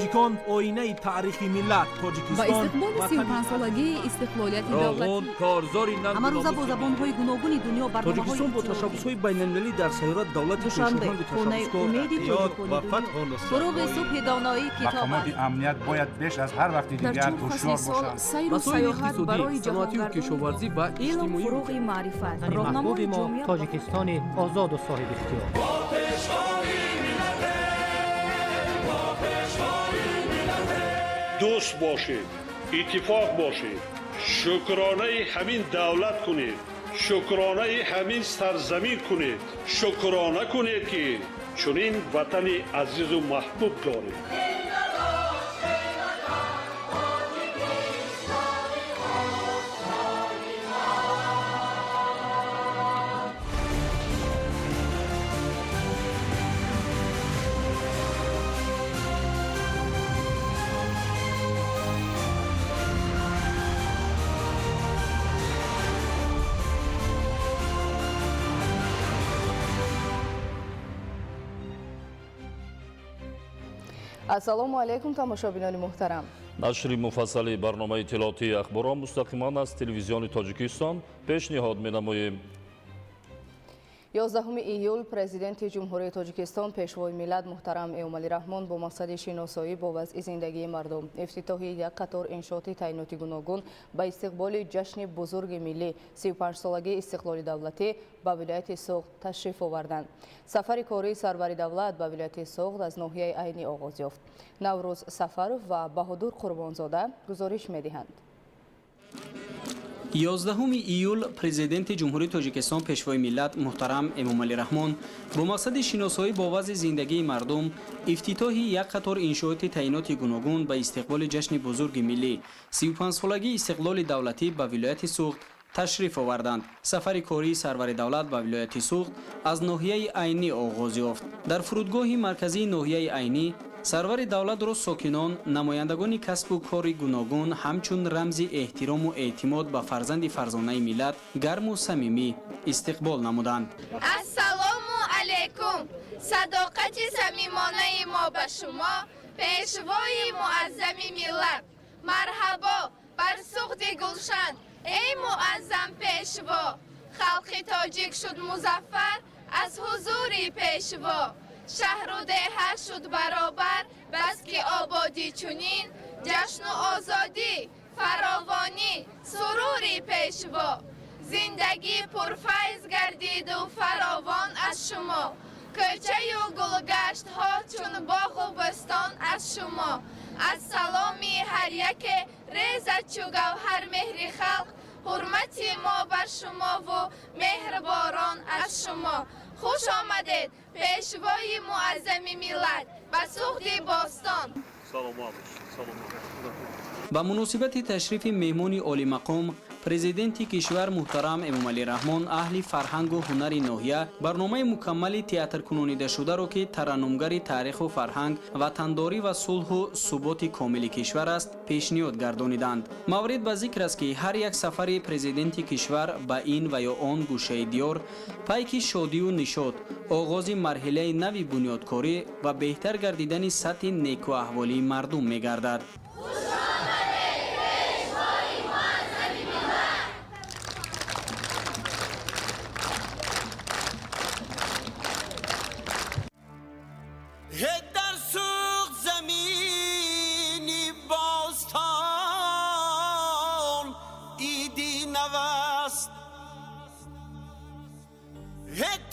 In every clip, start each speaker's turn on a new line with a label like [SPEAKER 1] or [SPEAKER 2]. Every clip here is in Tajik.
[SPEAKER 1] Тоҷикон оинаи таърихи миллат.
[SPEAKER 2] Ба
[SPEAKER 1] Тоҷикистон
[SPEAKER 2] истиқболи
[SPEAKER 1] ватани
[SPEAKER 2] 35-солагии истиқлолияти
[SPEAKER 3] Роғун
[SPEAKER 2] давлатӣ
[SPEAKER 3] корзори нангу
[SPEAKER 4] Ҳамарӯза бо
[SPEAKER 3] номуси
[SPEAKER 4] забонҳои гуногуни дунё барномаҳои
[SPEAKER 1] Тоҷикистон бо
[SPEAKER 4] иттилоотӣ.
[SPEAKER 1] ташаббусҳои байналмилалӣ дар сайёра давлати
[SPEAKER 4] Душанбе,
[SPEAKER 1] пешоҳангу
[SPEAKER 4] хонаи
[SPEAKER 1] ташаббускор.
[SPEAKER 4] умеди
[SPEAKER 5] Ёд
[SPEAKER 4] тоҷикони
[SPEAKER 5] ва
[SPEAKER 4] дунё.
[SPEAKER 5] фатҳу
[SPEAKER 4] Фуруғи
[SPEAKER 5] нусратҳои
[SPEAKER 4] субҳи доноӣ китоб
[SPEAKER 6] Мақомоти
[SPEAKER 4] аст.
[SPEAKER 6] амният бояд беш аз ҳар вақти
[SPEAKER 2] дар
[SPEAKER 6] дигар
[SPEAKER 2] чор фасли
[SPEAKER 6] ҳушёр
[SPEAKER 2] сол
[SPEAKER 6] бошанд.
[SPEAKER 2] сайру
[SPEAKER 7] Масоили
[SPEAKER 2] саёҳат
[SPEAKER 7] иқтисодӣ,
[SPEAKER 2] барои
[SPEAKER 7] саноатию
[SPEAKER 2] ҷаҳонгардони
[SPEAKER 7] кишоварзӣ ва
[SPEAKER 4] Илм
[SPEAKER 7] иҷтимоӣ.
[SPEAKER 4] фуруғи маърифат,
[SPEAKER 8] Ватани
[SPEAKER 4] роҳнамои
[SPEAKER 8] маҳбуби мо
[SPEAKER 4] ҷомеа.
[SPEAKER 8] Тоҷикистони озоду соҳибихтиёр.
[SPEAKER 9] Дӯст бошед, иттифоқ бошед, шукронаи ҳамин давлат кунед, шукронаи ҳамин сарзамин кунед, шукрона кунед, ки чунин ватани азизу маҳбуб доред.
[SPEAKER 10] Ассалому алайкум, тамошобинони муҳтарам.
[SPEAKER 11] Нашри муфассали барномаи иттилоотии ахборро мустақиман аз Телевизиони Тоҷикистон пешниҳод менамоем.
[SPEAKER 10] 11 июл Президенти Ҷумҳурии Тоҷикистон, Пешвои миллат муҳтарам Эмомалӣ Раҳмон бо мақсади шиносоӣ бо вазъи зиндагии мардум, ифтитоҳи як қатор иншооти таъиноти гуногун ба истиқболи ҷашни бузурги миллӣ, 35-солагии истиқлоли давлатӣ ба вилояти Суғд ташриф оварданд. Сафари кории сарвари давлат ба вилояти Суғд аз ноҳияи Айнӣ оғоз ёфт. Наврӯз Сафаров ва Баҳодур Қурбонзода гузориш медиҳанд.
[SPEAKER 12] 11 июл Президенти Ҷумҳурии Тоҷикистон, Пешвои миллат муҳтарам Эмомалӣ Раҳмон бо мақсади шиносоӣ бо вазъи зиндагии мардум, ифтитоҳи як қатор иншооти таъиноти гуногун ба истиқболи ҷашни бузурги миллӣ, 35-солагии истиқлоли давлатӣ ба вилояти Суғд ташриф оварданд. Сафари кории сарвари давлат ба вилояти Суғд аз ноҳияи Айнӣ оғоз ёфт. Дар фурудгоҳи марказии ноҳияи Айнӣ сарвари давлатро сокинон, намояндагони касбу кори гуногун ҳамчун рамзи эҳтирому эътимод ба фарзанди фарзонаи миллат гарму самимӣ истиқбол намуданд.
[SPEAKER 13] Ассалому алайкум! Садоқати самимонаи мо ба шумо, Пешвои муаззами миллат. Марҳабо бар Суғди гулшан, эй муаззам Пешво! Халқи тоҷик шуд музаффар аз ҳузури Пешво. Шаҳру деҳа шуд баробар, баски ободӣ чунин, ҷашну озодӣ, фаровонӣ, сурури Пешво. Зиндагӣ пурфайз гардиду фаровон аз шумо, кӯчаю гулгаштҳо чун боғу бӯстон аз шумо. Аз саломи ҳар яке резад чу гавҳар меҳри халқ, ҳурмати мо бар шумову меҳрборон аз шумо. Хуш омадед, Пешвои муаззами миллат, ба Суғди бостон!
[SPEAKER 9] Саломат бошед, саломат.
[SPEAKER 12] Ба муносибати ташрифи меҳмони олимақом, Президенти кишвар муҳтарам Эмомалӣ Раҳмон, аҳли фарҳангу ҳунари ноҳия барномаи мукаммали театркунонидашударо, ки тараннумгари таъриху фарҳанг, ватандорӣ ва сулҳу суботи комили кишвар аст, пешниҳод гардониданд. Маврид ба зикр аст, ки ҳар як сафари президенти кишвар ба ин ва ё он гӯшаи диёр пайки шодию нишот, оғози марҳилаи нави бунёдкорӣ ва беҳтар гардидани сатҳи некуаҳволии мардум мегардад.
[SPEAKER 13] Хуш омадед, Пешвои муаззами миллат!
[SPEAKER 14] Дар Суғд замини бостон иди наваст,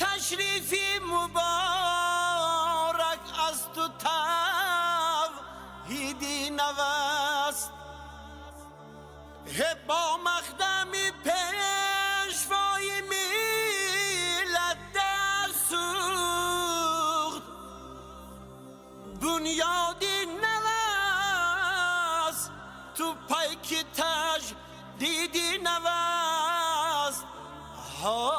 [SPEAKER 14] ташрифи муборак аз ту тавҳиди наваст, бо мақдами Пешвои миллат дар Суғд бунёди наваст, ту пайки таҷдиди наваст. Ҳоя.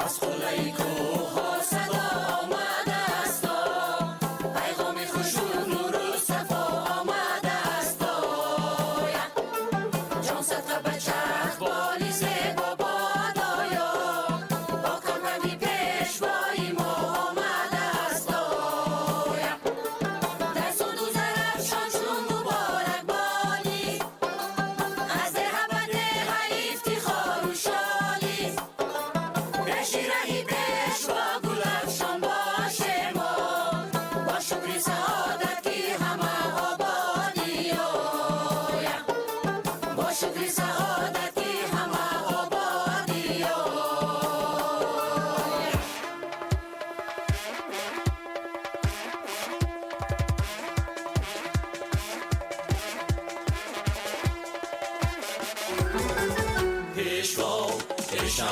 [SPEAKER 15] Аз қуллаи кӯҳҳо садо омадааст, пайғоми хушу нуру сафо омадааст. Ҷон садқа ба чарх боли зебо бодоё.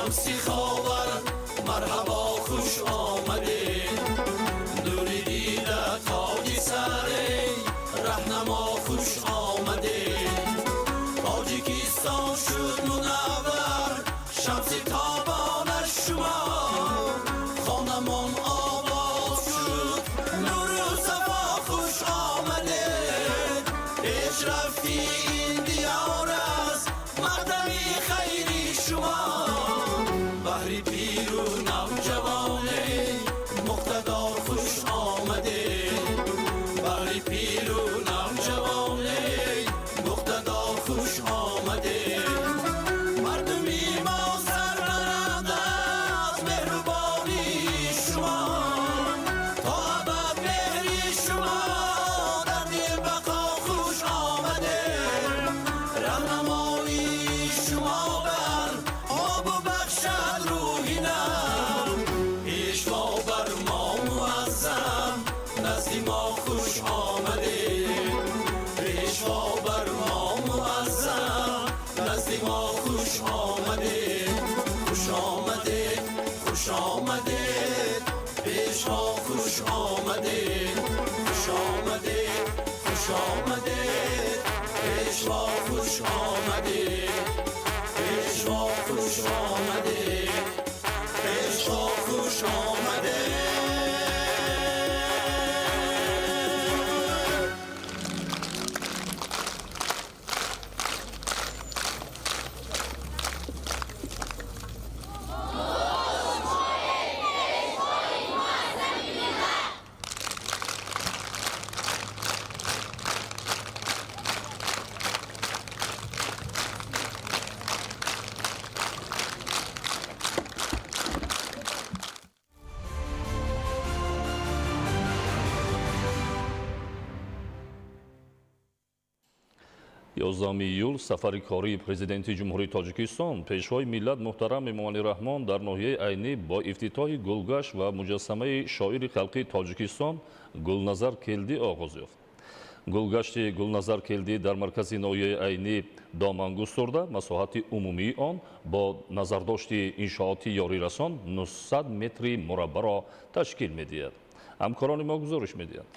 [SPEAKER 14] Шамси Ховар марҳабо, хуш омадед. Нури дида, тоҷи сар, раҳнамо, хуш омадед. Тоҷикистон шуд мунаввар, шамси тобонаш шумо. Хонамон обод шуд, нуру сафо, хуш омадед. Пешрафти ин диёр аст мақдами хайри шумо. Баҳри пиру навҷавоне муқтадор, хуш омадед. Баҳри пиру навҷавоне муқтадор, хуш омадед. Мардуми мо сарбаланд аз меҳрубонии шумо. То абад меҳри шумо дар дил бақо, хуш омадед. Раҳнамоии шумо бар мо бахшад рӯҳи нав. Пешво бар мо муаззам, назди мо хуш омадед. Пешво бар мо муаззам, назди мо хуш омадед. Хуш омадед, хуш омадед, пешво, хуш омадед. Хуш омадед, хуш омадед, пешво, хуш омадед. Пешво, хуш омадед, пешво, хуш омадед.
[SPEAKER 11] 11 июл сафари кории президенти Ҷумҳурии Тоҷикистон, пешвои миллат муҳтарам Эмомалӣ Раҳмон дар ноҳияи Айнӣ бо ифтитоҳи гулгашт ва муҷассамаи шоири халқии Тоҷикистон Гулназар Келдӣ оғоз ёфт. Гулгашти Гулназар Келдӣ дар маркази ноҳияи Айнӣ доман густурда, масоҳати умумии он бо назардошти иншооти ёрирасон 900 метри мураббаъро ташкил медиҳад. Ҳамкорони мо гузориш медиҳанд.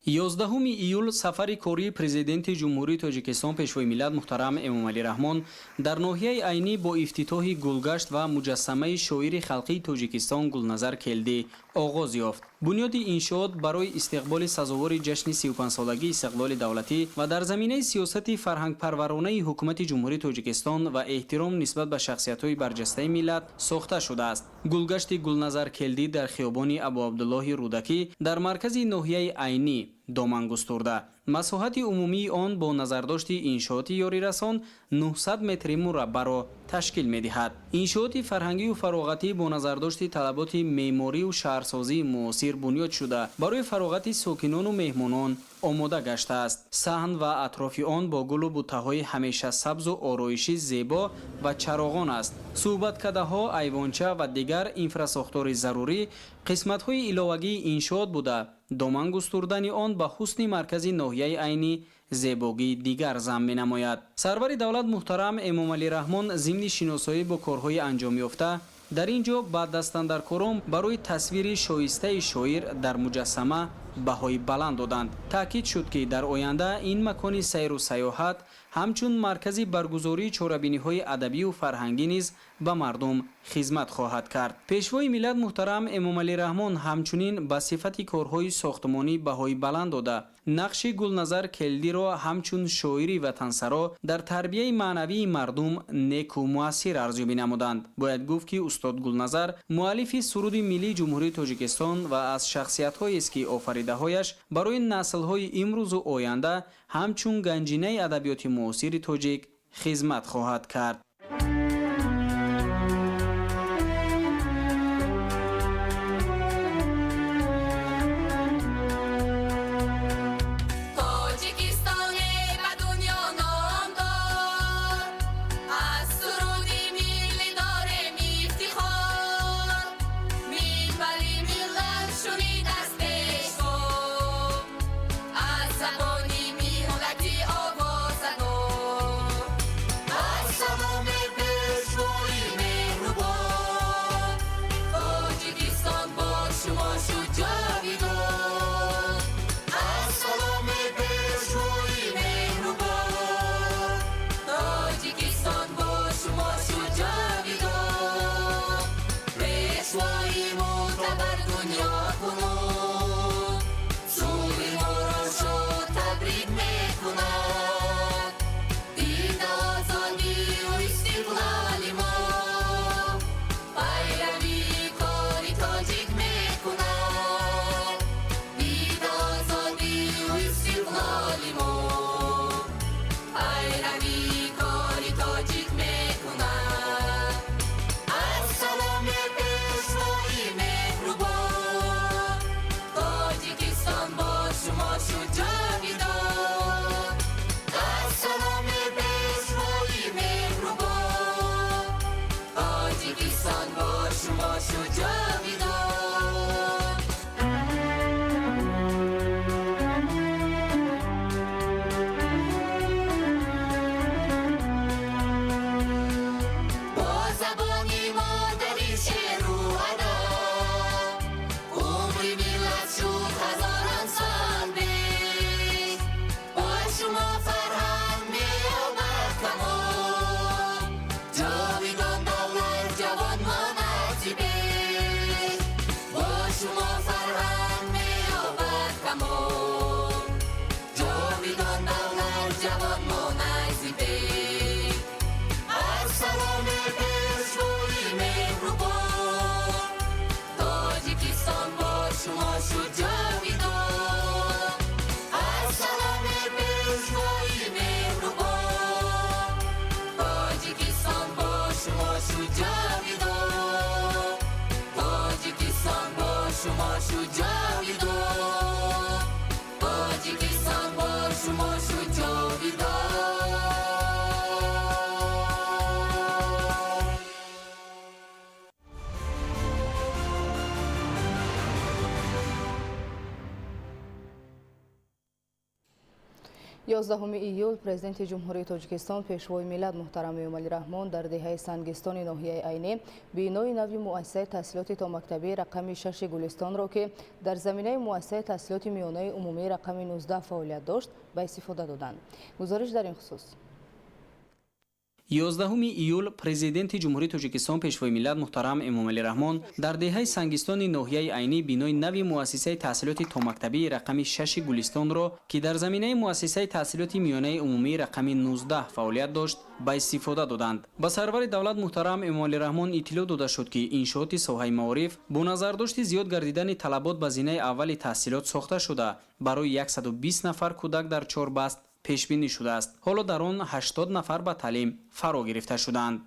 [SPEAKER 12] 11 июл сафари кории президенти Ҷумҳурии Тоҷикистон, пешвои миллат муҳтарам Эмомалӣ Раҳмон дар ноҳияи Айнӣ бо ифтитоҳи гулгашт ва муҷассамаи шоири халқии Тоҷикистон Гулназар Келдӣ оғоз ёфт. Бунёди иншоот барои истиқболи сазовори ҷашни 35-солагии истиқлоли давлатӣ ва дар заминаи сиёсати фарҳангпарваронаи ҳукумати Ҷумҳурии Тоҷикистон ва эҳтиром нисбат ба шахсиятҳои барҷастаи миллат сохта шудааст. Гулгашти Гулназар Келдӣ дар хиёбони Абуабдуллоҳи Рӯдакӣ дар маркази ноҳияи Айнӣ доман густурда, масоҳати умумии он бо назардошти иншооти ёрирасон 900 метри мураббаъро ташкил медиҳад. Иншооти фарҳангию фароғатӣ бо назардошти талаботи меъморию шаҳрсозии муосир бунёд шуда, барои фароғати сокинону меҳмонон омода гаштааст. Саҳн ва атрофи он бо гулу буттаҳои ҳамеша сабзу ороишӣ зебо ва чароғон аст. Суҳбаткадаҳо, айвонча ва дигар инфрасохтори зарурӣ қисматҳои иловагии иншоот буда, доман густурдани он ба ҳусни маркази ноҳияи Айнӣ зебогии дигар зам менамояд. Сарвари давлат муҳтарам Эмомалӣ Раҳмон зимни шиносоӣ бо корҳои анҷомёфта дар ин ҷо ба дастандаркорон барои тасвири шоистаи шоир дар муҷассама баҳои баланд доданд. Таъкид шуд, ки дар оянда ин макони сайру сайёҳат ҳамчун маркази баргузории чорабиниҳои адабию фарҳангӣ низ ба мардум хизмат хоҳад кард. Пешвои миллат муҳтарам Эмомалӣ Раҳмон ҳамчунин ба сифати корҳои сохтмонӣ баҳои баланд дода, нақши Гулназар Келдиро ҳамчун шоири ватансаро дар тарбияи маънавии мардум неку муассир арзёбӣ намуданд. Бояд гуфт, ки устод Гулназар муаллифи суруди миллии Ҷумҳурии Тоҷикистон ва аз шахсиятҳоест, ки офаридаҳояш барои наслҳои имрӯзу оянда ҳамчун ганҷинаи адабиёти муосири тоҷик хизмат хоҳад кард.
[SPEAKER 13] Тоҷикистоне ба дунё номдор, аз суруди миллӣ дорем ифтихор. Минбари миллат шунидааст пешво, аз забони миллати овозадор. Ассалому ҷовидон, Тоҷикистон бо шумо шуд ҷовидон.
[SPEAKER 10] 11 июл Президенти Ҷумҳурии Тоҷикистон, Пешвои миллат муҳтарам Эмомалӣ Раҳмон дар деҳаи Сангистони ноҳияи Айнӣ бинои нави муассисаи таҳсилоти томактабии рақами 6 Гулистонро, ки дар заминаи муассисаи таҳсилоти миёнаи умумии рақами 19 фаъолият дошт, ба истифода доданд. Гузориш дар ин хусус.
[SPEAKER 12] 11 июл Президенти Ҷумҳурии Тоҷикистон, Пешвои миллат муҳтарам Эмомалӣ Раҳмон дар деҳаи Сангистони ноҳияи Айнӣ бинои нави муассисаи таҳсилоти томактабии рақами 6 Гулистонро, ки дар заминаи муассисаи таҳсилоти миёнаи умумии рақами 19 фаъолият дошт, ба истифода доданд. Ба сарвари давлат муҳтарам Эмомалӣ Раҳмон иттилоъ дода шуд, ки иншооти соҳаи маориф бо назардошти зиёд гардидани талабот ба зинаи аввали таҳсилот сохта шуда, барои 120 нафар кӯдак дар 4 баст пешбинӣ шудааст. Ҳоло дар он 80 нафар ба таълим фаро гирифта шуданд.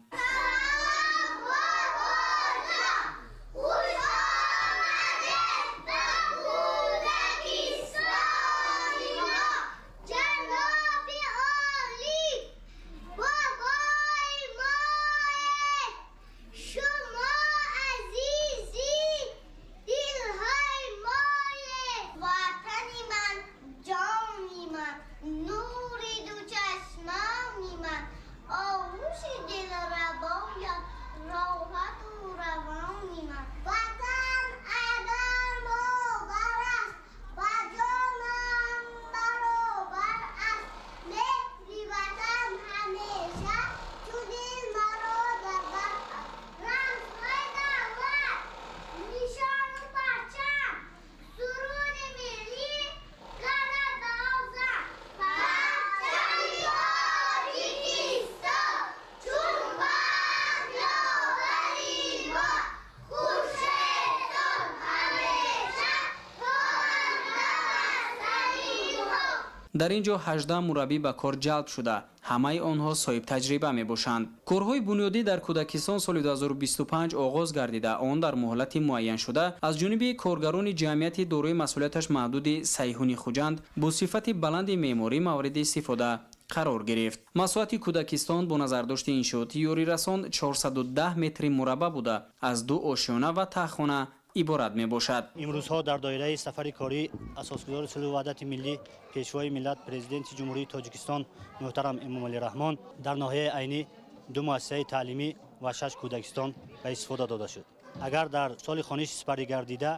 [SPEAKER 12] Дар ин ҷо 18 мураббӣ ба кор ҷалб шуда, ҳамаи онҳо соҳибтаҷриба мебошанд. Корҳои бунёдӣ дар кӯдакистон соли 2025 оғоз гардида, он дар муҳлати муайяншуда аз ҷониби коргарони ҷамъияти дорои масъулияташ маҳдуди Сайҳуни Хуҷанд бо сифати баланди меъморӣ мавриди истифода қарор гирифт. Масоҳати кӯдакистон бо назардошти иншооти ёрирасон 410 метри мураббаъ буда, аз 2 ошёна ва таҳхона иборат мебошад.
[SPEAKER 3] Имрӯзҳо дар доираи сафари корӣ асосгузори сулҳу ваҳдати миллӣ, Пешвои миллат, Президенти Ҷумҳурии Тоҷикистон муҳтарам Эмомалӣ Раҳмон дар ноҳияи Айнӣ 2 муассисаи таълимӣ ва 6 кӯдакистон ба истифода дода шуд. Агар дар соли хониш сипарӣ гардида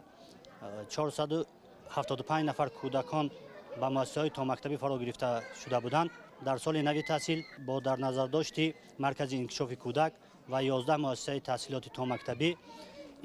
[SPEAKER 3] 475 нафар кӯдакон ба муассисаҳои томактабӣ фаро гирифта шуда буданд, дар соли нави таҳсил бо дар назардошти маркази инкишофи кӯдак ва 11 муассисаи таҳсилоти томактабӣ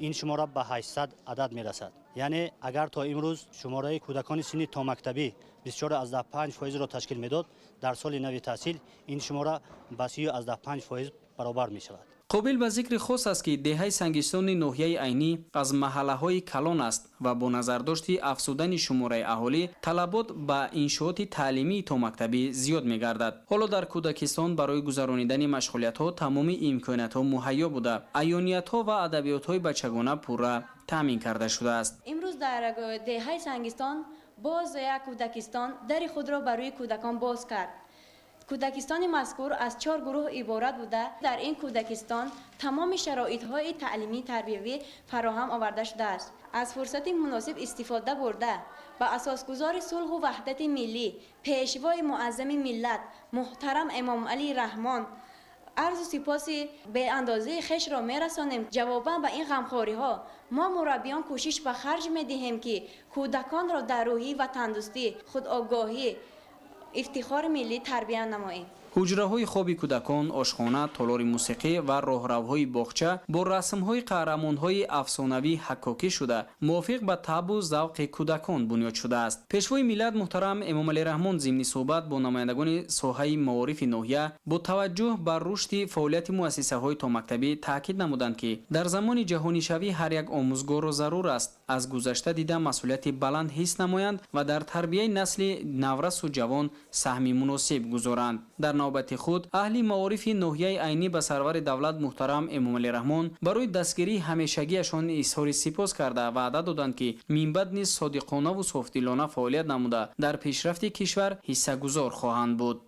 [SPEAKER 3] ин шумора ба 800 адад мерасад. Яъне агар то имрӯз шумораи кӯдакони синни томактабӣ 24,5%-ро ташкил медод, дар соли нави таҳсил ин шумора ба 30,5% баробар мешавад.
[SPEAKER 12] Қобил ба зикри хос аст, ки деҳаи Сангистони ноҳияи Айнӣ аз маҳаллаҳои калон аст ва бо назардошти афзудани шумораи аҳолӣ талабот ба иншооти таълимии томактабӣ зиёд мегардад. Ҳоло дар кӯдакистон барои гузаронидани машғулиятҳо тамоми имкониятҳо муҳайё буда, аёниятҳо ва адабиётҳои бачагона пурра таъмин карда шудааст.
[SPEAKER 5] Имрӯз дар деҳаи Сангистон боз як кӯдакистон дари худро барои кӯдакон боз кард. Кӯдакистони мазкур аз 4 гурӯҳ иборат буда, дар ин кӯдакистон тамоми шароитҳои таълимӣ тарбиявӣ фароҳам оварда шудааст. Аз фурсати муносиб истифода бурда ба асосгузори сулҳу ваҳдати миллӣ, Пешвои муаззами миллат муҳтарам Эмомалӣ Раҳмон арзу сипоси беандозаи хешро мерасонем. Ҷавобан ба ин ғамхориҳо мо мураббиён кӯшиш ба харҷ медиҳем, ки кӯдаконро дар рӯҳии ватандӯстӣ, худогоҳӣ, ифтихори миллӣ тарбия намоем.
[SPEAKER 12] Ҳуҷраҳои хоби кӯдакон, ошхона, толори мусиқӣ ва роҳравҳои боғча бо расмҳои қаҳрамонҳои афсонавӣ ҳаккокӣ шуда, мувофиқ ба табъу завқи кӯдакон бунёд шудааст. Пешвои миллат муҳтарам Эмомалӣ Раҳмон зимни суҳбат бо намояндагони соҳаи маорифи ноҳия бо таваҷҷӯҳ ба рушди фаъолияти муассисаҳои томактабӣ таъкид намуданд, ки дар замони ҷаҳонишавӣ ҳар як омӯзгорро зарур аст аз гузашта дида масъулияти баланд ҳис намоянд ва дар тарбияи насли наврасу ҷавон саҳми муносиб гузоранд. Дар Навбати худ аҳли маорифи ноҳияи Айнӣ ба сарвари давлат муҳтарам Эмомалӣ Раҳмон барои дастгирии ҳамешагиашон изҳори сипос карда, ваъда доданд, ки минбаъд низ содиқонаву софдилона фаъолият намуда, дар пешрафти кишвар ҳиссагузор хоҳанд буд.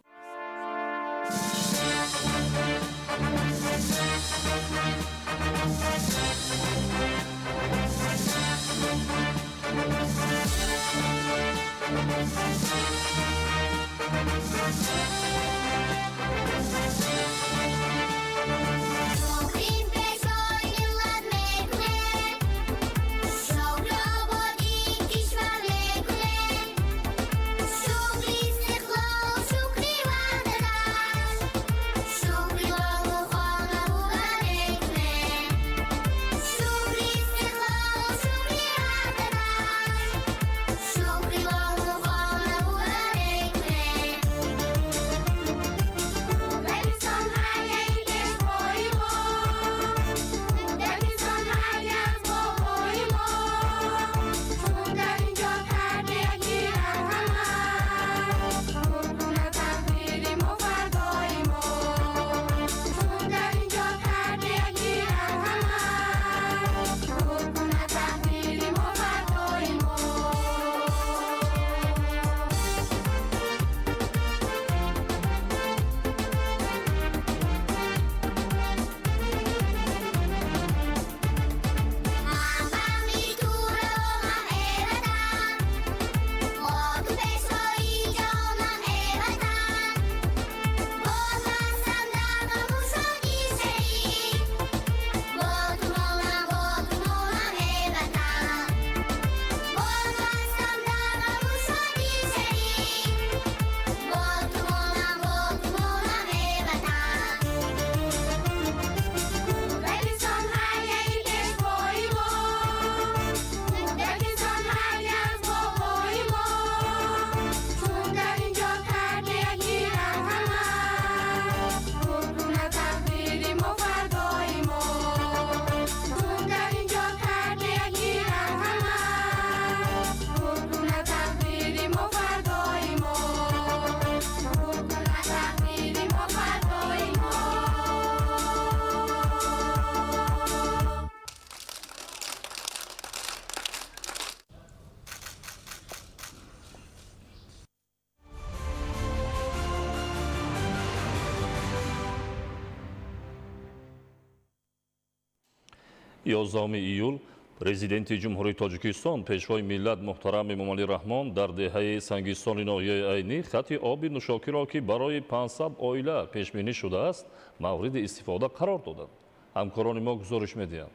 [SPEAKER 11] 11 июл Президенти Ҷумҳурии Тоҷикистон, Пешвои миллат муҳтарам Эмомалӣ Раҳмон дар деҳаи Сангистони ноҳияи Айнӣ хати оби нӯшокиро, ки барои 500 оила пешбинӣ шудааст, мавриди истифода қарор доданд. Ҳамкорони мо гузориш медиҳанд.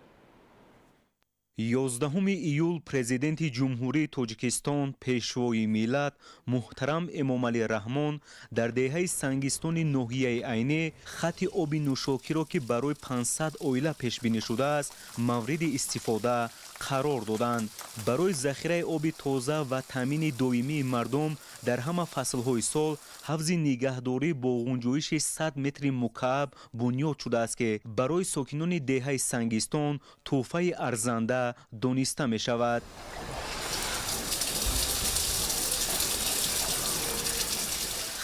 [SPEAKER 7] 11 июл Президенти Ҷумҳурии Тоҷикистон, Пешвои миллат муҳтарам Эмомалӣ Раҳмон дар деҳаи Сангистони ноҳияи Айнӣ хати оби нӯшокиро, ки барои 500 оила пешбинӣ шудааст, мавриди истифода қарор доданд. Барои захираи оби тоза ва таъмини доимии мардум дар ҳама фаслҳои сол ҳавзи нигаҳдорӣ бо ғунҷоиши 100 метри мукааб бунёд шудааст, ки барои сокинони деҳаи Сангистон тӯҳфаи арзанда дониста мешавад.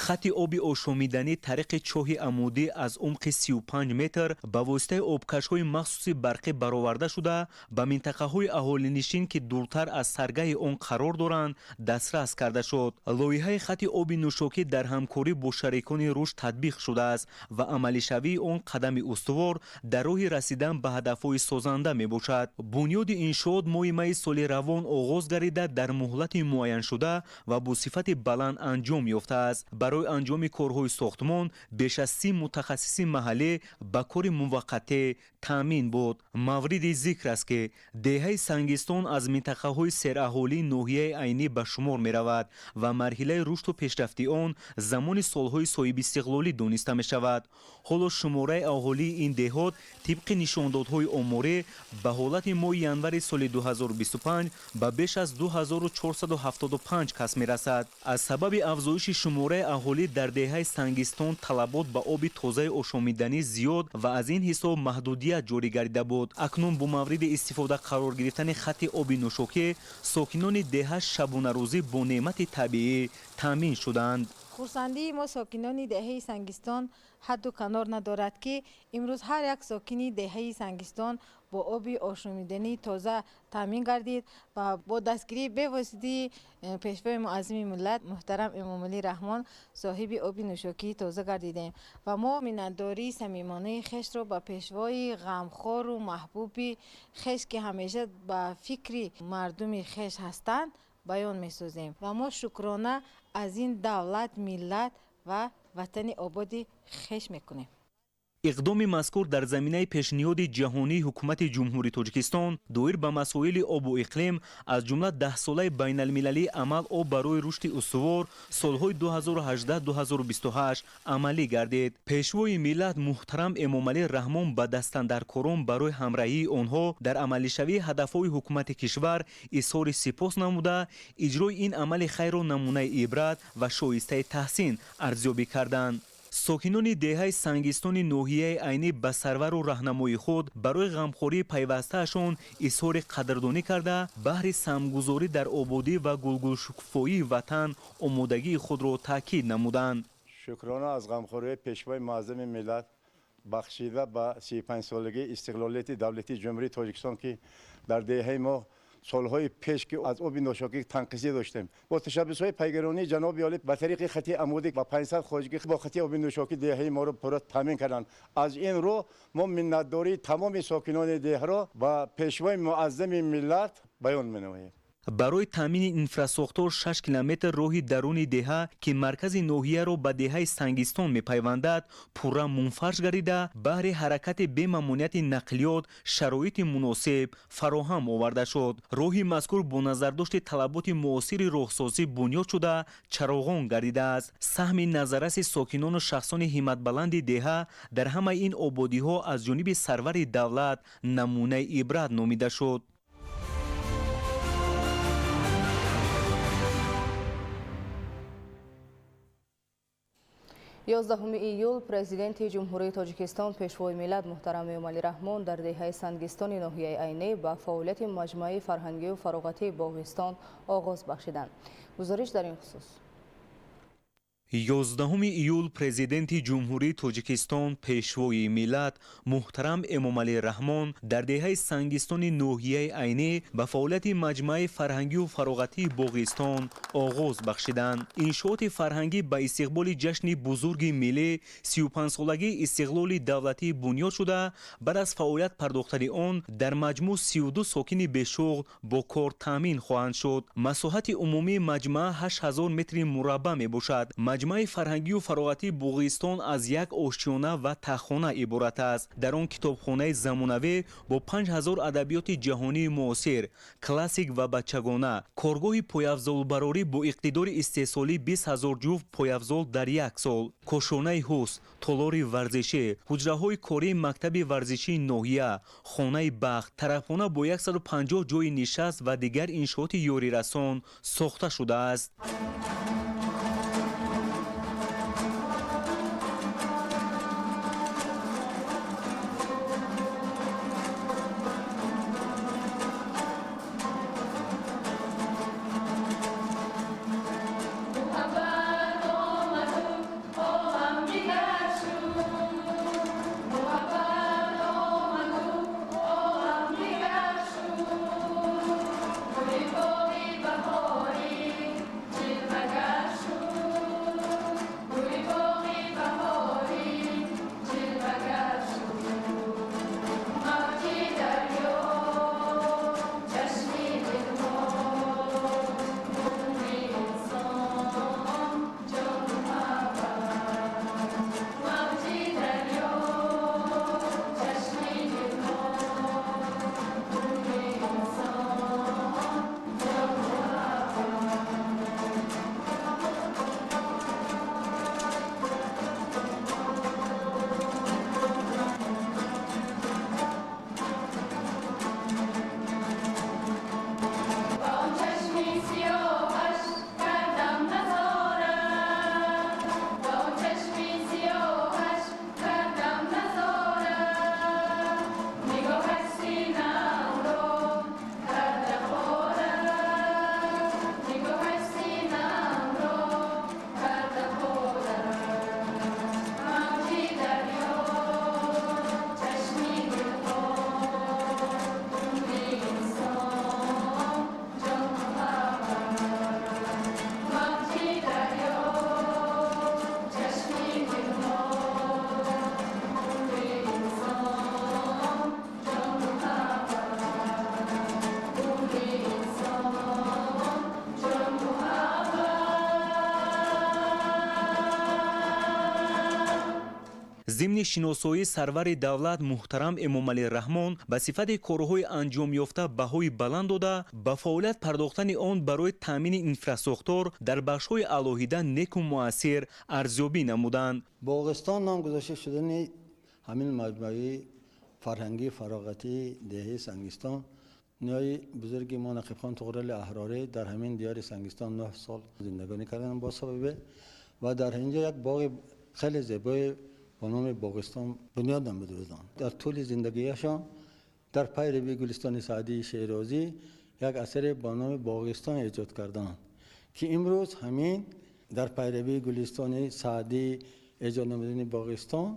[SPEAKER 7] Хати оби ошомиданӣ тариқи чоҳи амудӣ аз умқи 35 метр ба воситаи обкашҳои махсуси барқӣ бароварда шуда, ба минтақаҳои аҳолинишин, ки дуртар аз саргаҳи он қарор доранд, дастрас карда шуд. Лоиҳаи хати оби нӯшокӣ дар ҳамкорӣ бо шарикони рушд татбиқ шудааст ва амалишавии он қадами устувор дар роҳи расидан ба ҳадафҳои созанда мебошад. Бунёди иншоот моҳи майи соли равон оғоз гардида, дар муҳлати муайяншуда ва бо сифати баланд анҷом ёфтааст. Барои анҷоми корҳои сохтмон беш аз 30 мутахассиси маҳаллӣ ба кори муваққатӣ таъмин буд. Мавриди зикр аст, ки деҳаи Сангистон аз минтақаҳои сераҳолии ноҳияи Айнӣ ба шумор меравад ва марҳилаи рушду пешрафти он замони солҳои соҳибистиқлолӣ дониста мешавад. Ҳоло шумораи аҳолии ин деҳот тибқи нишондодҳои оморӣ ба ҳолати моҳи январи соли 2025 ба беш аз 2475 кас мерасад. Аз сабаби афзоиши шумораи аҳолӣ дар деҳаи Сангистон талабот ба оби тозаи ошомиданӣ зиёд ва аз ин ҳисоб маҳдудият ҷорӣ гардида буд. Акнун бо мавриди истифода қарор гирифтани хати оби нӯшокӣ сокинони деҳа шабонарӯзӣ бо неъмати табиӣ таъмин шуданд.
[SPEAKER 16] Хурсандии мо сокинони деҳаи Сангистон ҳадду канор надорад, ки имрӯз ҳар як сокини деҳаи Сангистон бо оби ошомидании тоза таъмин гардид ва бо дастгирии бевоситаи Пешвои муаззими миллат муҳтарам Эмомалӣ Раҳмон соҳиби оби нӯшокии тоза гардидем ва мо миннатдории самимонаи хешро ба пешвои ғамхору маҳбуби хеш, ки ҳамеша ба фикри мардуми хеш ҳастанд, баён месозем ва мо шукрона аз ин давлат, миллат ва ватани ободи хеш мекунем.
[SPEAKER 7] Иқдоми мазкур дар заминаи пешниҳоди ҷаҳонии ҳукумати Ҷумҳурии Тоҷикистон доир ба масоили обу иқлим, аз ҷумла даҳсолаи байналмилалии амал «Об барои рушди устувор» солҳои 2018-2028 амалӣ гардид. Пешвои миллат муҳтарам Эмомалӣ Раҳмон ба дастандаркорон барои ҳамраҳии онҳо дар амалишавии ҳадафҳои ҳукумати кишвар изҳори сипос намуда, иҷрои ин амали хайрро намунаи ибрат ва шоистаи таҳсин арзёбӣ карданд. Сокинони деҳаи Сангистони ноҳияи Айнӣ ба сарвару раҳнамои худ барои ғамхории пайвастаашон изҳори қадрдонӣ карда, баҳри самгузорӣ дар ободӣ ва гулгулшукуфоии ватан омодагии худро таъкид намуданд.
[SPEAKER 17] Шукрона аз ғамхориҳои Пешвои муаззами миллат бахшида ба 35-солагии истиқлолияти давлатии Ҷумҳурии Тоҷикистон, ки дар деҳаи мо солҳои пеш, ки аз оби ношокӣ танқисӣ доштем, бо ташаббусҳои пайгаронии ҷаноби олӣ ба тариқи хати амудӣ ба 500 хоҷагӣ бо хати оби нӯшокӣ деҳаи моро пурра таъмин карданд. Аз ин рӯ мо миннатдории тамоми сокинони деҳро ба Пешвои муаззами миллат баён менамоем.
[SPEAKER 7] Барои таъмини инфрасохтор 6 километр роҳи даруни деҳа, ки маркази ноҳияро ба деҳаи Сангистон мепайвандад, пурра мунфарш гардида, баҳри ҳаракати бемамониати нақлиёт шароити муносиб фароҳам оварда шуд. Роҳи мазкур бо назардошти талаботи муосири роҳсозӣ бунёд шуда, чароғон гардидааст. Саҳми назарраси сокинону шахсони ҳимматбаланди деҳа дар ҳамаи ин ободиҳо аз ҷониби сарвари давлат намунаи ибрат номида шуд.
[SPEAKER 10] 11 июл Президенти Ҷумҳурии Тоҷикистон, Пешвои миллат муҳтарам Эмомалӣ Раҳмон дар деҳаи Сангистони ноҳияи Айнӣ ба фаъолияти маҷмӯаи фарҳангию фароғатии Боғистон оғоз бахшиданд. Гузориш дар ин хусус.
[SPEAKER 7] 11 июл Президенти Ҷумҳурии Тоҷикистон, Пешвои миллат муҳтарам Эмомалӣ Раҳмон дар деҳаи Сангистони ноҳияи Айнӣ ба фаъолияти маҷмӯаи фарҳангию фароғатии Боғистон оғоз бахшиданд. Иншооти фарҳангӣ ба истиқболи ҷашни бузурги миллӣ, 35-солагии истиқлоли давлатӣ бунёд шуда, баъд аз фаъолият пардохтани он дар маҷмӯъ 32 сокини бешуғл бо кор таъмин хоҳанд шуд. Масоҳати умумии маҷмӯа 8000 метри мураббаъ мебошад. Маҷмӯаи фарҳангию фароғатии Боғистон аз як ошёна ва таххона иборат аст. Дар он китобхонаи замонавӣ бо 5000 адабиёти ҷаҳонии муосир, классик ва бачагона, коргоҳи пойафзолбарорӣ бо иқтидори истеҳсолии 20 000 ҷуфт пойафзол дар як сол, кошонаи ҳусн, толори варзишӣ, ҳуҷраҳои кории мактаби варзишии ноҳия, хонаи бахт, тарабхона бо 150 ҷойи нишаст ва дигар иншооти ёрирасон сохта шудааст. Зимни шиносоии сарвари давлат муҳтарам Эмомалӣ Раҳмон ба сифати корҳои анҷомёфта баҳои баланд дода, ба фаъолият пардохтани он барои таъмини инфрасохтор дар бахшҳои алоҳида неку муассир арзёбӣ намуданд.
[SPEAKER 18] Боғистон ном гузошта шудани ҳамин маҷмӯаи фарҳангии фароғатии деҳаи Сангистон, ниёи бузурги мо Нақибхон Туғрали Аҳрорӣ дар ҳамин диёри Сангистон 9 сол зиндагонӣ карданд бо сабабе ва дар инҷо як боғи хеле зебое ба номи Боғистон бунёд намуда буданд. Дар тӯли зиндагиашон дар пайрави Гулистони Саъдии Шерозӣ як асаре ба номи Боғистон эҷод карданд, ки имрӯз ҳамин дар пайрави Гулистони Саъдӣ эҷод намудани Боғистон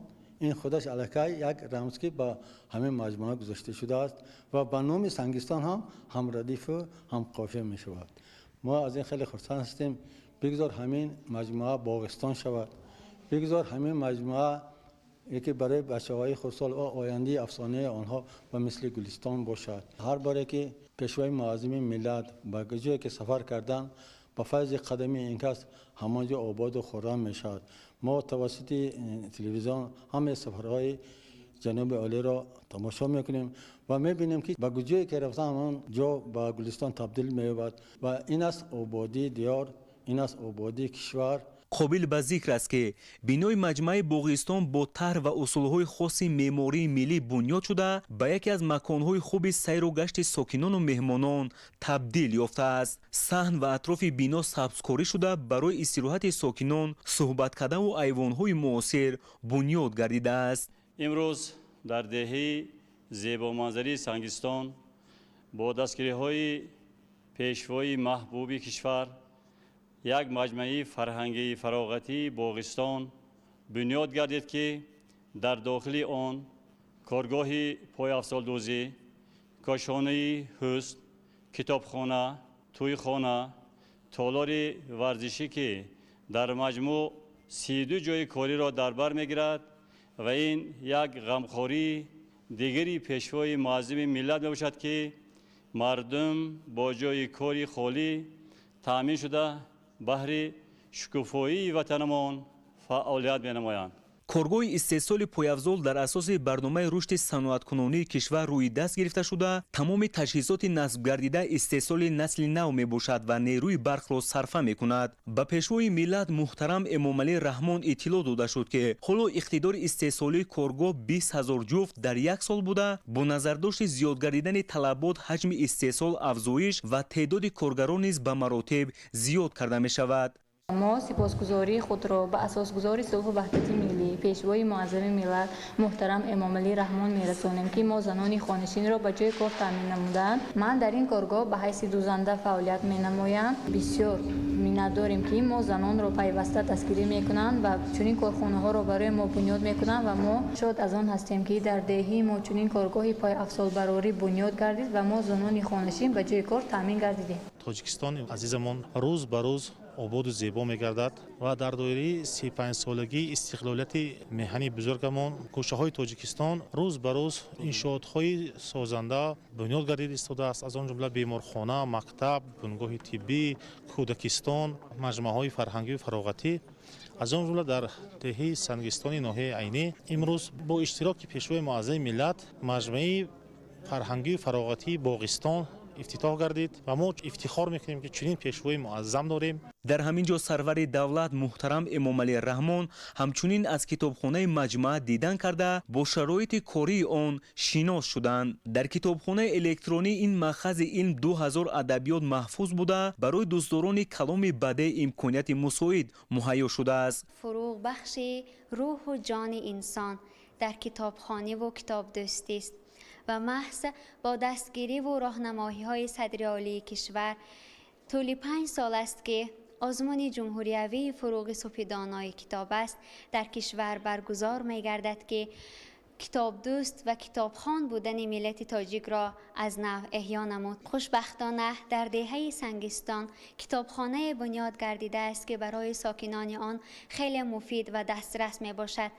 [SPEAKER 18] ин худаш аллакай як рамз, ки ба ҳамин маҷмӯа гузошта шудааст ва ба номи Сангистон ҳам ҳамрадифу ҳамқофия мешавад. Мо аз ин хеле хурсанд ҳастем. Бигзор ҳамин маҷмӯа Боғистон шавад, бигзор ҳамин маҷмӯа яке барои бачаҳои хурдсол ва ояндаи афсонаи онҳо ба мисли Гулистон бошад. Ҳар боре ки Пешвои муаззами миллат ба ҷое ки сафар карданд, ба файзи қадами ин кас ҳамон ҷо ободу хуррам мешавад. Мо тавассути телевизион ҳамаи сафарҳои ҷаноби олиро тамошо мекунем ва мебинем, ки ба ҷое ки рафтан, ҳамон ҷо ба Гулистон табдил меёбад ва ин аст ободии диёр, ин аст ободии кишвар.
[SPEAKER 7] Қобил ба зикр аст, ки бинои маҷмӯаи Боғистон бо тарҳ ва усулҳои хоси меъмории миллӣ бунёд шуда, ба яке аз маконҳои хуби сайру гашти сокинону меҳмонон табдил ёфтааст. Саҳн ва атрофи бино сабзкорӣ шуда, барои истироҳати сокинон суҳбаткадаву айвонҳои муосир бунёд гардидааст.
[SPEAKER 19] Имрӯз дар деҳаи зебоманзарии Сангистон бо дастгириҳои Пешвои маҳбуби кишвар як маҷмӯаи фарҳангии фароғатии Боғистон бунёд гардид, ки дар дохили он коргоҳи пойафзолдӯзӣ, кошонаи ҳусн, китобхона, тӯйхона, толори варзишӣ, ки дар маҷмӯъ 32 ҷойи кориро дар бар мегирад ва ин як ғамхории дигари Пешвои муаззами миллат мебошад, ки мардум бо ҷойи кори холӣ таъмин шуда, баҳри шукуфоии ватанамон фаъолият менамоянд.
[SPEAKER 7] Коргоҳи истеҳсоли пойафзол дар асоси барномаи рушди саноаткунонии кишвар рӯи даст гирифта шуда, тамоми таҷҳизоти насбгардида истеҳсоли насли нав мебошад ва нерӯи барқро сарфа мекунад. Ба Пешвои миллат муҳтарам Эмомалӣ Раҳмон иттилоъ дода шуд, ки ҳоло иқтидори истеҳсолии коргоҳ 20 000 ҷуфт дар як сол буда, бо назардошти зиёд гардидани талабот ҳаҷми истеҳсол афзоиш ва теъдоди коргарон низ ба маротиб зиёд карда мешавад.
[SPEAKER 20] Мо сипосгузории худро ба асосгузори сулҳу ваҳдати миллӣ, Пешвои муаззами миллат муҳтарам Эмомалӣ Раҳмон мерасонем, ки мо занони хонашинро ба ҷои кор таъмин намуданд. Ман дар ин коргоҳ ба ҳайси дӯзанда фаъолият менамоям. Бисёр миннатдорем, ки мо занонро пайваста дастгирӣ мекунанд ва чунин корхонаҳоро барои мо бунёд мекунанд ва мо шод аз он ҳастем, ки дар деҳии мо чунин коргоҳи пойафзолбарорӣ бунёд гардид ва мо занони хонашин ба ҷои кор таъмин гардидем.
[SPEAKER 21] Тоҷикистони азизамон рӯз ба рӯз ободу зебо мегардад ва дар доираи 35-солагии истиқлолияти меҳани бузургамон гӯшаҳои Тоҷикистон рӯз ба рӯз иншоотҳои созанда бунёд гардида истодааст, аз он ҷумла беморхона, мактаб, бунгоҳи тиббӣ, кӯдакистон, маҷмӯаҳои фарҳангию фароғатӣ. Аз он ҷумла дар деҳаи Сангистони ноҳияи Айнӣ имрӯз бо иштироки Пешвои муаззами миллат маҷмӯаи фарҳангию фароғатии Боғистон ифтитоҳ гардид ва мо ифтихор мекунем, ки чунин пешвои муаззам дорем.
[SPEAKER 7] Дар ҳамин ҷо сарвари давлат муҳтарам Эмомалӣ Раҳмон ҳамчунин аз китобхонаи маҷмӯа дидан карда, бо шароити кории он шинос шуданд. Дар китобхонаи электронӣ ин маъхази илм 2000 адабиёт маҳфуз буда, барои дӯстдорони каломи бадеъ имконияти мусоид муҳайё шудааст.
[SPEAKER 22] Фурӯғ бахши рӯҳу ҷони инсон дар китобхониву китобдӯстист ва маҳз бо дастгириву роҳнамоиҳои садри олии кишвар тӯли 5 сол аст, ки озмуни ҷумҳуриявии «Фурӯғи субҳи донои китоб аст» дар кишвар баргузор мегардад, ки китобдӯст ва китобхон будани миллати тоҷикро аз нав эҳё намуд. Хушбахтона, дар деҳаи Сангистон китобхонае бунёд гардидааст, ки барои сокинони он хеле муфид ва дастрас мебошад.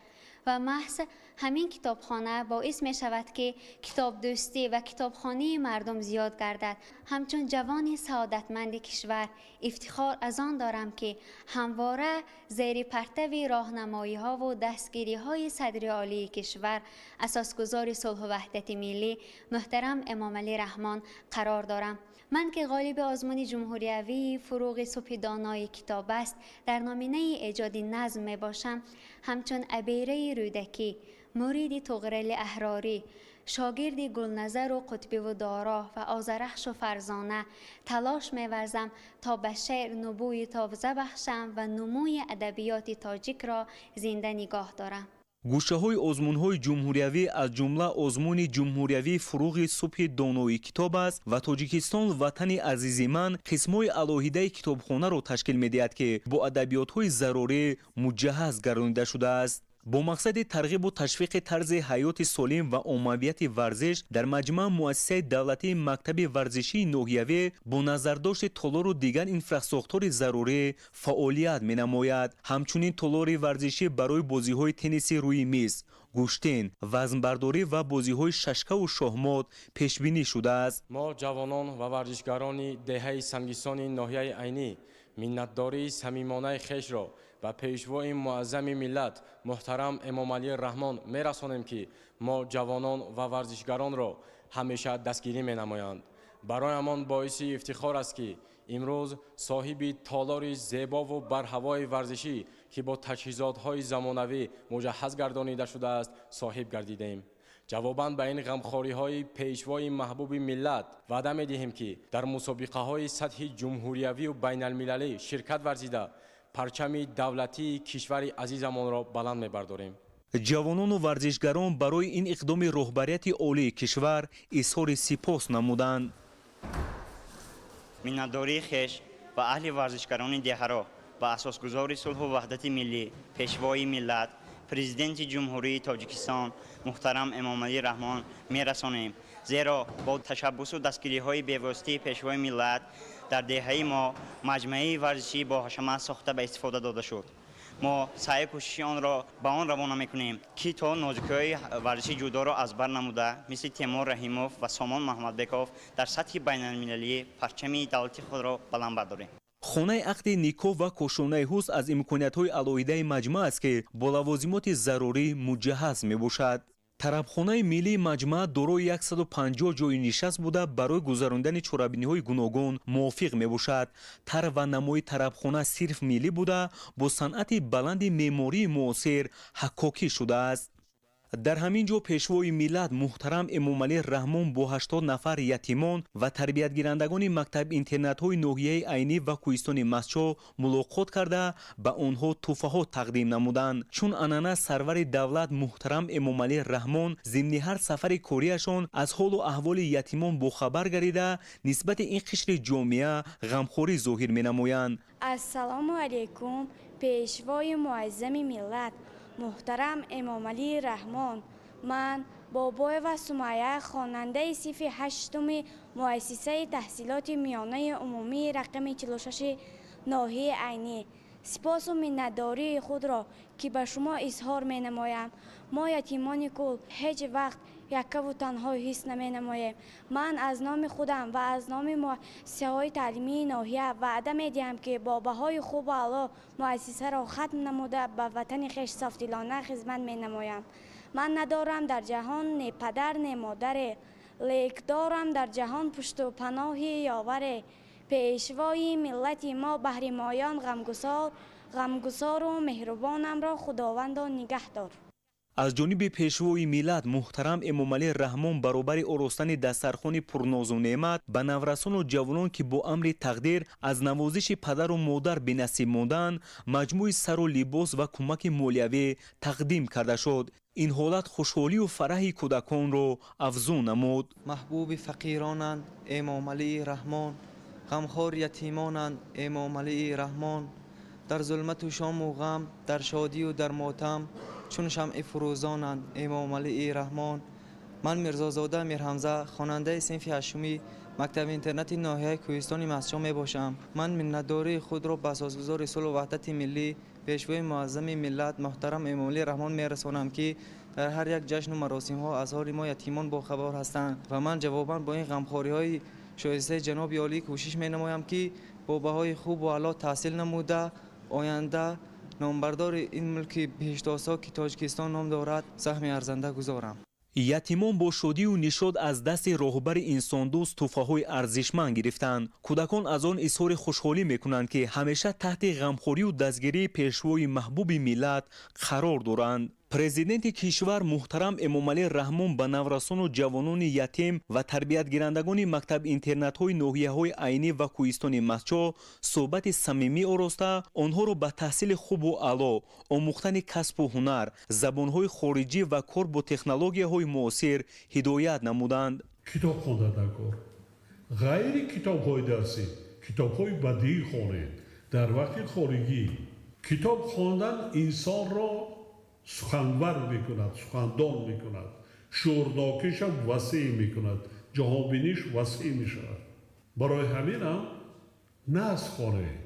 [SPEAKER 22] Ва маҳз ҳамин китобхона боис мешавад, ки китобдӯстӣ ва китобхонии мардум зиёд гардад. Ҳамчун ҷавони саодатманди кишвар ифтихор аз он дорам, ки ҳамвора зери партави роҳнамоиҳову дастгириҳои садри олии кишвар, асосгузори сулҳу ваҳдати миллӣ муҳтарам Эмомалӣ Раҳмон қарор дорам. Ман ки ғолиби озмуни ҷумҳуриявии «Фуруғи субҳи донои китоб аст» дар номинаи эҷоди назм мебошам, ҳамчун абераи Рӯдакӣ, муриди Туғрали Аҳрорӣ, шогирди Гулназару Қутбиву Доро ва Озарахшу Фарзона талош меварзам, то ба шеър нубӯи тоза бахшам ва нумӯи адабиёти тоҷикро зинда нигоҳ дорам.
[SPEAKER 7] Гӯшаҳои озмунҳои ҷумҳуриявӣ, аз ҷумла озмуни ҷумҳуриявии «Фуруғи субҳи донои китоб аст» ва «Тоҷикистон ватани азизи ман» қисмҳои алоҳидаи китобхонаро ташкил медиҳад, ки бо адабиётҳои зарурӣ муҷаҳҳаз гардонида шудааст. Бо мақсади тарғибу ташвиқи тарзи ҳаёти солим ва оммавияти варзиш дар маҷмаа муассисаи давлатии мактаби варзишии ноҳиявӣ бо назардошти толору дигар инфрасохтори зарурӣ фаъолият менамояд. Ҳамчунин толори варзишӣ барои бозиҳои тенниси рӯи миз, гӯштин, вазнбардорӣ ва бозиҳои шашкаву шоҳмот пешбинӣ шудааст.
[SPEAKER 1] Мо, ҷавонон ва варзишгарони деҳаи Сангистони ноҳияи Айнӣ, миннатдории самимонаи хешро ба пешвои муаззами миллат муҳтарам Эмомалӣ Раҳмон мерасонем, ки мо ҷавонон ва варзишгаронро ҳамеша дастгирӣ менамоянд. Бароямон боиси ифтихор аст, ки имрӯз соҳиби толори зебову барҳавои варзишӣ, ки бо таҷҳизотҳои замонавӣ муҷаҳҳаз гардонида шудааст, соҳиб гардидем. Ҷавобан ба ин ғамхориҳои пешвои маҳбуби миллат ваъда медиҳем, ки дар мусобиқаҳои сатҳи ҷумҳуриявию байналмилалӣ ширкат варзида, парчами давлатии кишвари азизамонро баланд мебардорем.
[SPEAKER 7] Ҷавонону варзишгарон барои ин иқдоми роҳбарияти олии кишвар изҳори сипос намуданд.
[SPEAKER 6] Миннатдории хеш ба аҳли варзишгарони деҳаро ба асосгузори сулҳу ваҳдати миллӣ, пешвои миллат, президенти Ҷумҳурии Тоҷикистон муҳтарам Эмомалӣ Раҳмон мерасонем, зеро бо ташаббусу дастгириҳои бевоситаи пешвои миллат дар деҳаи мо маҷмӯаи варзишӣ бо ҳашамат сохта ба истифода дода шуд. Мо саъю кӯшиши онро ба он равона мекунем, ки то нозукиҳои варзиши ҷудоро аз бар намуда, мисли Темур Раҳимов ва Сомон Маҳмадбеков дар сатҳи байналмилалӣ парчами давлати худро баланд бардорем.
[SPEAKER 7] Хонаи ақди никоҳ ва кошонаи ҳусн аз имкониятҳои алоҳидаи маҷмӯа аст, ки бо лавозимоти зарурӣ муҷаҳҳаз мебошад. Тарабхонаи миллии маҷмӯа дорои 150 ҷойи нишаст буда, барои гузарондани чорабиниҳои гуногун мувофиқ мебошад. Тарҳ ва намои тарабхона сирф миллӣ буда, бо санъати баланди меъмории муосир ҳаккокӣ шудааст. Дар ҳамин ҷо пешвои миллат муҳтарам Эмомалӣ Раҳмон бо 80 нафар ятимон ва тарбиятгирандагони мактаб-интернатҳои ноҳияи Айнӣ ва кӯҳистони Мастчоҳ мулоқот карда, ба онҳо тӯҳфаҳо тақдим намуданд. Чун анъана, сарвари давлат муҳтарам Эмомалӣ Раҳмон зимни ҳар сафари кориашон аз ҳолу аҳволи ятимон бохабар гардида, нисбати ин қишри ҷомеа ғамхорӣ зоҳир менамоянд.
[SPEAKER 23] Ассалому алайкум, пешвои муаззами миллат муҳтарам Эмомалӣ Раҳмон. Ман, Бобоева Сумайя, хонандаи синфи ҳаштуми муассисаи таҳсилоти миёнаи умумии рақами 46 ноҳияи Айнӣ, сипосу миннатдории худро ки ба шумо изҳор менамоям. Мо, ятимони кул, ҳеҷ вақт яккаву танҳо ҳис наменамоем. Ман аз номи худам ва аз номи муассисаҳои таълимии ноҳия ваъда медиҳам, ки бо баҳои хубу аъло муассисаро хатм намуда, ба ватани хеш софдилона хизмат менамоям. Ман надорам дар ҷаҳон не падар, не модаре, лек дорам дар ҷаҳон пушту паноҳи ёваре. Пешвои миллати мо, баҳри моён ғамгусору меҳрубонамро Худовандо нигаҳ дор.
[SPEAKER 7] Аз ҷониби пешвои миллат муҳтарам Эмомалӣ Раҳмон баробари оростани дастархони пурнозу неъмат ба наврасону ҷавонон, ки бо амри тақдир аз навозиши падару модар бенасиб мондаанд, маҷмӯи сару либос ва кӯмаки молиявӣ тақдим карда шуд. Ин ҳолат хушҳолию фараҳи кӯдаконро афзун намуд.
[SPEAKER 24] Маҳбуби фақиронанд Эмомалии Раҳмон, ғамхор ятимонанд Эмомалии Раҳмон. Дар зулмату шому ғам, дар шодию дар мотам, чун шамъи фурӯзонанд Эмомалии Раҳмон. Ман, Мирзозода Мирҳамза, хонандаи синфи ҳаштуми мактаби интернати ноҳияи Кӯҳистони Мастчоҳ мебошам. Ман миннатдории худро ба асосгузори сулҳу ваҳдати миллӣ, пешвои муаззами миллат муҳтарам Эмомалӣ Раҳмон мерасонам, ки дар ҳар як ҷашну маросимҳо аз ҳоли мо ятимон бохабар ҳастанд ва ман ҷавобан бо ин ғамхориҳои шоистаи ҷаноби олӣ кӯшиш менамоям, ки бо баҳои хубу аъло таҳсил намуда, оянда номбардори ин мулки беҳиштосо, ки Тоҷикистон ном дорад, саҳми арзанда гузорам.
[SPEAKER 7] Ятимон бо шодию нишод аз дасти роҳбари инсондӯст тӯҳфаҳои арзишманд гирифтанд. Кӯдакон аз он изҳори хушҳолӣ мекунанд, ки ҳамеша таҳти ғамхорию дастгирии пешвои маҳбуби миллат қарор доранд. Президенти кишвар муҳтарам Эмомалӣ Раҳмон ба наврасону ҷавонони ятим ва тарбиятгирандагони мактаб-интернатҳои ноҳияҳои Айнӣ ва Кӯҳистони Мастчоҳ суҳбати самимӣ ороста, онҳоро ба таҳсили хубу аъло, омӯхтани касбу ҳунар, забонҳои хориҷӣ ва кор бо технологияҳои муосир ҳидоят намуданд.
[SPEAKER 2] Китоб хондан дар кор, ғайри китобҳои дарсӣ китобҳои бадиӣ хонед. Дар вақти хоригӣ китоб хондан инсонро суханвар мекунад, сухандон мекунад, шуурнокиша васеъ мекунад, ҷаҳонбиниш васеъ мешавад. Барои ҳаминам нас хонед.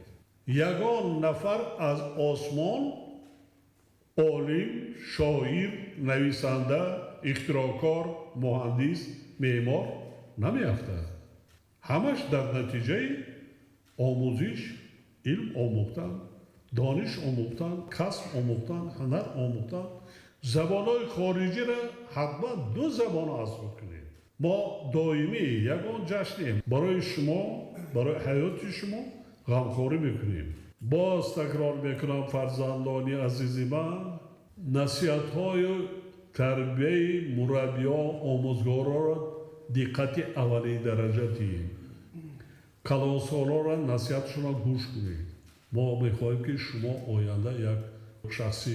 [SPEAKER 2] Ягон нафар аз осмон олим, шоир, нависанда, ихтироъкор, муҳандис, меъмор намеафтад. Ҳамаш дар натиҷаи омӯзиш, илм омӯхтан, дониш омӯхтан, касб омӯхтан, ҳунар омӯхтан, забонҳои хориҷиро ҳатман ду забон аз худ кунед. Мо доимӣ ягон ҷашнем барои шумо, барои ҳаёти шумо ғамхорӣ мекунем. Боз такрор мекунам, фарзандони азизи ман, насиҳатҳою тарбияи мураббиё, омӯзгорро диққати аввалин дараҷа диҳед. Калонсолонро насиҳатшонро гӯш кунед. Мо мехоҳем, ки шумо оянда як шахси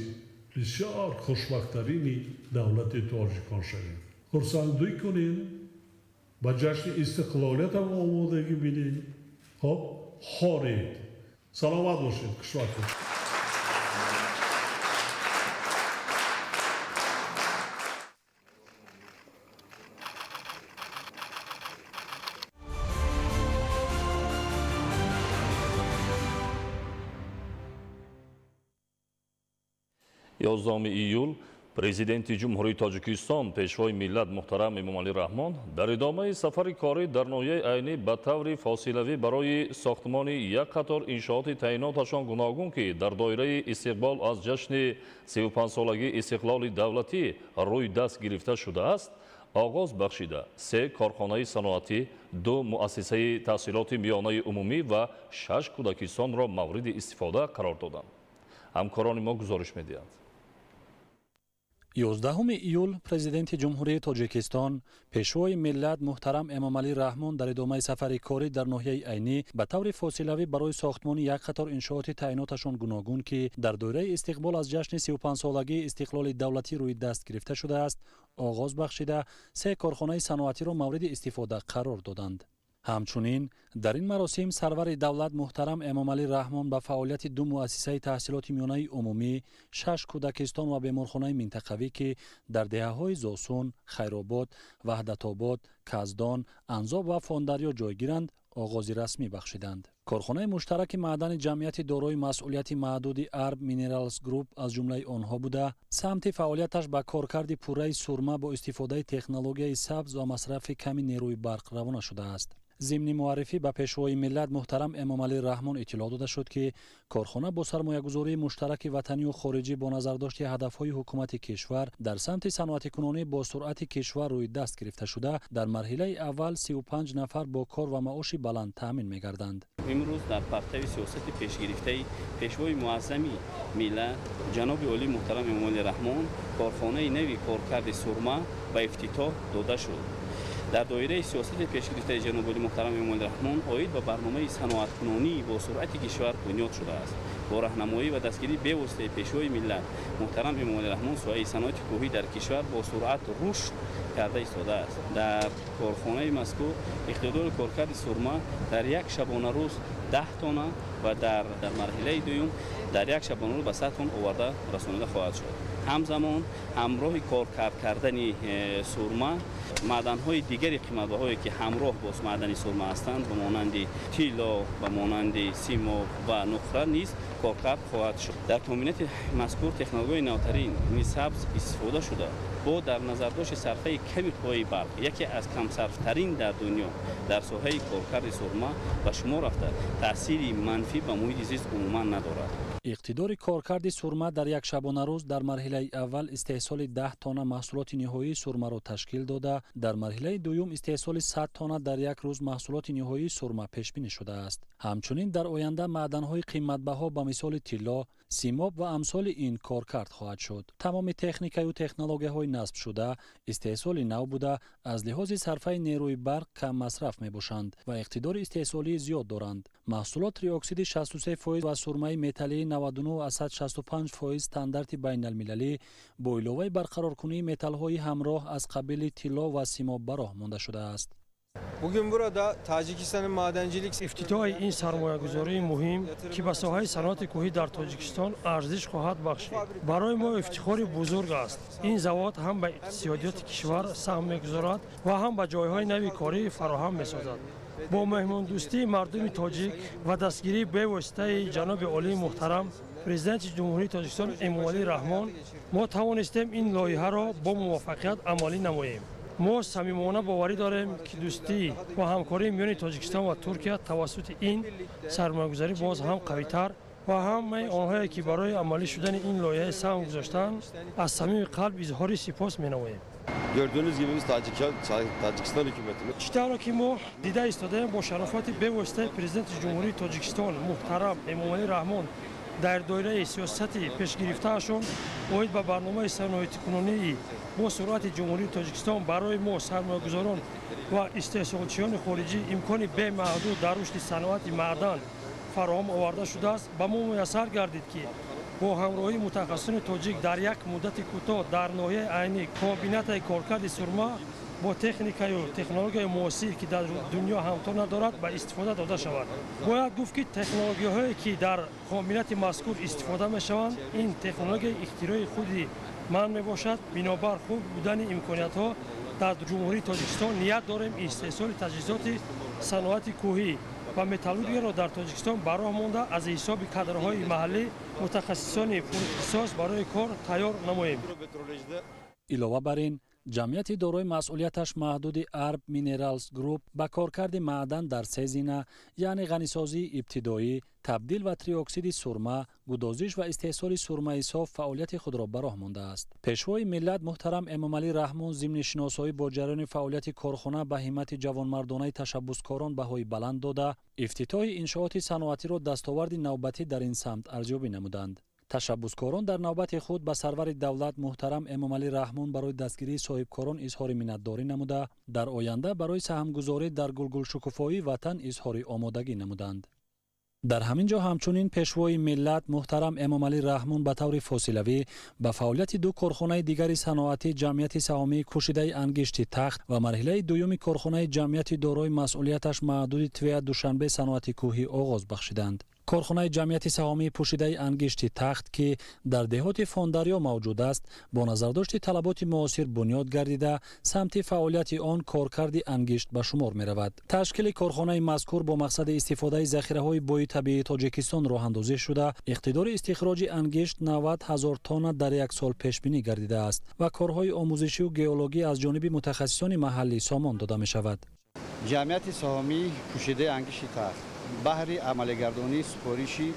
[SPEAKER 2] бисёр хушбахттарини давлати тоҷикон шавед. Хурсандӣ кунед, ба ҷашни истиқлолиятам омодагӣ бинед. Хоб, хонед. Саломат бошед, хушбахт бошед.
[SPEAKER 11] 11 июл Президенти Ҷумҳурии Тоҷикистон, Пешвои миллат муҳтарам Эмомалӣ Раҳмон дар идомаи сафари корӣ дар ноҳияи Айнӣ ба таври фосилавӣ барои сохтмони як қатор иншооти таъиноташон гуногун, ки дар доираи истиқбол аз ҷашни 35-солагии истиқлоли давлатӣ рӯй даст гирифта шудааст, оғоз бахшида, 3 корхонаи саноатӣ, 2 муассисаи таҳсилоти миёнаи умумӣ ва 6 кӯдакистонро мавриди истифода қарор доданд. Ҳамкорони мо гузориш медиҳанд.
[SPEAKER 4] 11 июл Президенти Ҷумҳурии Тоҷикистон, Пешвои миллат муҳтарам Эмомалӣ Раҳмон дар идомаи сафари корӣ дар ноҳияи Айнӣ ба таври фосилавӣ барои сохтмони як қатор иншооти таъиноташон гуногун, ки дар доираи истиқбол аз ҷашни 35-солагии истиқлоли давлатӣ рӯи даст гирифта шудааст, оғоз бахшида, 3 корхонаи саноатиро мавриди истифода қарор доданд. Ҳамчунин дар ин маросим сарвари давлат муҳтарам Эмомалӣ Раҳмон ба фаъолияти 2 муассисаи таҳсилоти миёнаи умумӣ, 6 кӯдакистон ва беморхонаи минтақавӣ, ки дар деҳаҳои Зосун, Хайробод, Ваҳдатобод, Каздон, Анзоб ва Фондарё ҷойгиранд, оғози расмӣ бахшиданд. Корхонаи муштараки маъдани ҷамъияти дорои масъулияти маҳдуди Арб Минералс Груп аз ҷумлаи онҳо буда, самти фаъолияташ ба коркарди пурраи сурма бо истифодаи технологияи сабз ва масрафи ками нерӯи барқ равона шудааст. Зимни муаррифӣ ба Пешвои миллат муҳтарам Эмомалӣ Раҳмон иттилоъ дода шуд, ки корхона бо сармоягузории муштараки ватанию хориҷӣ бо назардошти ҳадафҳои ҳукумати кишвар дар самти саноатикунонӣ бо суръати кишвар рӯи даст гирифта шуда, дар марҳилаи аввал 35 нафар бо кор ва маоши баланд таъмин мегарданд.
[SPEAKER 8] Имрӯз дар партави сиёсати пешгирифтаи Пешвои муаззами миллат ҷаноби олӣ муҳтарам Эмомалӣ Раҳмон корхонаи нави коркарди сурма ба ифтитоҳ дода шуд. Дар доираи сиёсати пешгирифтаи ҷаноби олӣ муҳтарам Эмомалӣ Раҳмон оид ба барномаи саноаткунонӣ бо суръати кишвар бунёд шудааст. Бо раҳнамоӣ ва дастгирии бевоситаи Пешвои миллат муҳтарам Эмомалӣ Раҳмон соҳаи саноати кӯҳӣ дар кишвар бо суръат рушд карда истодааст. Дар корхонаи мазкур иқтидори коркарди сурма дар як шабонарӯз 10 тонна ва дар марҳилаи дуюм дар як шабонарӯз ба 100 тонна оварда расонида хоҳад шуд. Ҳамзамон ҳамроҳи коркард кардани сурма маъданҳои дигари қиматбаҳое ки ҳамроҳ бо маъдани сурма ҳастанд, ба монанди тилло, ба монанди симоб ва нуқра низ коркард хоҳад шуд. Дар комбинати мазкур технологияи навтарин сабз истифода шуда, бо дар назардошти сарфаи ками қувваи барқ, яке аз камсарфтарин дар дунё дар соҳаи коркарди сурма ба шумор рафта, таъсири манфӣ ба муҳити зист умуман надорад.
[SPEAKER 4] Иқтидори коркарди сурма дар як шабонарӯз дар марҳилаи аввал истеҳсоли 10 тонна маҳсулоти ниҳоии сурмаро ташкил дода, дар марҳилаи дуюм истеҳсоли 100 тонна дар як рӯз маҳсулоти ниҳоии сурма пешбинӣ шудааст. Ҳамчунин дар оянда маъданҳои қиматбаҳо ба мисоли тилло, симоб ва амсоли ин коркард хоҳад шуд. Тамоми техникаю технологияҳои насбшуда истеҳсоли нав буда, аз лиҳози сарфаи нерӯи барқ каммасраф мебошанд ва иқтидори истеҳсолии зиёд доранд. Маҳсулот триоксиди 63% ва сурмаи металлии 99,65% стандарти байналмилалӣ бо иловаи барқароркунии металлҳои ҳамроҳ аз қабили тилло ва симоб ба роҳ монда шудааст.
[SPEAKER 9] Bugün burada Tacikistan'ın madencilik
[SPEAKER 13] Ифтитоҳи ин сармоягузории муҳим, ки ба соҳаи саноати кӯҳӣ дар Тоҷикистон арзиш хоҳад бахшид, барои мо ифтихори бузург аст. Ин завод ҳам ба иқтисодиёти кишвар саҳм мегузорад ва ҳам ба ҷойҳои нави корӣ фароҳам месозад. Бо меҳмондӯстии мардуми тоҷик ва дастгирии бевоситаи ҷаноби олии муҳтарам Президенти Ҷумҳурии Тоҷикистон Эмомалӣ Раҳмон мо тавонистем ин лоиҳаро бо муваффақият амалӣ намоем. Мо самимона боварӣ дорем, ки дӯстӣ ва ҳамкории миёни Тоҷикистон ва Туркия тавассути ин сармоягузорӣ боз ҳам қавитар ва ҳамаи онҳое, ки барои амалӣ шудани ин лоиҳа саҳм гузоштанд, аз самими қалб изҳори сипос менамоем.
[SPEAKER 14] Gördüğünüz gibi biz Tacikistan hükümetimiz.
[SPEAKER 13] Чӣ тавре ки мо дида истодаем, бо шарофати бевоситаи Президенти Ҷумҳурии Тоҷикистон муҳтарам Эмомалӣ Раҳмон дар доираи сиёсати пешгирифтаашон оид ба барномаи саноатикунонии бо суръати Ҷумҳурии Тоҷикистон барои мо сармоягузорон ва истеҳсолчиёни хориҷӣ имкони бемаҳдуд дар рушди саноати маъдан фароҳам оварда шудааст. Ба мо муяссар гардид, ки бо ҳамроҳии мутахассисони тоҷик дар як муддати кӯтоҳ дар ноҳияи Айнӣ комбинатаи коркарди сурма бо техникаю технологияи муосир, ки дар дунё ҳамто надорад, ба истифода дода шавад. Бояд гуфт, ки технологияҳое, ки дар комбинати мазкур истифода мешаванд, ин технологияи ихтирои худи ман мебошад. Бинобар хуб будани имкониятҳо дар Ҷумҳурии Тоҷикистон ният дорем истеҳсоли таҷҳизоти саноати кӯҳӣ ва металлургияро дар Тоҷикистон ба роҳ монда, аз ҳисоби кадрҳои маҳаллӣ мутахассисони пурихтисос барои кор тайёр намоем.
[SPEAKER 4] Илова бар ин, ҷамъияти дорои масъулияташ маҳдуди Арб Минералс Груп ба коркарди маъдан дар се зина, яъне ғанисозии ибтидоӣ, табдил ва триоксиди сурма, гудозиш ва истеҳсоли сурмаи соф фаъолияти худро ба роҳ мондааст. Пешвои миллат муҳтарам Эмомалӣ Раҳмон зимни шиносоӣ бо ҷараёни фаъолияти корхона ба ҳиммати ҷавонмардонаи ташаббускорон баҳои баланд дода, ифтитоҳи иншооти саноатиро дастоварди навбатӣ дар ин самт арзёбӣ намуданд. Ташаббускорон дар навбати худ ба сарвари давлат муҳтарам Эмомалӣ Раҳмон барои дастгирии соҳибкорон изҳори миннатдорӣ намуда, дар оянда барои саҳмгузорӣ дар гулгулшукуфоии ватан изҳори омодагӣ намуданд. Дар ҳамин ҷо ҳамчунин Пешвои миллат муҳтарам Эмомалӣ Раҳмон ба таври фосилавӣ ба фаъолияти ду корхонаи дигари саноатӣ, ҷамъияти саҳомии кӯшидаи ангишти Тахт ва марҳилаи дуюми корхонаи ҷамъияти дорои масъулияташ маҳдуди Твея Душанбе саноати кӯҳӣ оғоз бахшиданд. Корхонаи ҷамъияти саҳомии пӯшидаи ангишти Тахт, ки дар деҳоти Фондарё мавҷуд аст, бо назардошти талаботи муосир бунёд гардида, самти фаъолияти он коркарди ангишт ба шумор меравад. Ташкили корхонаи мазкур бо мақсади истифодаи захираҳои бои табиии Тоҷикистон роҳандозӣ шуда, иқтидори истихроҷи ангишт 90 ҳазор тонна дар як сол пешбинӣ гардидааст ва корҳои омӯзишию геологӣ аз ҷониби мутахассисони маҳаллӣ сомон дода мешавад.
[SPEAKER 15] Ҷамъияти саҳомии пӯшидаи ангишти Тахт баҳри амалигардонии супориши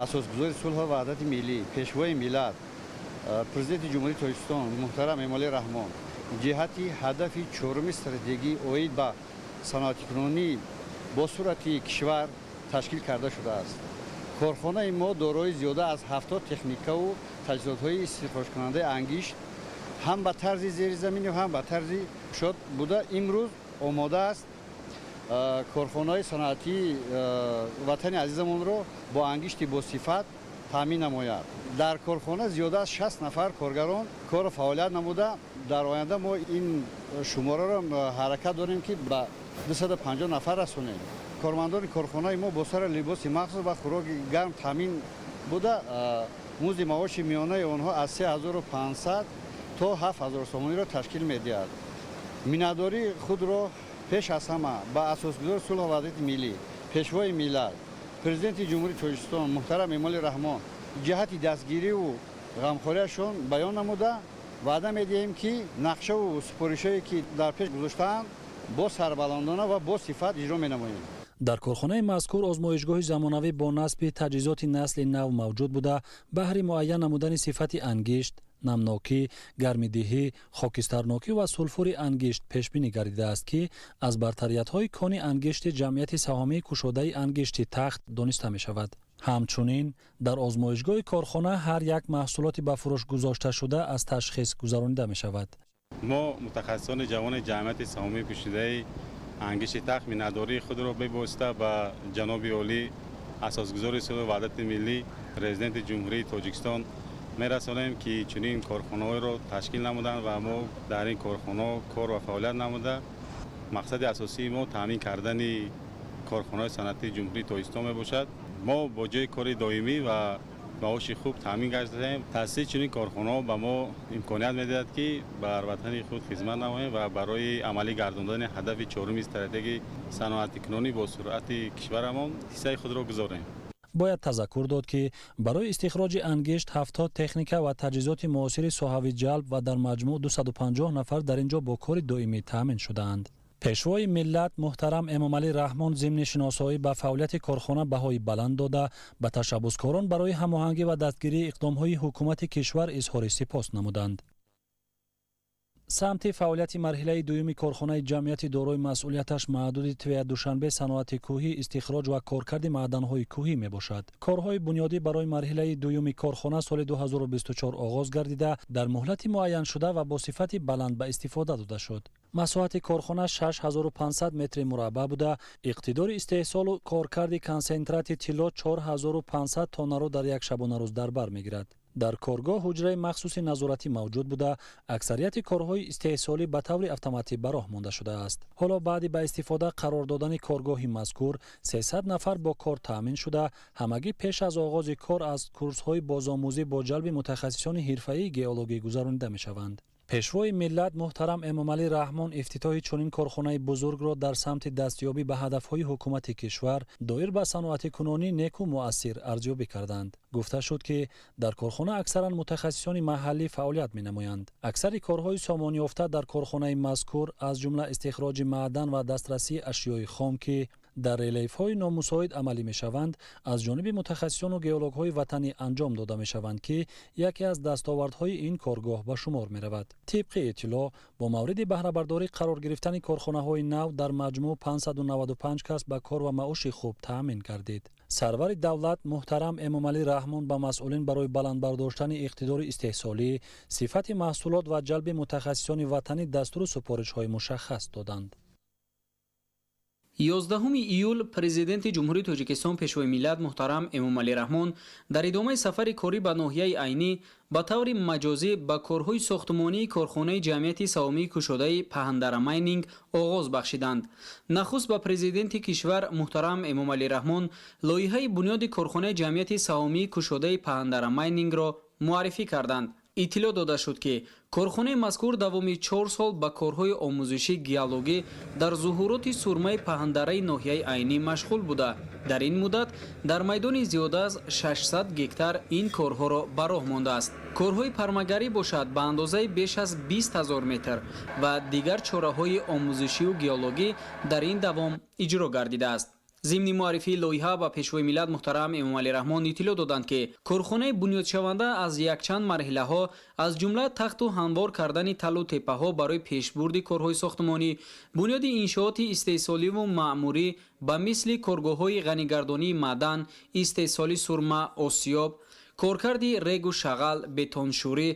[SPEAKER 15] асосгузори сулҳу ваҳдати миллӣ, Пешвои миллат, Президенти Ҷумҳурии Тоҷикистон муҳтарам Эмомалӣ Раҳмон ҷиҳати ҳадафи чоруми стратегӣ оид ба саноатикунонӣ бо суръати кишвар ташкил карда шудааст. Корхонаи мо дорои зиёда аз 70 техникаву таҷҳизотҳои истихроҷкунандаи ангишт ҳам ба тарзи зеризаминӣ, ҳам ба тарзи кушод буда, имрӯз омода аст корхонаҳои саноатии ватани азизамонро бо ангишти босифат таъмин намояд. Дар корхона зиёда аз 60 нафар коргарон кору фаъолият намуда, дар оянда мо ин шумораро ҳаракат дорем, ки ба 250 нафар расонем. Кормандони корхонаи мо бо сари либоси махсус ва хӯроки гарм таъмин буда, музди маоши миёнаи онҳо аз 3500 то 7000 сомониро ташкил медиҳад. Миннатдории худро пеш аз ҳама ба асосгузори сулҳу ваҳдати миллӣ, Пешвои миллат, Президенти Ҷумҳурии Тоҷикистон муҳтарам Эмомалӣ Раҳмон ҷиҳати дастгириву ғамхориашон баён намуда, ваъда медиҳем, ки нақшаву супоришҳое, ки дар пеш гузоштаанд, бо сарбаландона ва бо сифат иҷро менамоем.
[SPEAKER 4] Дар корхонаи мазкур озмоишгоҳи замонавӣ бо насби таҷҳизоти насли нав мавҷуд буда, баҳри муайян намудани сифати ангишт, намнокӣ, гармидиҳӣ, хокистарнокӣ ва сулфури ангишт пешбинӣ гардидааст, ки аз бартариятҳои кони ангишти ҷамъияти саҳомии кушодаи ангишти Тахт дониста мешавад. Ҳамчунин дар озмоишгоҳи корхона ҳар як маҳсулоти ба фурӯш гузошташуда аз ташхис гузаронида мешавад.
[SPEAKER 3] Мо, мутахассисони ҷавони ҷамъияти саҳомии пӯшидаи ангишти Тахт, миннатдории худро бевосита ба ҷаноби олӣ, асосгузори сулҳу ваҳдати миллӣ, Президенти Ҷумҳурии Тоҷикистон мерасонем, ки чунин корхонаҳоеро ташкил намуданд ва мо дар ин корхонаҳо кор ва фаъолият намуда, мақсади асосии мо таъмин кардани корхонаҳои санъатии Ҷумҳурии Тоҷикистон мебошад. Мо бо ҷои кори доимӣ ва маоши хуб таъмин гардидаем. Таъсиси чунин корхонаҳо ба мо имконият медиҳад, ки бар ватани худ хизмат намоем ва барои амалӣ гардондани ҳадафи чоруми стратегии саноатикунонӣ бо суръати кишварамон ҳиссаи худро гузорем.
[SPEAKER 4] Бояд тазаккур дод, ки барои истихроҷи ангишт 70 техника ва таҷҳизоти муосири соҳавӣ ҷалб ва дар маҷмӯъ 250 нафар дар ин ҷо бо кори доимӣ таъмин шудаанд. Пешвои миллат муҳтарам Эмомалӣ Раҳмон зимни шиносоӣ ба фаъолияти корхона баҳои баланд дода, ба ташаббускорон барои ҳамоҳангӣ ва дастгирии иқдомҳои ҳукумати кишвар изҳори сипос намуданд. Самти фаъолияти марҳилаи дуюми корхонаи ҷамъияти дорои масъулияташ маҳдуди Твея Душанбе саноати кӯҳӣ, истихроҷ ва коркарди маъданҳои кӯҳӣ мебошад. Корҳои бунёдӣ барои марҳилаи дуюми корхона соли 2024 оғоз гардида, дар муҳлати муайяншуда ва бо сифати баланд ба истифода дода шуд. Масоҳати корхона 6500 метри мураббаъ буда, иқтидори истеҳсолу коркарди консентрати тилло 4500 тоннаро дар як шабонарӯз дар бар мегирад. Дар коргоҳ ҳуҷраи махсуси назоратӣ мавҷуд буда, аксарияти корҳои истеҳсолӣ ба таври автоматӣ ба роҳ монда шудааст. Ҳоло баъди ба истифода қарор додани коргоҳи мазкур 300 нафар бо кор таъмин шуда, ҳамагӣ пеш аз оғози кор аз курсҳои бозомӯзӣ бо ҷалби мутахассисони ҳирфаии геологӣ гузаронида мешаванд. Пешвои миллат муҳтарам Эмомалӣ Раҳмон ифтитоҳи чунин корхонаи бузургро дар самти дастёбӣ ба ҳадафҳои ҳукумати кишвар доир ба саноатикунонӣ неку муассир арзёбӣ карданд. Гуфта шуд, ки дар корхона аксаран мутахассисони маҳаллӣ фаъолият менамоянд. Аксари корҳои сомонёфта дар корхонаи мазкур, аз ҷумла истихроҷи маъдан ва дастрасии ашёи хом, ки дар релефҳои номусоид амалӣ мешаванд, аз ҷониби мутахассисону геологҳои ватанӣ анҷом дода мешаванд, ки яке аз дастовардҳои ин коргоҳ ба шумор меравад. Тибқи иттилоъ, бо мавриди баҳрабардорӣ қарор гирифтани корхонаҳои нав дар маҷмӯъ 595 кас ба кор ва маоши хуб таъмин гардид. Сарвари давлат муҳтарам Эмомалӣ Раҳмон ба масъулин барои баланд бардоштани иқтидори истеҳсолӣ, сифати маҳсулот ва ҷалби мутахассисони ватанӣ дастуру супоришҳои мушаххас доданд.
[SPEAKER 5] 11 июл Президенти Ҷумҳурии Тоҷикистон, Пешвои миллат муҳтарам Эмомалӣ Раҳмон дар идомаи сафари корӣ ба ноҳияи Айнӣ ба таври маҷозӣ ба корҳои сохтмонии корхонаи ҷамъияти саҳомии кушодаи Паҳандара Майнинг оғоз бахшиданд. Нахуст ба президенти кишвар муҳтарам Эмомалӣ Раҳмон лоиҳаи бунёди корхонаи ҷамъияти саҳомии кушодаи Паҳандара Майнингро муаррифӣ карданд. Иттилоъ дода шуд, ки корхонаи мазкур давоми 4 сол ба корҳои омӯзиши геологӣ дар зуҳуроти сурмаи паҳандараи ноҳияи Айнӣ машғул буда, дар ин муддат дар майдони зиёда аз 600 гектар ин корҳоро ба роҳ мондааст. Корҳои пармагарӣ бошад, ба андозаи беш аз 20 ҳазор метр ва дигар чораҳои омӯзишию геологӣ дар ин давом иҷро гардидааст. Зимни муаррифии лоиҳа ба Пешвои миллат муҳтарам Эмомалӣ Раҳмон иттилоъ доданд, ки корхонаи бунёдшаванда аз якчанд марҳилаҳо, аз ҷумла тахту ҳамвор кардани талу теппаҳо барои пешбурди корҳои сохтмонӣ, бунёди иншооти истеҳсоливу маъмурӣ ба мисли коргоҳҳои ғанигардонии маъдан, истеҳсоли сурма, осиёб, коркарди регу шағал, бетоншӯрӣ,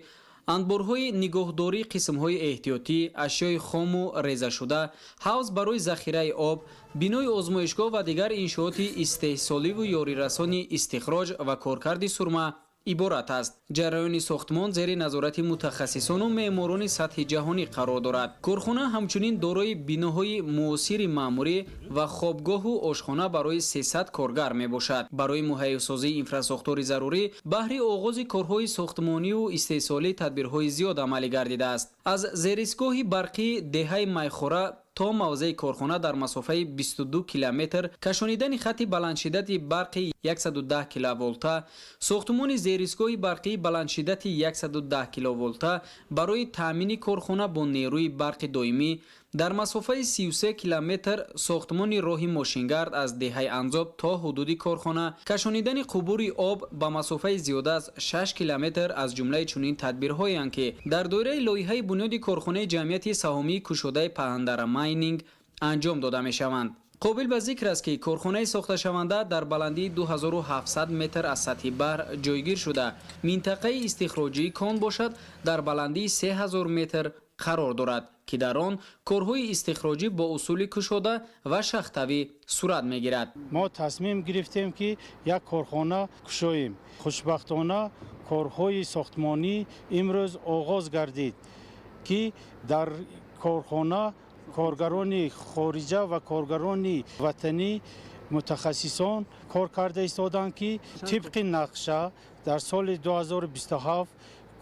[SPEAKER 5] анборҳои нигоҳдории қисмҳои эҳтиётӣ, ашёи хому резашуда, ҳавз барои захираи об, бинои озмоишгоҳ ва дигар иншооти истеҳсоливу ёрирасони истихроҷ ва коркарди сурма иборат аст. Ҷараёни сохтмон зери назорати мутахассисону меъморони сатҳи ҷаҳонӣ қарор дорад. Корхона ҳамчунин дорои биноҳои муосири маъмурӣ ва хобгоҳу ошхона барои 300 коргар мебошад. Барои муҳайёсозии инфрасохтори зарурӣ баҳри оғози корҳои сохтмонию истеҳсолӣ тадбирҳои зиёд амалӣ гардидааст. Аз зеристгоҳи барқии деҳаи Майхора то мавзеи корхона дар масофаи 22 километр кашонидани хати баландшиддати барқи 110 киловолта, сохтмони зеристгоҳи барқии баландшиддати 110 киловолта барои таъмини корхона бо нерӯи барқи доимӣ, дар масофаи 33 километр сохтмони роҳи мошингард аз деҳаи Анзоб то ҳудуди корхона, кашонидани қубури об ба масофаи зиёда аз 6 километр аз ҷумлаи чунин тадбирҳоянд, ки дар доираи лоиҳаи бунёди корхонаи ҷамъияти саҳомии кушодаи Паҳандара Майнинг анҷом дода мешаванд. Қобил ба зикр аст, ки корхонаи сохташаванда дар баландии 2700 метр аз сатҳи баҳр ҷойгир шуда, минтақаи истихроҷии кон бошад дар баландии 3000 метр қарор дорад, ки дар он корҳои истихроҷӣ бо усули кушода ва шахтавӣ сурат мегирад.
[SPEAKER 10] Мо тасмим гирифтем, ки як корхона кушоем. Хушбахтона, корҳои сохтмонӣ имрӯз оғоз гардид, ки дар корхона коргарони хориҷа ва коргарони ватанӣ, мутахассисон кор карда истоданд, ки тибқи нақша дар соли 2027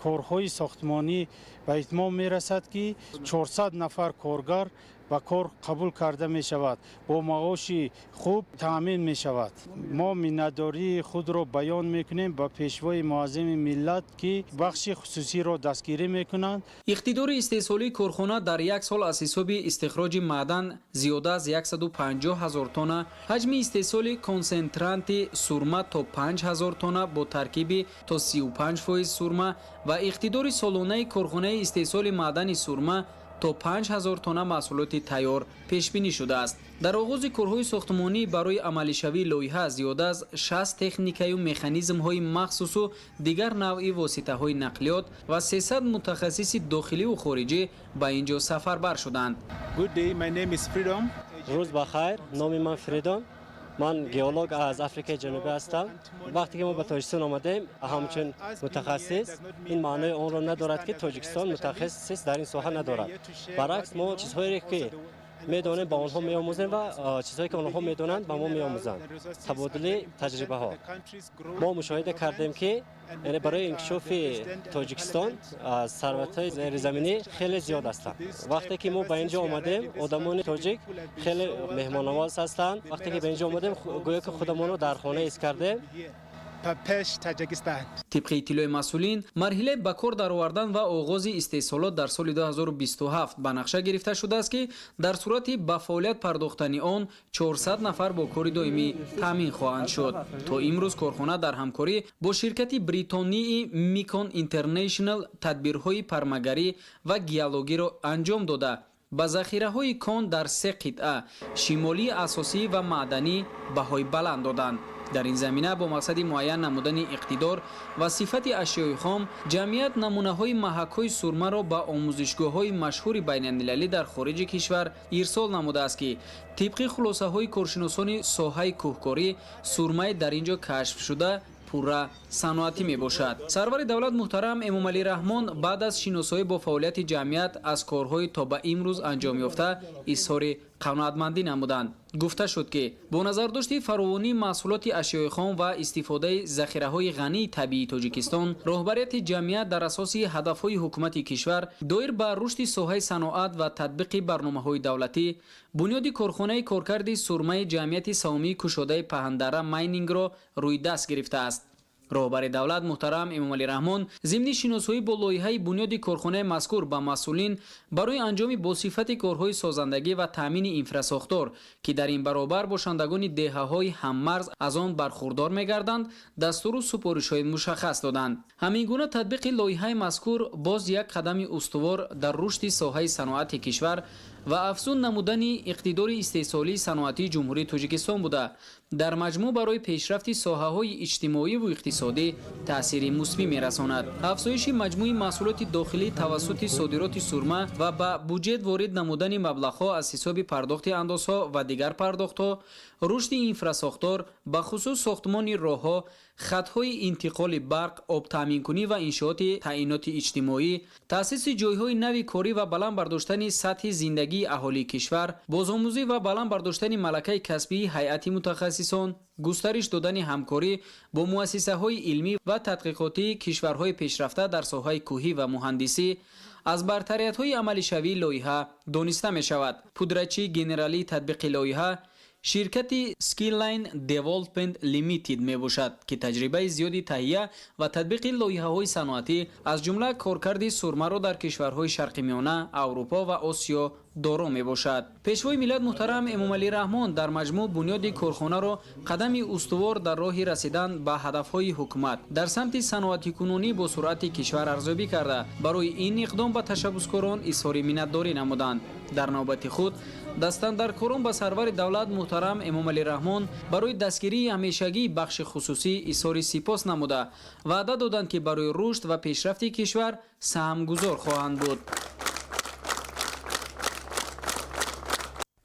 [SPEAKER 10] корҳои сохтмонӣ ба итмом мерасад, ки 400 нафар коргар ба кор қабул карда мешавад, бо маоши хуб таъмин мешавад. Мо миннатдории худро баён мекунем ба Пешвои муаззами миллат, ки бахши хусусиро дастгирӣ мекунанд.
[SPEAKER 5] Иқтидори истеҳсолии корхона дар як сол аз ҳисоби истихроҷи маъдан зиёда аз 150 ҳазор тонна, ҳаҷми истеҳсоли консентранти сурма то 5 ҳазор тонна бо таркиби то 35% сурма ва иқтидори солонаи корхонаи истеҳсоли маъдани сурма то 5000 тонна маҳсулоти тайёр пешбинӣ шудааст. Дар оғози корҳои сохтмонӣ барои амалишавии лоиҳа зиёда аз 60 техникаю механизмҳои махсусу дигар навъи воситаҳои нақлиёт ва 300 мутахассиси дохиливу хориҷӣ ба ин ҷо сафарбар шуданд.
[SPEAKER 12] Рӯз ба хайр, номи ман Фридом, ман геолог аз Африкаи Ҷанубӣ ҳастам. Вақте ки мо ба Тоҷикистон омадем ҳамчун мутахассис, ин маънои онро надорад, ки Тоҷикистон мутахассис дар ин соҳа надорад. Баръакс, мо чизҳоере ки медонем, ба онҳо меомӯзем ва чизҳое ки онҳо медонанд, ба мо меомӯзанд. Табодули таҷрибаҳо. Мо мушоҳида кардем, ки яъне барои инкишофи Тоҷикистон сарватҳои зеризаминӣ хеле зиёд ҳастанд. Вақте ки мо ба ин ҷо омадем, одамони тоҷик хеле меҳмоннавоз ҳастанд. Вақте ки ба ин ҷо омадем, гӯё ки худамонро дар хона ҳис кардем.
[SPEAKER 5] Тибқи иттилои масъулин, марҳилаи ба кор даровардан ва оғози истеҳсолот дар соли 2027 ба нақша гирифта шудааст, ки дар сурати ба фаъолият пардохтани он 400 нафар бо кори доимӣ таъмин хоҳанд шуд. То имрӯз корхона дар ҳамкорӣ бо ширкати бритонии Микон Интернешнл тадбирҳои пармагарӣ ва геологиро анҷом дода, ба захираҳои кон дар се қитъа, шимолии, асосӣ ва маъданӣ, баҳои баланд доданд. Дар ин замина бо мақсади муайян намудани иқтидор ва сифати ашёи хом ҷамъият намунаҳои маҳакҳои сурмаро ба омӯзишгоҳҳои машҳури байналмилалӣ дар хориҷи кишвар ирсол намудааст, ки тибқи хулосаҳои коршиносони соҳаи кӯҳкорӣ, сурмаи дар ин ҷо кашфшуда пурра саноатӣ мебошад. Сарвари давлат муҳтарам Эмомалӣ Раҳмон баъд аз шиносоӣ бо фаъолияти ҷамъият аз корҳои то ба имрӯз анҷом ёфта изҳори қаноатмандӣ намуданд. Гуфта шуд, ки бо назардошти фаровонии маҳсулоти ашёи хом ва истифодаи захираҳои ғании табиии Тоҷикистон, роҳбарияти ҷамъият дар асоси ҳадафҳои ҳукумати кишвар доир ба рушди соҳаи саноат ва татбиқи барномаҳои давлатӣ бунёди корхонаи коркарди сурмаи ҷамъияти саҳомии кушодаи Паҳандара Майнингро рӯи даст гирифтааст. Роҳбари давлат муҳтарам Эмомалӣ Раҳмон зимни шиносоӣ бо лоиҳаи бунёди корхонаи мазкур ба масъулин барои анҷоми босифати корҳои созандагӣ ва таъмини инфрасохтор, ки дар ин баробар бошандагони деҳаҳои ҳаммарз аз он бархурдор мегарданд, дастуру супоришҳои мушаххас доданд. Ҳамин гуна татбиқи лоиҳаи мазкур боз як қадами устувор дар рушди соҳаи саноати кишвар Ва афзун намудани иқтидори истеҳсолии саноатии Ҷумҳурии Тоҷикистон буда, дар маҷмӯъ барои пешрафти соҳаҳои иҷтимоиву иқтисодӣ таъсири мусбӣ мерасонад. Афзоиши маҷмӯи маҳсулоти дохилӣ тавассути содироти сурма ва ба буҷет ворид намудани маблағҳо аз ҳисоби пардохти андозҳо ва дигар пардохтҳо, рушди инфрасохтор, бахусус сохтмони роҳҳо, хатҳои интиқоли барқ, обтаъминкунӣ ва иншооти таъиноти иҷтимоӣ, таъсиси ҷойҳои нави корӣ ва баланд бардоштани сатҳи зиндагии аҳолии кишвар, бозомӯзӣ ва баланд бардоштани малакаи касбии ҳайати мутахассисон, густариш додани ҳамкорӣ бо муассисаҳои илмӣ ва тадқиқотии кишварҳои пешрафта дар соҳаи кӯҳӣ ва муҳандисӣ аз бартариятҳои амалишавии лоиҳа дониста мешавад. Пудрачии генералии татбиқи лоиҳа ширкати Skyline Development Limited мебошад, ки таҷрибаи зиёди таҳия ва татбиқи лоиҳаҳои саноатӣ, аз ҷумла коркарди сурмаро дар кишварҳои Шарқи Миёна, Аврупо ва Осиё доро мебошад. Пешвои миллат муҳтарам Эмомалӣ Раҳмон дар маҷмӯъ бунёди корхонаро қадами устувор дар роҳи расидан ба ҳадафҳои ҳукумат дар самти саноатикунонӣ бо суръати кишвар арзёбӣ карда, барои ин иқдом ба ташаббускорон изҳори миннатдорӣ намуданд. Дар навбати худ дастандаркорон ба сарвари давлат муҳтарам Эмомалӣ Раҳмон барои дастгирии ҳамешагии бахши хусусӣ изҳори сипос намуда, ваъда доданд, ки барои рушд ва пешрафти кишвар саҳмгузор хоҳанд буд.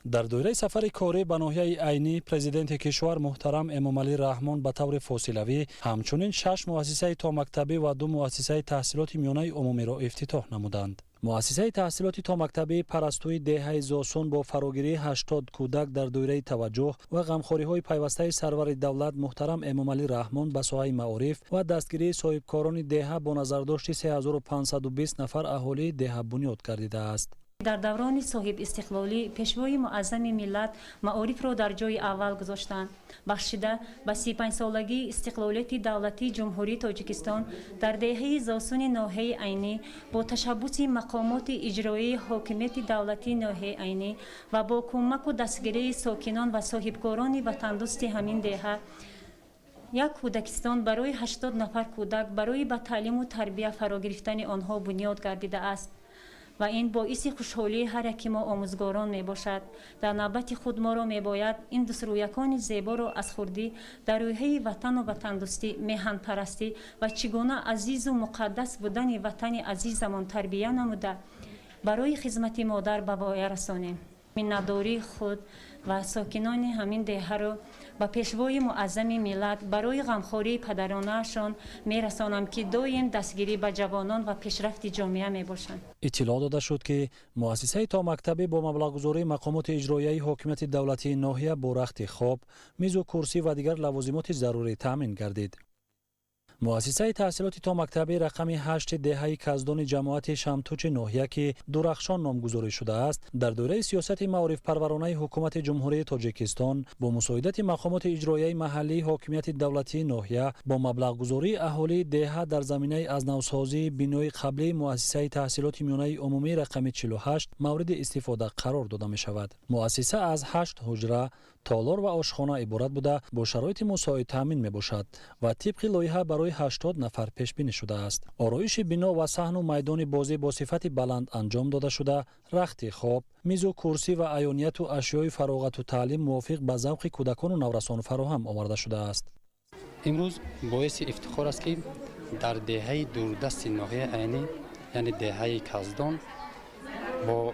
[SPEAKER 4] Дар доираи сафари корӣ ба ноҳияи Айнӣ президенти кишвар муҳтарам Эмомалӣ Раҳмон ба таври фосилавӣ ҳамчунин шаш муассисаи томактабӣ ва ду муассисаи таҳсилоти миёнаи умумиро ифтитоҳ намуданд. Муассисаи таҳсилоти томактабии Парастӯи деҳаи Зосун бо фарогирии 80 кӯдак дар доираи таваҷҷӯҳ ва ғамхориҳои пайвастаи сарвари давлат муҳтарам Эмомалӣ Раҳмон ба соҳаи маориф ва дастгирии соҳибкорони деҳа бо назардошти 3520 нафар аҳолии деҳа бунёд гардидааст.
[SPEAKER 16] Дар даврони соҳибистиқлолӣ пешвои муаззами миллат маорифро дар ҷои аввал гузоштанд. Бахшида ба 35-солагии истиқлолияти давлатии Ҷумҳурии Тоҷикистон дар деҳаи Зосуни ноҳияи Айнӣ бо ташаббуси мақомоти иҷроии ҳокимияти давлатии ноҳияи Айнӣ ва бо кӯмаку дастгирии сокинон ва соҳибкорони ватандӯсти ҳамин деҳа як кӯдакистон барои 80 нафар кӯдак барои ба таълиму тарбия фаро гирифтани онҳо бунёд гардидааст. Ва ин боиси хушҳолии ҳар яки мо омӯзгорон мебошад. Дар навбати худ моро мебояд ин дусрӯякони зеборо аз хурдӣ дар рӯҳияи ватану ватандӯстӣ, меҳанпарастӣ ва чӣ гуна азизу муқаддас будани ватани азизамон тарбия намуда барои хизмати модар ба воя расонем. Миннатдории худ ва сокинони ҳамин деҳаро ба пешвои муаззами миллат барои ғамхории падаронаашон мерасонам, ки доим дастгирӣ ба ҷавонон ва пешрафти ҷомеа мебошанд.
[SPEAKER 4] Иттилоъ дода шуд, ки муассисаи томактабӣ бо маблағгузории мақомоти иҷроияи ҳокимияти давлатии ноҳия бо рахти хоб, мизу курсӣ ва дигар лавозимоти зарурӣ таъмин гардид. Муассисаи таҳсилоти томактабӣ рақами 8 деҳаи Каздони ҷамоати Шамтучи ноҳия, ки Дурахшон номгузорӣ шудааст, дар доираи сиёсати маорифпарваронаи ҳукумати Ҷумҳурии Тоҷикистон бо мусоидати мақомоти иҷроияи маҳаллии ҳокимияти давлатии ноҳия бо маблағгузории аҳолии деҳа дар заминаи аз навсозии бинои қаблии муассисаи таҳсилоти миёнаи умумии рақами 48 мавриди истифода қарор дода мешавад. Муассиса аз 8 ҳуҷра, толор ва ошхона иборат буда, бо шароити мусоид таъмин мебошад ва тибқи лоиҳа барои 80 нафар пешбинӣ шудааст. Ороиши бино ва саҳну майдони бозӣ бо сифати баланд анҷом дода шуда, рахти хоб, мизу курсӣ ва аёнияту ашёи фароғату таълим мувофиқ ба завқи кӯдакону наврасон фароҳам оварда шудааст.
[SPEAKER 17] Имрӯз боиси ифтихор аст, ки дар деҳаи дурдасти ноҳияи Айнӣ, яъне деҳаи Каздон, бо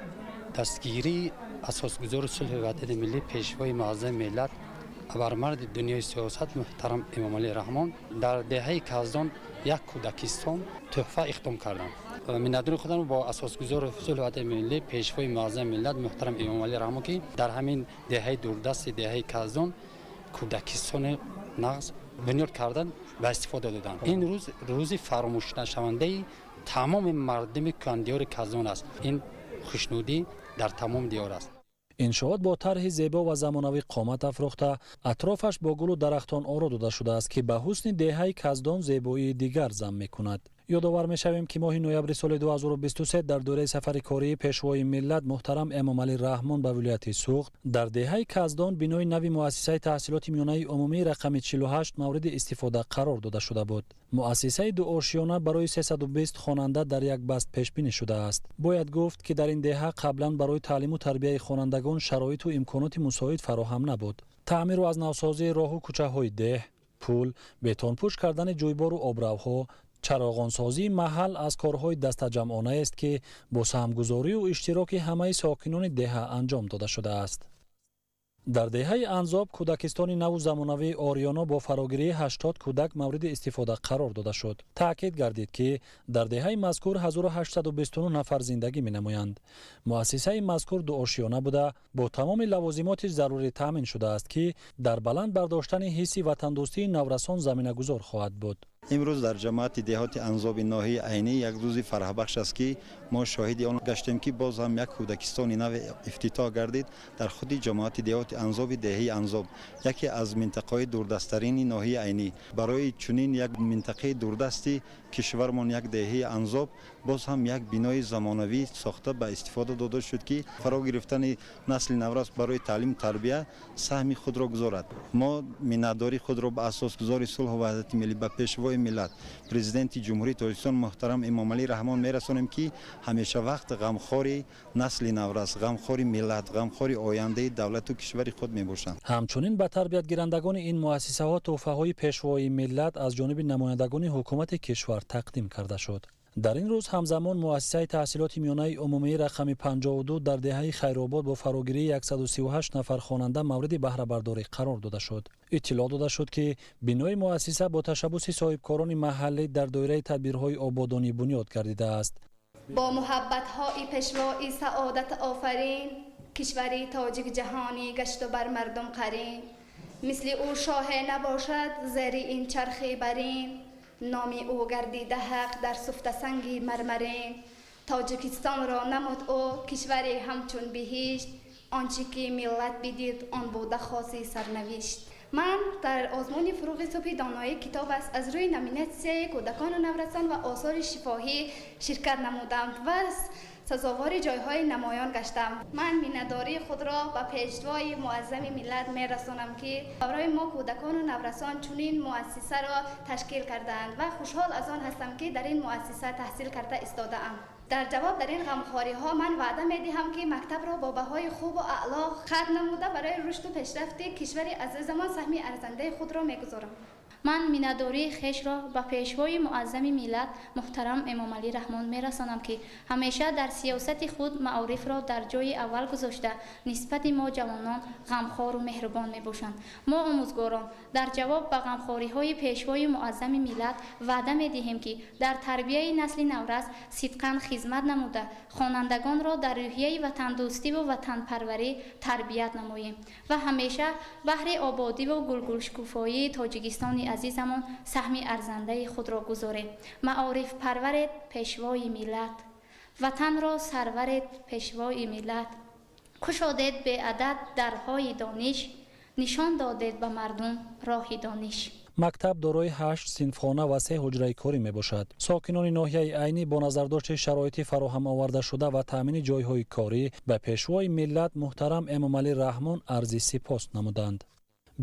[SPEAKER 17] дастгирии асосгузори сулҳу ваҳдати миллӣ, пешвои муаззами миллат, абармарди дунёи сиёсат муҳтарам Эмомалӣ Раҳмон дар деҳаи Каздон як кӯдакистон тӯҳфа иқдом карданд. Миннатдори худам бо асосгузори сулҳу ваҳдати миллӣ, пешвои муаззами миллат муҳтарам Эмомалӣ Раҳмон, ки дар ҳамин деҳаи дурдасти деҳаи Каздон кӯдакистони нағз бунёд кардан ва истифода доданд. Ин рӯз рӯзи фаромӯшнашавандаи тамоми мардуми кӯҳандиёри Каздон аст. Ин хушнудӣ дар тамоми диёр аст.
[SPEAKER 4] Иншоот бо тарҳи зебо ва замонавӣ қомат афрохта, атрофаш бо гулу дарахтон оро дода шудааст, ки ба ҳусни деҳаи Каздон зебоии дигар зам мекунад. Ёдовар мешавем, ки моҳи ноябри соли 2023 дар доираи сафари кории Пешвои миллат муҳтарам Эмомалӣ Раҳмон ба вилояти Суғд дар деҳаи Каздон бинои нави муассисаи таҳсилоти миёнаи умумии рақами 48 мавриди истифода қарор дода шуда буд. Муассисаи дуошиёна барои 320 хонанда дар як баст пешбинӣ шудааст. Бояд гуфт, ки дар ин деҳа қаблан барои таълиму тарбияи хонандагон шароиту имконоти мусоид фароҳам набуд. Таъмиру аз навсозии роҳу кӯчаҳои деҳ, пул, бетонпӯш кардани ҷӯйбору обравҳо, чароғонсозии маҳал аз корҳои дастаҷамъонаест, ки бо саҳмгузорию иштироки ҳамаи сокинони деҳа анҷом дода шудааст. Дар деҳаи Анзоб кӯдакистони наву замонавии Ориёно бо фарогирии 80 кӯдак мавриди истифода қарор дода шуд. Таъкид гардид, ки дар деҳаи мазкур 1829 нафар зиндагӣ менамоянд. Муассисаи мазкур дуошиёна буда, бо тамоми лавозимоти зарурӣ таъмин шудааст, ки дар баланд бардоштани ҳисси ватандӯстии наврасон заминагузор хоҳад буд.
[SPEAKER 18] Имрӯз дар ҷамоати деҳоти Анзоби ноҳияи Айнӣ як рӯзи фараҳбахш аст, ки мо шоҳиди он гаштем, ки боз ҳам як кӯдакистони нав ифтитоҳ гардид дар худи ҷамоати деҳоти Анзоби деҳаи Анзоб, яке аз минтақаҳои дурдасттарини ноҳияи Айнӣ. Барои чунин як минтақаи дурдасти кишвармон, як деҳаи Анзоб, боз ҳам як бинои замонавӣ сохта ба истифода дода шуд, ки фаро гирифтани насли наврас барои таълиму тарбия саҳми худро гузорад. Мо миннатдории худро ба асосгузори сулҳу ваҳдати миллӣ, ба Пешвои миллат, Президенти Ҷумҳурии Тоҷикистон муҳтарам Эмомалӣ Раҳмон мерасонем, ки ҳамеша вақт ғамхори насли наврас, ғамхори миллат, ғамхори ояндаи давлату кишвари худ мебошанд.
[SPEAKER 4] Ҳамчунин ба тарбиятгирандагони ин муассисаҳо тӯҳфаҳои Пешвои миллат аз ҷониби намояндагони ҳукумати кишвар тақдим карда шуд. Дар ин рӯз ҳамзамон муассисаи таҳсилоти миёнаи умумии рақами 52 дар деҳаи Хайробод бо фарогирии 138 нафар хонанда мавриди баҳрабардорӣ қарор дода шуд. Иттилоъ дода шуд, ки бинои муассиса бо ташаббуси соҳибкорони маҳаллӣ дар доираи тадбирҳои ободонӣ бунёд гардидааст.
[SPEAKER 19] Бо муҳаббатҳои пешвои саодатофарин, кишвари тоҷик ҷаҳонӣ гашту бар мардум қарин. Мисли ӯ шоҳе набошад зери ин чархи барин, номи ӯ гардида ҳақ дар суфтасанги мармарин. Тоҷикистонро намуд ӯ кишваре ҳамчун биҳишт, он чӣ ки миллат бидид он буда хоси сарнавишт. Ман дар озмуни «Фурӯғи субҳи доноӣ китоб аст» аз рӯи номинатсияи кӯдакону наврасон ва осори шифоҳӣ ширкат намудам ва сазовори ҷойҳои намоён гаштам. Ман миннатдории худро ба Пешвои муаззами миллат мерасонам, ки барои мо кӯдакону наврасон чунин муассисаро ташкил кардаанд, ва хушҳол аз он ҳастам, ки дар ин муассиса таҳсил карда истодаам. Дар ҷавоб дар ин ғамхориҳо ман ваъда медиҳам, ки мактабро бо баҳои хубу аъло хатм намуда, барои рушду пешрафти кишвари азизамон саҳми арзандаи худро мегузорам.
[SPEAKER 20] Ман миннатдории хешро ба Пешвои муаззами миллат муҳтарам Эмомалӣ Раҳмон мерасонам, ки ҳамеша дар сиёсати худ маорифро дар ҷои аввал гузошта, нисбати мо ҷавонон ғамхору меҳрубон мебошанд. Мо, омӯзгорон, дар ҷавоб ба ғамхориҳои Пешвои муаззами миллат ваъда медиҳем, ки дар тарбияи насли наврас сидқан хизмат намуда, хонандагонро дар рӯҳияи ватандӯстиву ватанпарварӣ тарбият намоем ва ҳамеша баҳри ободиву гулгулшукуфоии Тоҷикистони азизамон саҳми арзандаи худро гузорем. Маориф парваред, Пешвои миллат, ватанро сарваред, Пешвои миллат, кушодед беадад дарҳои дониш, нишон додед ба мардум роҳи дониш.
[SPEAKER 4] Мактаб дорои ҳашт синфхона ва се ҳуҷраи корӣ мебошад. Сокинони ноҳияи Айнӣ бо назардошти шароити фароҳам овардашуда ва таъмини ҷойҳои корӣ ба Пешвои миллат муҳтарам Эмомалӣ Раҳмон арзи сипос намуданд.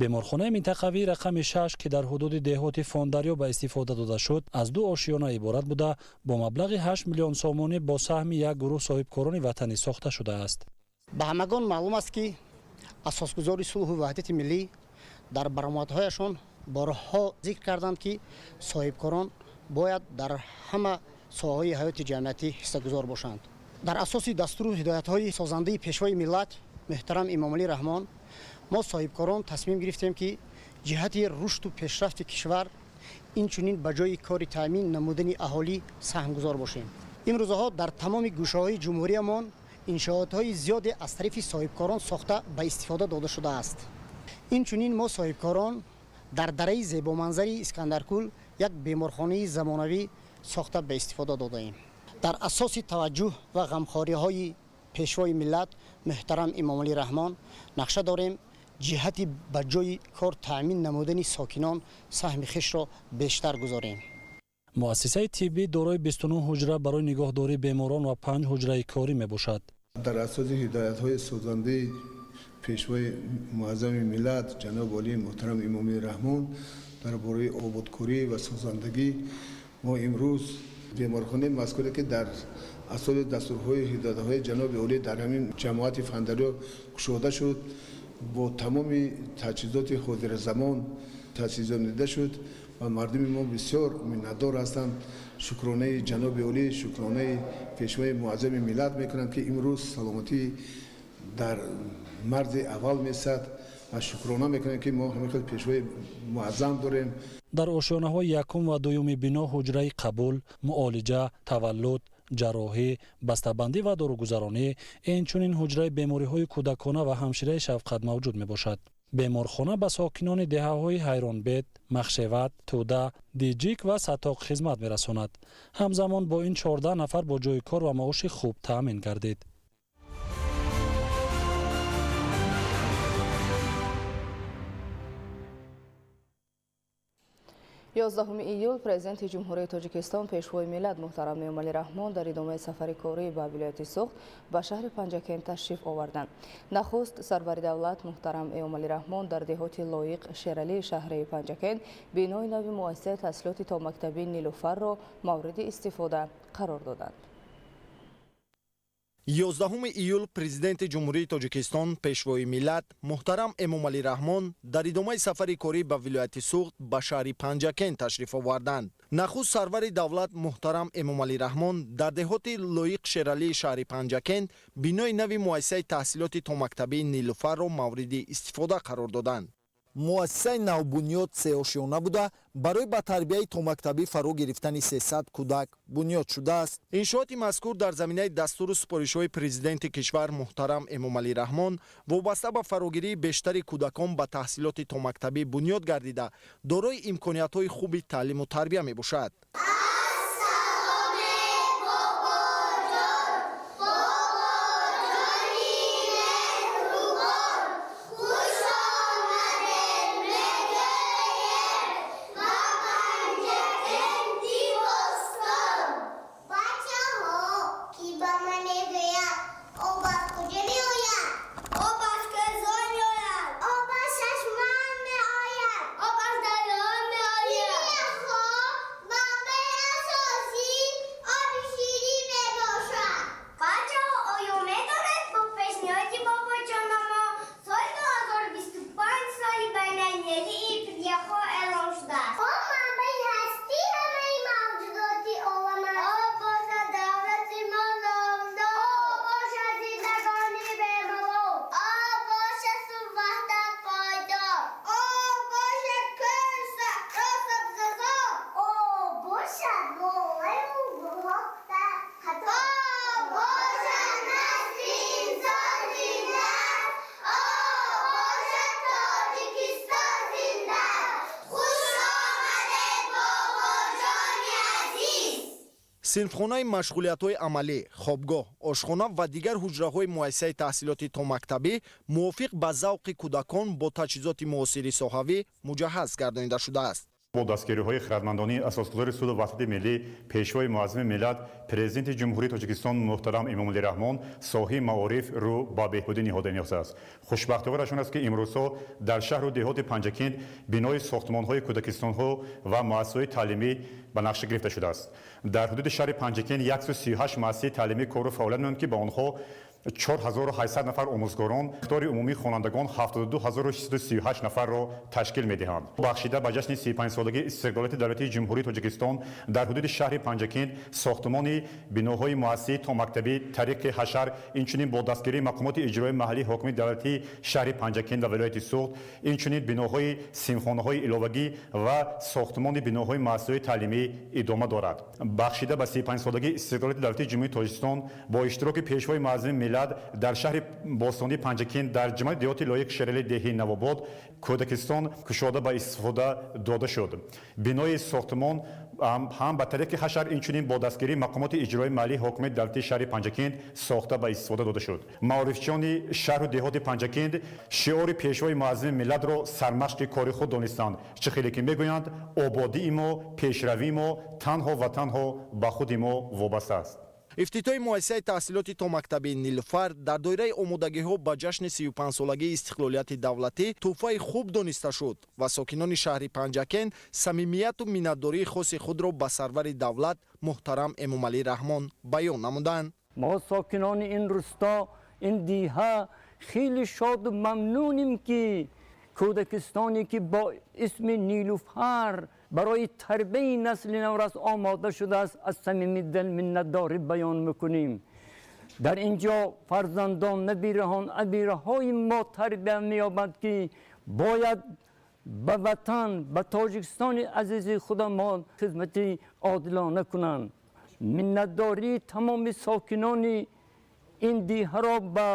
[SPEAKER 4] Беморхонаи минтақавии рақами 6, ки дар ҳудуди деҳоти Фондарё ба истифода дода шуд, аз ду ошиёна иборат буда, бо маблағи 8 миллион сомонӣ бо саҳми як гурӯҳ соҳибкорони ватанӣ сохта шудааст.
[SPEAKER 21] Ба ҳамагон маълум аст, ки асосгузори сулҳу ваҳдати миллӣ дар баромадҳояшон борҳо зикр карданд, ки соҳибкорон бояд дар ҳама соҳаҳои ҳаёти ҷамъиятӣ ҳиссагузор бошанд. Дар асоси дастуру ҳидоятҳои созандаи Пешвои миллат муҳтарам Эмомалӣ Раҳмон мо соҳибкорон тасмим гирифтем, ки ҷиҳати рушду пешрафти кишвар, инчунин ба ҷои кори таъмин намудани аҳолӣ саҳмгузор бошем. Имрӯзаҳо дар тамоми гӯшаҳои ҷумҳуриямон иншоотҳои зиёде аз тарафи соҳибкорон сохта ба истифода дода шудааст. Инчунин мо, соҳибкорон, дар дараи зебоманзари Искандаркӯл як беморхонаи замонавӣ сохта ба истифода додаем. Дар асоси таваҷҷӯҳ ва ғамхориҳои Пешвои миллат муҳтарам Эмомалӣ Раҳмон нақша дорем ҷиҳати ба ҷои кор таъмин намудани сокинон саҳми хешро бештар гузорем.
[SPEAKER 4] Муассисаи тиббӣ дорои 29 ҳуҷра барои нигоҳдории беморон ва 5 ҳуҷраи корӣ мебошад.
[SPEAKER 1] Дар асоси ҳидоятҳои созандаи Пешвои муаззами миллат ҷаноби олии муҳтарам Эмомалӣ Раҳмон дар бораи ободкорӣ ва созандагӣ, мо имрӯз беморхонаи мазкуре, ки дар асоси дастурҳои ҳидоятҳои ҷаноби олӣ дар ҳамин ҷамоати Фандарё кушода шуд, бо тамоми таҷҳизоти ҳозиразамон таҷҳизонида шуд ва мардуми мо бисёр миннатдор ҳастанд. Шукронаи ҷаноби олӣ, шукронаи Пешвои муаззами миллат мекунанд, ки имрӯз саломатӣ дар марзи аввал месад ва шукрона мекунем, ки мо ҳамин хел Пешвои муаззам дорем.
[SPEAKER 4] Дар ошёнаҳои якум ва дуюми бино ҳуҷраи қабул, муолиҷа, таваллуд, ҷарроҳӣ, бастабандӣ ва доругузаронӣ, инчунин ҳуҷраи бемориҳои кӯдакона ва ҳамшираи шафқат мавҷуд мебошад. Беморхона ба сокинони деҳаҳои Ҳайронбед, Махшеват, Тӯда, Диҷик ва Сатоқ хизмат мерасонад. Ҳамзамон бо ин 14 нафар бо ҷойи кор ва маоши хуб таъмин гардид.
[SPEAKER 6] 11 июл Президенти Ҷумҳурии Тоҷикистон, Пешвои миллат муҳтарам Эмомалӣ Раҳмон дар идомаи сафари корӣ ба вилояти Суғд ба шаҳри Панҷакент ташриф оварданд. Нахуст сарвари давлат муҳтарам Эмомалӣ Раҳмон дар деҳоти Лоиқ Шералии шаҳри Панҷакент бинои нави муассисаи таҳсилоти томактабии Нилуфарро мавриди истифода қарор доданд.
[SPEAKER 22] 11 июл Президенти Ҷумҳурии Тоҷикистон, Пешвои миллат муҳтарам Эмомалӣ Раҳмон дар идомаи сафари корӣ ба вилояти Суғд ба шаҳри Панҷакент ташриф оварданд. Нахуст сарвари давлат муҳтарам Эмомалӣ Раҳмон дар деҳоти Лоиқ Шералии шаҳри Панҷакент бинои нави муассисаи таҳсилоти томактабии Нилуфарро мавриди истифода қарор доданд. Муассисаи навбунёд сеошёна буда, барои ба тарбияи томактабӣ фаро гирифтани 300 кӯдак бунёд шудааст. Иншооти мазкур дар заминаи дастуру супоришҳои Президенти кишвар муҳтарам Эмомалӣ Раҳмон вобаста ба фарогирии бештари кӯдакон ба таҳсилоти томактабӣ бунёд гардида, дорои имкониятҳои хуби таълиму тарбия мебошад. Синфхонаи машғулиятҳои амалӣ, хобгоҳ, ошхона ва дигар ҳуҷраҳои муассисаи таҳсилоти томактабӣ мувофиқ ба завқи кӯдакон бо таҷҳизоти муосири соҳавӣ муҷаҳҳаз гардонида шудааст.
[SPEAKER 23] Бо дастгириҳои хирадмандонии Асосгузори сулҳу ваҳдати миллӣ, Пешвои муаззами миллат, Президенти Ҷумҳурии Тоҷикистон муҳтарам Эмомалӣ Раҳмон соҳаи маориф рӯ ба беҳбудӣ ниҳода ёфтааст. Хушбахтиовараш он аст, ки имрӯзҳо дар шаҳру деҳоти Панҷакент бинои сохтмонҳои кӯдакистонҳо ва муассисаҳои таълимӣ ба нақша гирифта шудааст. Дар ҳудуди шаҳри Панҷакент 138 муассисаи таълимӣ кору фаъолият менамоянд, ки ба онҳо 4800 нафар омӯзгорон, миқдори умумии хонандагон 72638 нафарро ташкил медиҳанд. Бахшида ба ҷашни 35-солагии истиқлолияти давлатии Ҷумҳурии Тоҷикистон дар ҳудуди шаҳри Панҷакент сохтмони биноҳои муассисаи томактабӣ тариқи ҳашар, инчунин бо дастгирии мақомоти иҷроии маҳаллии ҳокимияти давлатии шаҳри Панҷакент ва вилояти Суғд, инчунин биноҳои синфхонаҳои иловагӣ ва сохтмони биноҳои муассисаҳои таълимӣ идома дорад. Бахшида ба 35-солагии истиқлолияти давлатии Ҷумҳурии Тоҷикистон бо иштироки Пешвои муаззами миллат дар шаҳри бостонии Панҷакент дар ҷамоати деҳоти Лоиқ Шерали деҳи Навобод кӯдакистон кушода ба истифода дода шуд. Бинои сохтмон ҳам ба тариқи ҳашар, инчунин бо дастгирии мақомоти иҷроии маҳаллии ҳокимияти давлатии шаҳри Панҷакент сохта ба истифода дода шуд. Маорифчиёни шаҳру деҳоти Панҷакент шиори Пешвои муаззами миллатро сармашқи кори худ донистанд. Чӣ хеле ки мегӯянд, ободии мо, пешравии мо танҳо ва танҳо ба худи мо вобаста аст.
[SPEAKER 22] Ифтитоҳи муассисаи таҳсилоти томактабии Нилуфар дар доираи омодагиҳо ба ҷашни 35-солагии истиқлолияти давлатӣ тӯҳфаи хуб дониста шуд ва сокинони шаҳри Панҷакент самимияту миннатдории хоси худро ба сарвари давлат муҳтарам Эмомалӣ Раҳмон баён намуданд.
[SPEAKER 2] Мо сокинони ин русто, ин деҳа хеле шоду мамнунем, ки кӯдакистоне ки бо исми Нилуфар барои тарбияи насли наврас омода шудааст, аз самими дил миннатдорӣ баён мекунем. Дар ин ҷо фарзандон, набираҳон, абираҳои мо тарбия меёбанд, ки бояд ба ватан, ба Тоҷикистони азизи худамон хизмати одилона кунанд. Миннатдории тамоми сокинони ин деҳаро ба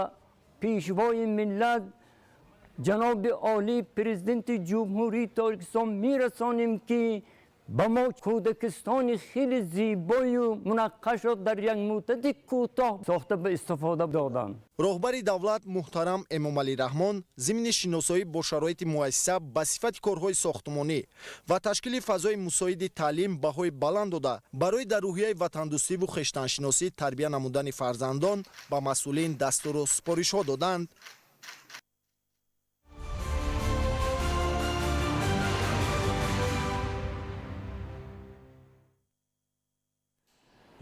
[SPEAKER 2] Пешвои миллат, ҷаноби олӣ, Президенти Ҷумҳурии Тоҷикистон мерасонем, ки ба мо кӯдакистони хеле зебою мунаққашро дар як муддати кӯтоҳ сохта ба истифода доданд.
[SPEAKER 22] Роҳбари давлат муҳтарам Эмомалӣ Раҳмон зимни шиносоӣ бо шароити муассиса ба сифати корҳои сохтмонӣ ва ташкили фазои мусоиди таълим баҳои баланд дода, барои дар рӯҳияи ватандӯстиву хештаншиносӣ тарбия намудани фарзандон ба масъулин дастуру супоришҳо доданд.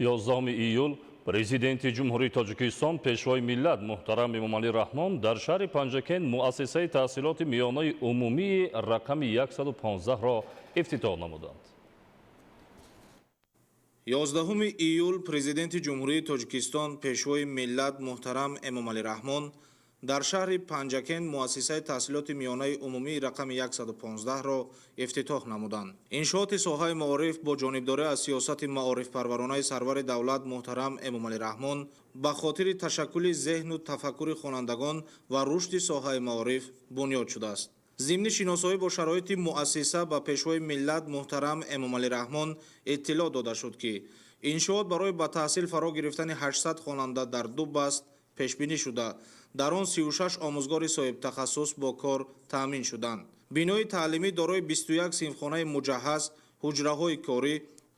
[SPEAKER 7] 11 июл Президенти Ҷумҳурии Тоҷикистон, Пешвои миллат муҳтарам Эмомалӣ Раҳмон дар шаҳри Панҷакент муассисаи таҳсилоти миёнаи умумии рақами 115-ро ифтитоҳ намуданд.
[SPEAKER 11] 11 июл Президенти Ҷумҳурии Тоҷикистон, Пешвои миллат муҳтарам Эмомалӣ Раҳмон дар шаҳри Панҷакент муассисаи таҳсилоти миёнаи умумии рақами 115-ро ифтитоҳ намуданд. Иншооти соҳаи маориф бо ҷонибдорӣ аз сиёсати маорифпарваронаи сарвари давлат муҳтарам Эмомалӣ Раҳмон ба хотири ташаккули зеҳну тафаккури хонандагон ва рушди соҳаи маориф бунёд шудааст. Зимни шиносоӣ бо шароити муассиса ба Пешвои миллат муҳтарам Эмомалӣ Раҳмон иттилоъ дода шуд, ки иншоот барои ба таҳсил фаро гирифтани 800 хонанда дар ду баст пешбинӣ шуда, дар он 36 омӯзгори соҳибтахассус бо кор таъмин шуданд. Бинои таълимӣ дорои 21 синфхонаи муҷаҳҳаз, ҳуҷраҳои корӣ,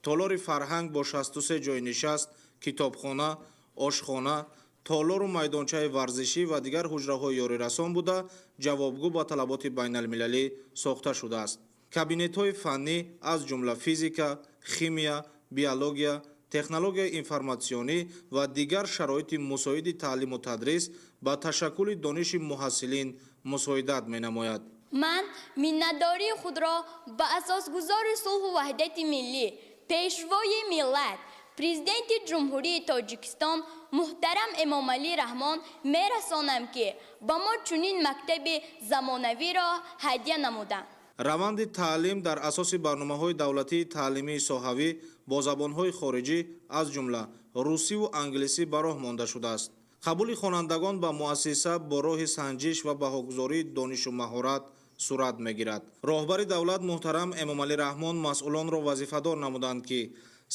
[SPEAKER 11] толори фарҳанг бо 63 ҷойи нишаст, китобхона, ошхона, толору майдончаи варзишӣ ва дигар ҳуҷраҳои ёрирасон буда, ҷавобгӯ ба талаботи байналмилалӣ сохта шудааст. Кабинетҳои фаннӣ аз ҷумла физика, химия, биология, технологияи информатсионӣ ва дигар шароити мусоиди таълиму тадрис ба ташаккули дониши муҳассилин мусоидат менамояд.
[SPEAKER 24] Ман миннатдории худро ба асосгузори сулҳу ваҳдати миллӣ, Пешвои миллат, Президенти Ҷумҳурии Тоҷикистон муҳтарам Эмомалӣ Раҳмон мерасонам, ки ба мо чунин мактаби замонавиро ҳадя намуданд.
[SPEAKER 11] Раванди таълим дар асоси барномаҳои давлатии таълимии соҳавӣ бо забонҳои хориҷӣ, аз ҷумла русиву англисӣ, ба роҳ монда шудааст. Қабули хонандагон ба муассиса бо роҳи санҷиш ва баҳогузории донишу маҳорат сурат мегирад. Роҳбари давлат муҳтарам Эмомалӣ Раҳмон масъулонро вазифадор намуданд, ки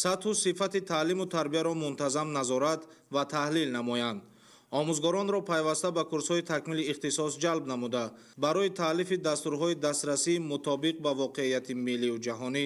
[SPEAKER 11] сатҳу сифати таълиму тарбияро мунтазам назорат ва таҳлил намоянд. Омӯзгоронро пайваста ба курсҳои такмили ихтисос ҷалб намуда, барои таълифи дастурҳои дастрасӣ мутобиқ ба воқеияти миллию ҷаҳонӣ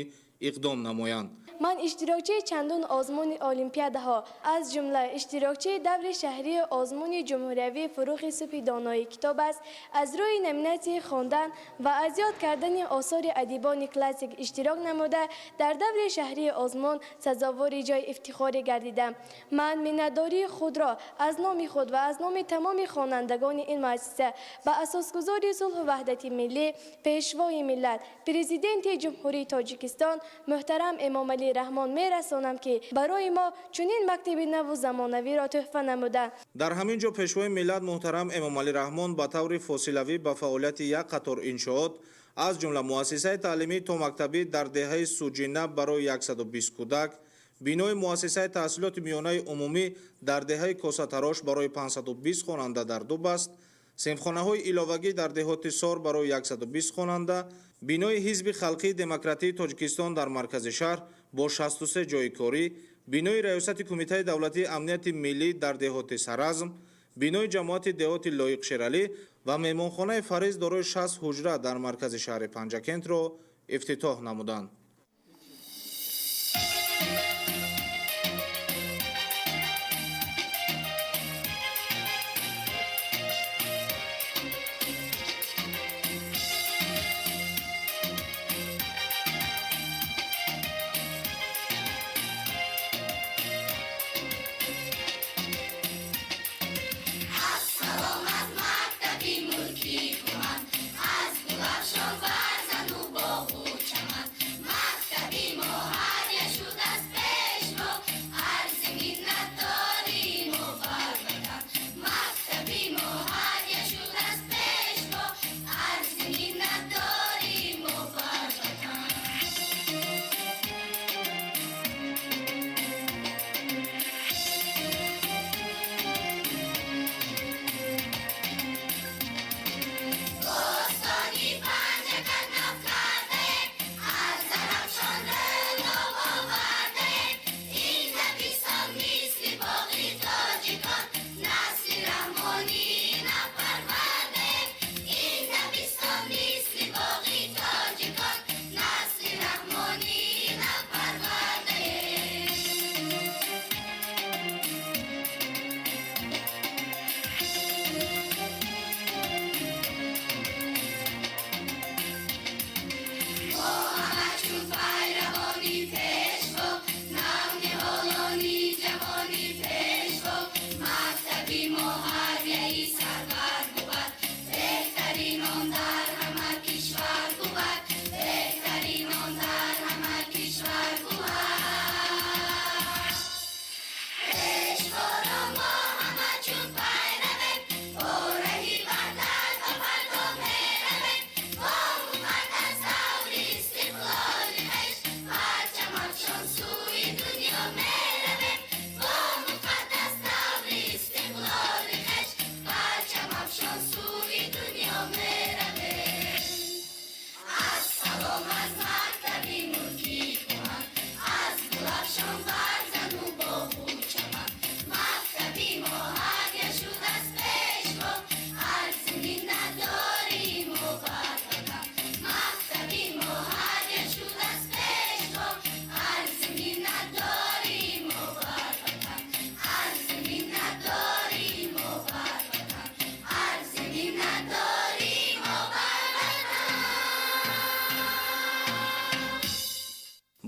[SPEAKER 11] иқдом намоянд.
[SPEAKER 25] Ман иштирокчии чандун озмуни олимпиадаҳо, аз ҷумла иштирокчии даври шаҳрии озмуни ҷумҳуриявии «Фурӯғи субҳи донои китоб» аст. Аз рӯи номинатсияи хондан ва аз ёд кардани осори адибони классик иштирок намуда, дар даври шаҳрии озмун сазовори ҷои ифтихорӣ гардидам. Ман миннатдории худро аз номи худ ва аз номи тамоми хонандагони ин муассиса ба асосгузори сулҳу ваҳдати миллӣ, Пешвои миллат, Президенти Ҷумҳурии Тоҷикистон муҳтарам Эмомалӣ Раҳмон мерасонам, ки барои мо чунин мактаби наву замонавиро тӯҳфа намуданд.
[SPEAKER 11] Дар ҳамин ҷо Пешвои миллат муҳтарам Эмомалӣ Раҳмон ба таври фосилавӣ ба фаъолияти як қатор иншоот, аз ҷумла муассисаи таълимии томактабӣ дар деҳаи Суҷина барои 120 кӯдак, бинои муассисаи таҳсилоти миёнаи умумӣ дар деҳаи Косатарош барои 520 хонанда дар ду баст, синфхонаҳои иловагӣ дар деҳоти Сор барои 120 хонанда, Бинои Ҳизби халқии демократии Тоҷикистон дар маркази шаҳр бо 63 ҷойи корӣ, бинои Раёсати Кумитаи давлатии амнияти миллӣ дар деҳоти Саразм, бинои ҷамоати деҳоти Лоиқ Шералӣ ва меҳмонхонаи Фариз дорои 60 ҳуҷра дар маркази шаҳри Панҷакентро ифтитоҳ намуданд.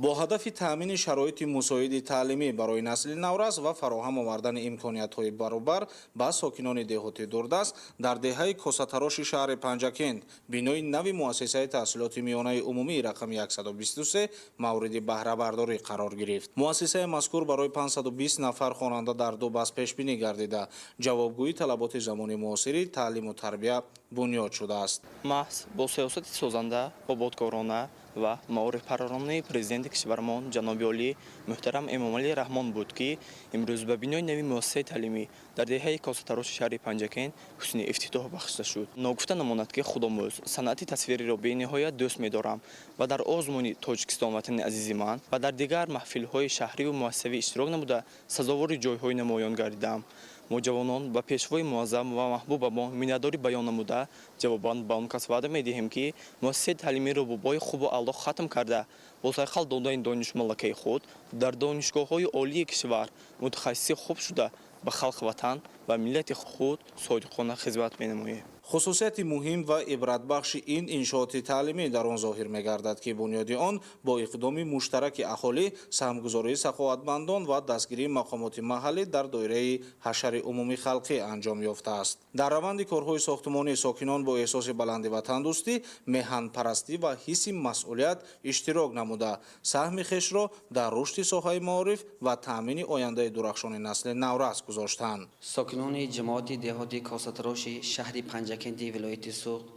[SPEAKER 11] Бо ҳадафи таъмини шароити мусоиди таълимӣ барои насли наврас ва фароҳам овардани имкониятҳои баробар ба сокинони деҳоти дурдаст дар деҳаи Косатароши шаҳри Панҷакент бинои нави муассисаи таҳсилоти миёнаи умумии рақами 123 мавриди баҳрабардорӣ қарор гирифт. Муассисаи мазкур барои 520 нафар хонанда дар ду баст пешбинӣ гардида, ҷавобгӯи талаботи замони муосири таълиму тарбия бунёд шудааст.
[SPEAKER 8] Маҳз бо сиёсати созанда, ободкорона ва маорифпарваронаи президенти кишвармон ҷаноби олӣ муҳтарам Эмомалӣ Раҳмон буд, ки имрӯз ба бинои нави муассисаи таълимӣ дар деҳаи Косатароши шаҳри Панҷакент ҳусни ифтитоҳ бахшида шуд. Ногуфта намонад, ки худомӯз санъати тасвириро бениҳоят дӯст медорам ва дар озмуни Тоҷикистон ватани азизи ман ва дар дигар маҳфилҳои шаҳриву муассисавӣ иштирок намуда сазовори ҷойҳои намоён гардидам. Мо ҷавонон ба пешвои муаззам ва маҳбубамон миннатдорӣ баён намуда, ҷавобан ба он кас ваъда медиҳем, ки муассисаи таълимиро бо бои хубу аъло хатм карда, бо сайқал додани донишу малакаи худ дар донишгоҳҳои олии кишвар мутахассиси хуб шуда ба халқ, ватан ва миллати худ содиқона хизмат менамоем.
[SPEAKER 11] Хусусияти муҳим ва ибратбахши ин иншооти таълимӣ дар он зоҳир мегардад, ки бунёди он бо иқдоми муштараки аҳолӣ, саҳмгузории саховатмандон ва дастгирии мақомоти маҳаллӣ дар доираи ҳашари умумии халқӣ анҷом ёфтааст. Дар раванди корҳои сохтмонӣ сокинон бо эҳсоси баланди ватандӯстӣ, меҳанпарастӣ ва ҳисси масъулият иштирок намуда, саҳми хешро дар рушди соҳаи маориф ва таъмини ояндаи дурахшони насли наврас гузоштанд.
[SPEAKER 9] Сокинони ҷамоати деҳоти Косатароши шаҳри Панҷакенти вилояти Суғд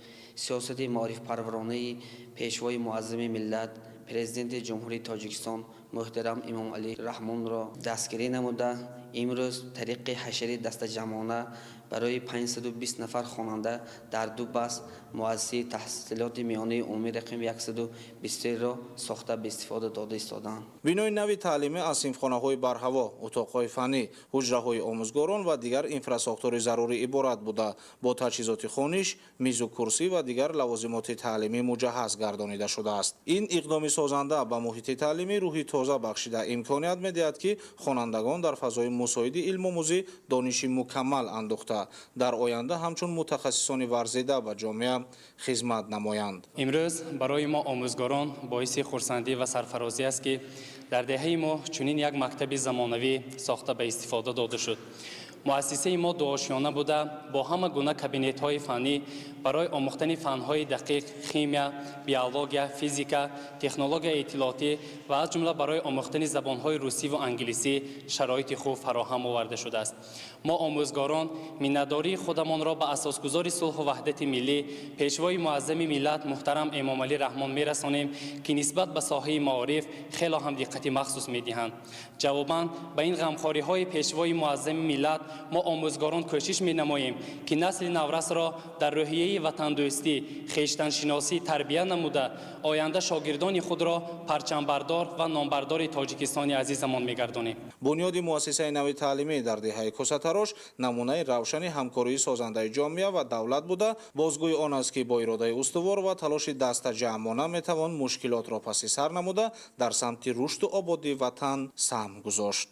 [SPEAKER 9] сиёсати маорифпарваронаи пешвои муаззами миллат, президенти Ҷумҳурии Тоҷикистон муҳтарам Эмомалӣ Раҳмонро дастгирӣ намуда, имрӯз тариқи ҳашари дастаҷамъона ба Барои 520 нафар хонанда дар ду баст муассисаи таҳсилоти миёнаи умумӣ рақами 123-ро сохта ба истифода дода истодаанд.
[SPEAKER 11] Бинои нави таълимӣ аз синфхонаҳои барҳаво, утоқҳои фаннӣ, ҳуҷраҳои омӯзгорон ва дигар инфрасохтори зарурӣ иборат буда, бо таҷҳизоти хониш, мизу курсӣ ва дигар лавозимоти таълимӣ муҷаҳҳаз гардонида шудааст. Ин иқдоми созанда ба муҳити таълимӣ рӯҳи тоза бахшида, имконият медиҳад, ки хонандагон дар фазои мусоиди илмомӯзӣ дониши мукаммал андӯхта, дар оянда ҳамчун мутахассисони варзида ба ҷомеа хизмат намоянд.
[SPEAKER 3] Имрӯз барои мо омӯзгорон боиси хурсандӣ ва сарфарозӣ аст, ки дар деҳаи мо чунин як мактаби замонавӣ сохта ба истифода дода шуд. Муассисаи мо дуошёна буда, бо ҳама гуна кабинетҳои фаннӣ барои омӯхтани фанҳои дақиқ, химия, биология, физика, технологияи иттилоотӣ ва аз ҷумла барои омӯхтани забонҳои русӣ ва англисӣ шароити хуб фароҳам оварда шудааст. Мо омӯзгорон миннатдории худамонро ба асосгузори сулҳу ваҳдати миллӣ, Пешвои муаззами миллат муҳтарам Эмомалӣ Раҳмон мерасонем, ки нисбат ба соҳаи маориф хело ҳам диққати махсус медиҳанд. Ҷавобан ба ин ғамхориҳои Пешвои муаззами миллат мо омӯзгорон кӯшиш менамоем, ки насли наврасро дар рӯҳияи ватандӯстӣ, хештаншиносӣ тарбия намуда, оянда шогирдони худро парчамбардор ва номбардори Тоҷикистони азизамон мегардонем.
[SPEAKER 11] Бунёди муассисаи нави таълимӣ дар деҳаи Косатарош намунаи равшани ҳамкории созандаи ҷомеа ва давлат буда, бозгӯи он аст, ки бо иродаи устувор ва талоши дастаҷамъона метавон мушкилотро паси сар намуда, дар самти рушду ободии ватан саҳм гузошт.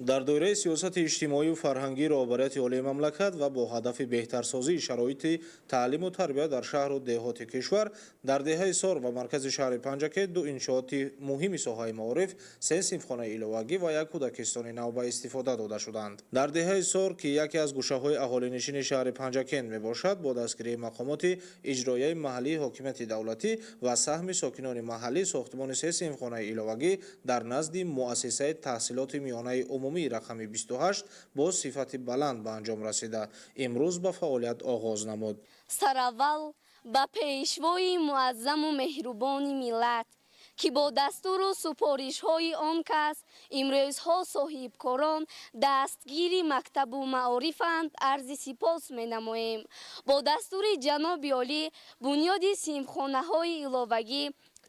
[SPEAKER 11] Дар доираи сиёсати иҷтимоию фарҳангии роҳбарияти олии мамлакат ва бо ҳадафи беҳтарсозии шароити таълиму тарбия дар шаҳру деҳоти кишвар, дар деҳаи Сор ва маркази шаҳри Панҷакент ду иншооти муҳими соҳаи маориф, се синфхонаи иловагӣ ва як кӯдакистони нав ба истифода дода шуданд. Дар деҳаи Сор, ки яке аз гӯшаҳои аҳолинишини шаҳри Панҷакент мебошад, бо дастгирии мақомоти иҷроияи маҳаллии ҳокимияти давлатӣ ва саҳми сокинони маҳаллӣ сохтмони се синфхонаи иловагӣ дар назди муассисаи таҳсилоти миёнаи умумии рақами 28 бо сифати баланд ба анҷом расида, имрӯз ба фаъолият оғоз намуд.
[SPEAKER 10] Сараввал ба пешвои муаззаму меҳрубони миллат, ки бо дастуру супоришҳои он кас имрӯзҳо соҳибкорон дастгири мактабу маорифанд, арзи сипос менамоем. Бо дастури ҷаноби олӣ бунёди синфхонаҳои иловагӣ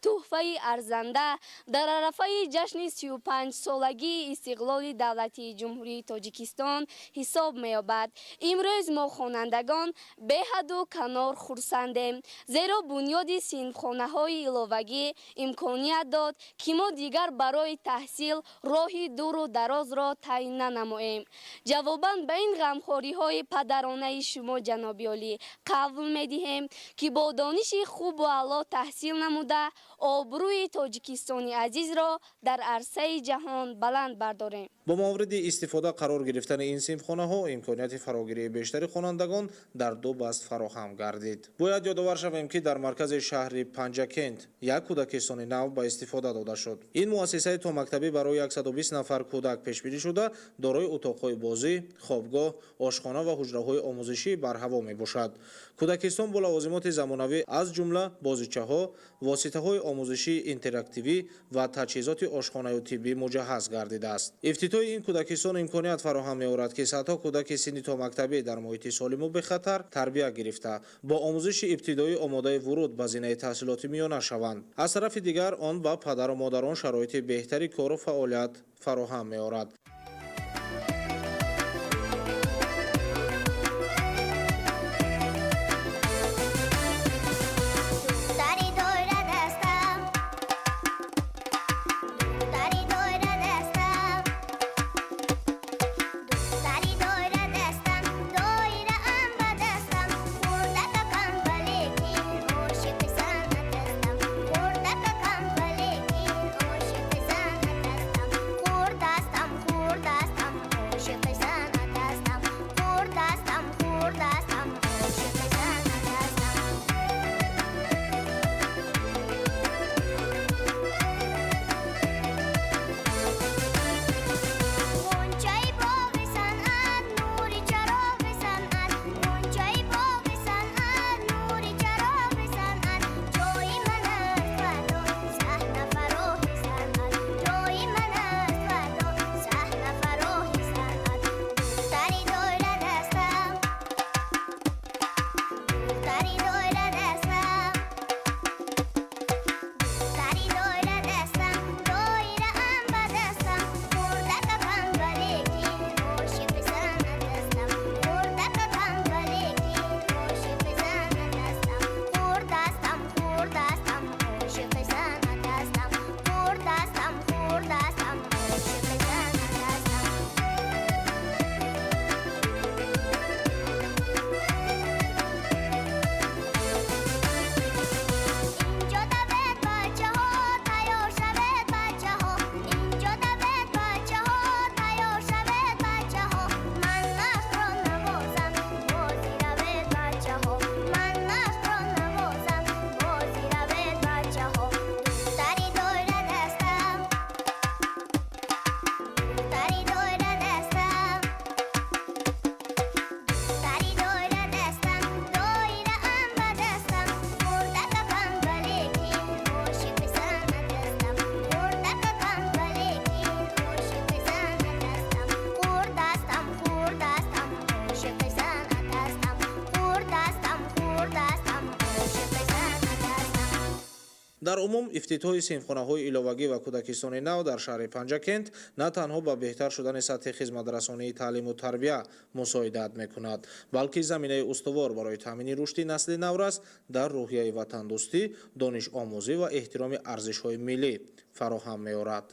[SPEAKER 10] тӯҳфаи арзанда дар арафаи ҷашни 35-солагии истиқлоли давлатии Ҷумҳурии Тоҷикистон ҳисоб меёбад. Имрӯз мо хонандагон беҳаду канор хурсандем, зеро бунёди синфхонаҳои иловагӣ имконият дод, ки мо дигар барои таҳсил роҳи дуру дарозро тай нанамоем. Ҷавобан ба ин ғамхориҳои падаронаи шумо, ҷаноби олӣ, қавл медиҳем, ки бо дониши хубу аъло таҳсил намуда, обрӯи Тоҷикистони азизро дар арсаи ҷаҳон баланд бардорем.
[SPEAKER 11] Бо мавриди истифода қарор гирифтани ин синфхонаҳо имконияти фарогирии бештари хонандагон дар ду баст фароҳам гардид. Бояд ёдовар шавем, ки дар маркази шаҳри Панҷакент як кӯдакистони нав ба истифода дода шуд. Ин муассисаи томактабӣ барои 120 нафар кӯдак пешбинӣ шуда, дорои утоқҳои бозӣ, хобгоҳ, ошхона ва ҳуҷраҳои омӯзишӣ барҳаво мебошад. Кӯдакистон бо лавозимоти замонавӣ, аз ҷумла бозичаҳо, воситаҳои омӯзишии интерактивӣ ва таҷҳизоти ошхонаю тиббӣ муҷаҳҳаз гардидааст. Ифтитоҳи ин кӯдакистон имконият фароҳам меорад, ки садҳо кӯдаки синни томактабӣ дар муҳити солиму бехатар тарбия гирифта, бо омӯзиши ибтидоӣ омодаи вуруд ба зинаи таҳсилоти миёна шаванд. Аз тарафи дигар, он ба падару модарон шароити беҳтари кору фаъолият фароҳам меорад. Дар умум ифтитоҳи синфхонаҳои иловагӣ ва кӯдакистони нав дар шаҳри Панҷакент на танҳо ба беҳтар шудани сатҳи хизматрасонии таълиму тарбия мусоидат мекунад, балки заминаи устувор барои таъмини рушди насли наврас дар рӯҳияи ватандӯстӣ, донишомӯзӣ ва эҳтироми арзишҳои миллӣ фароҳам меорад.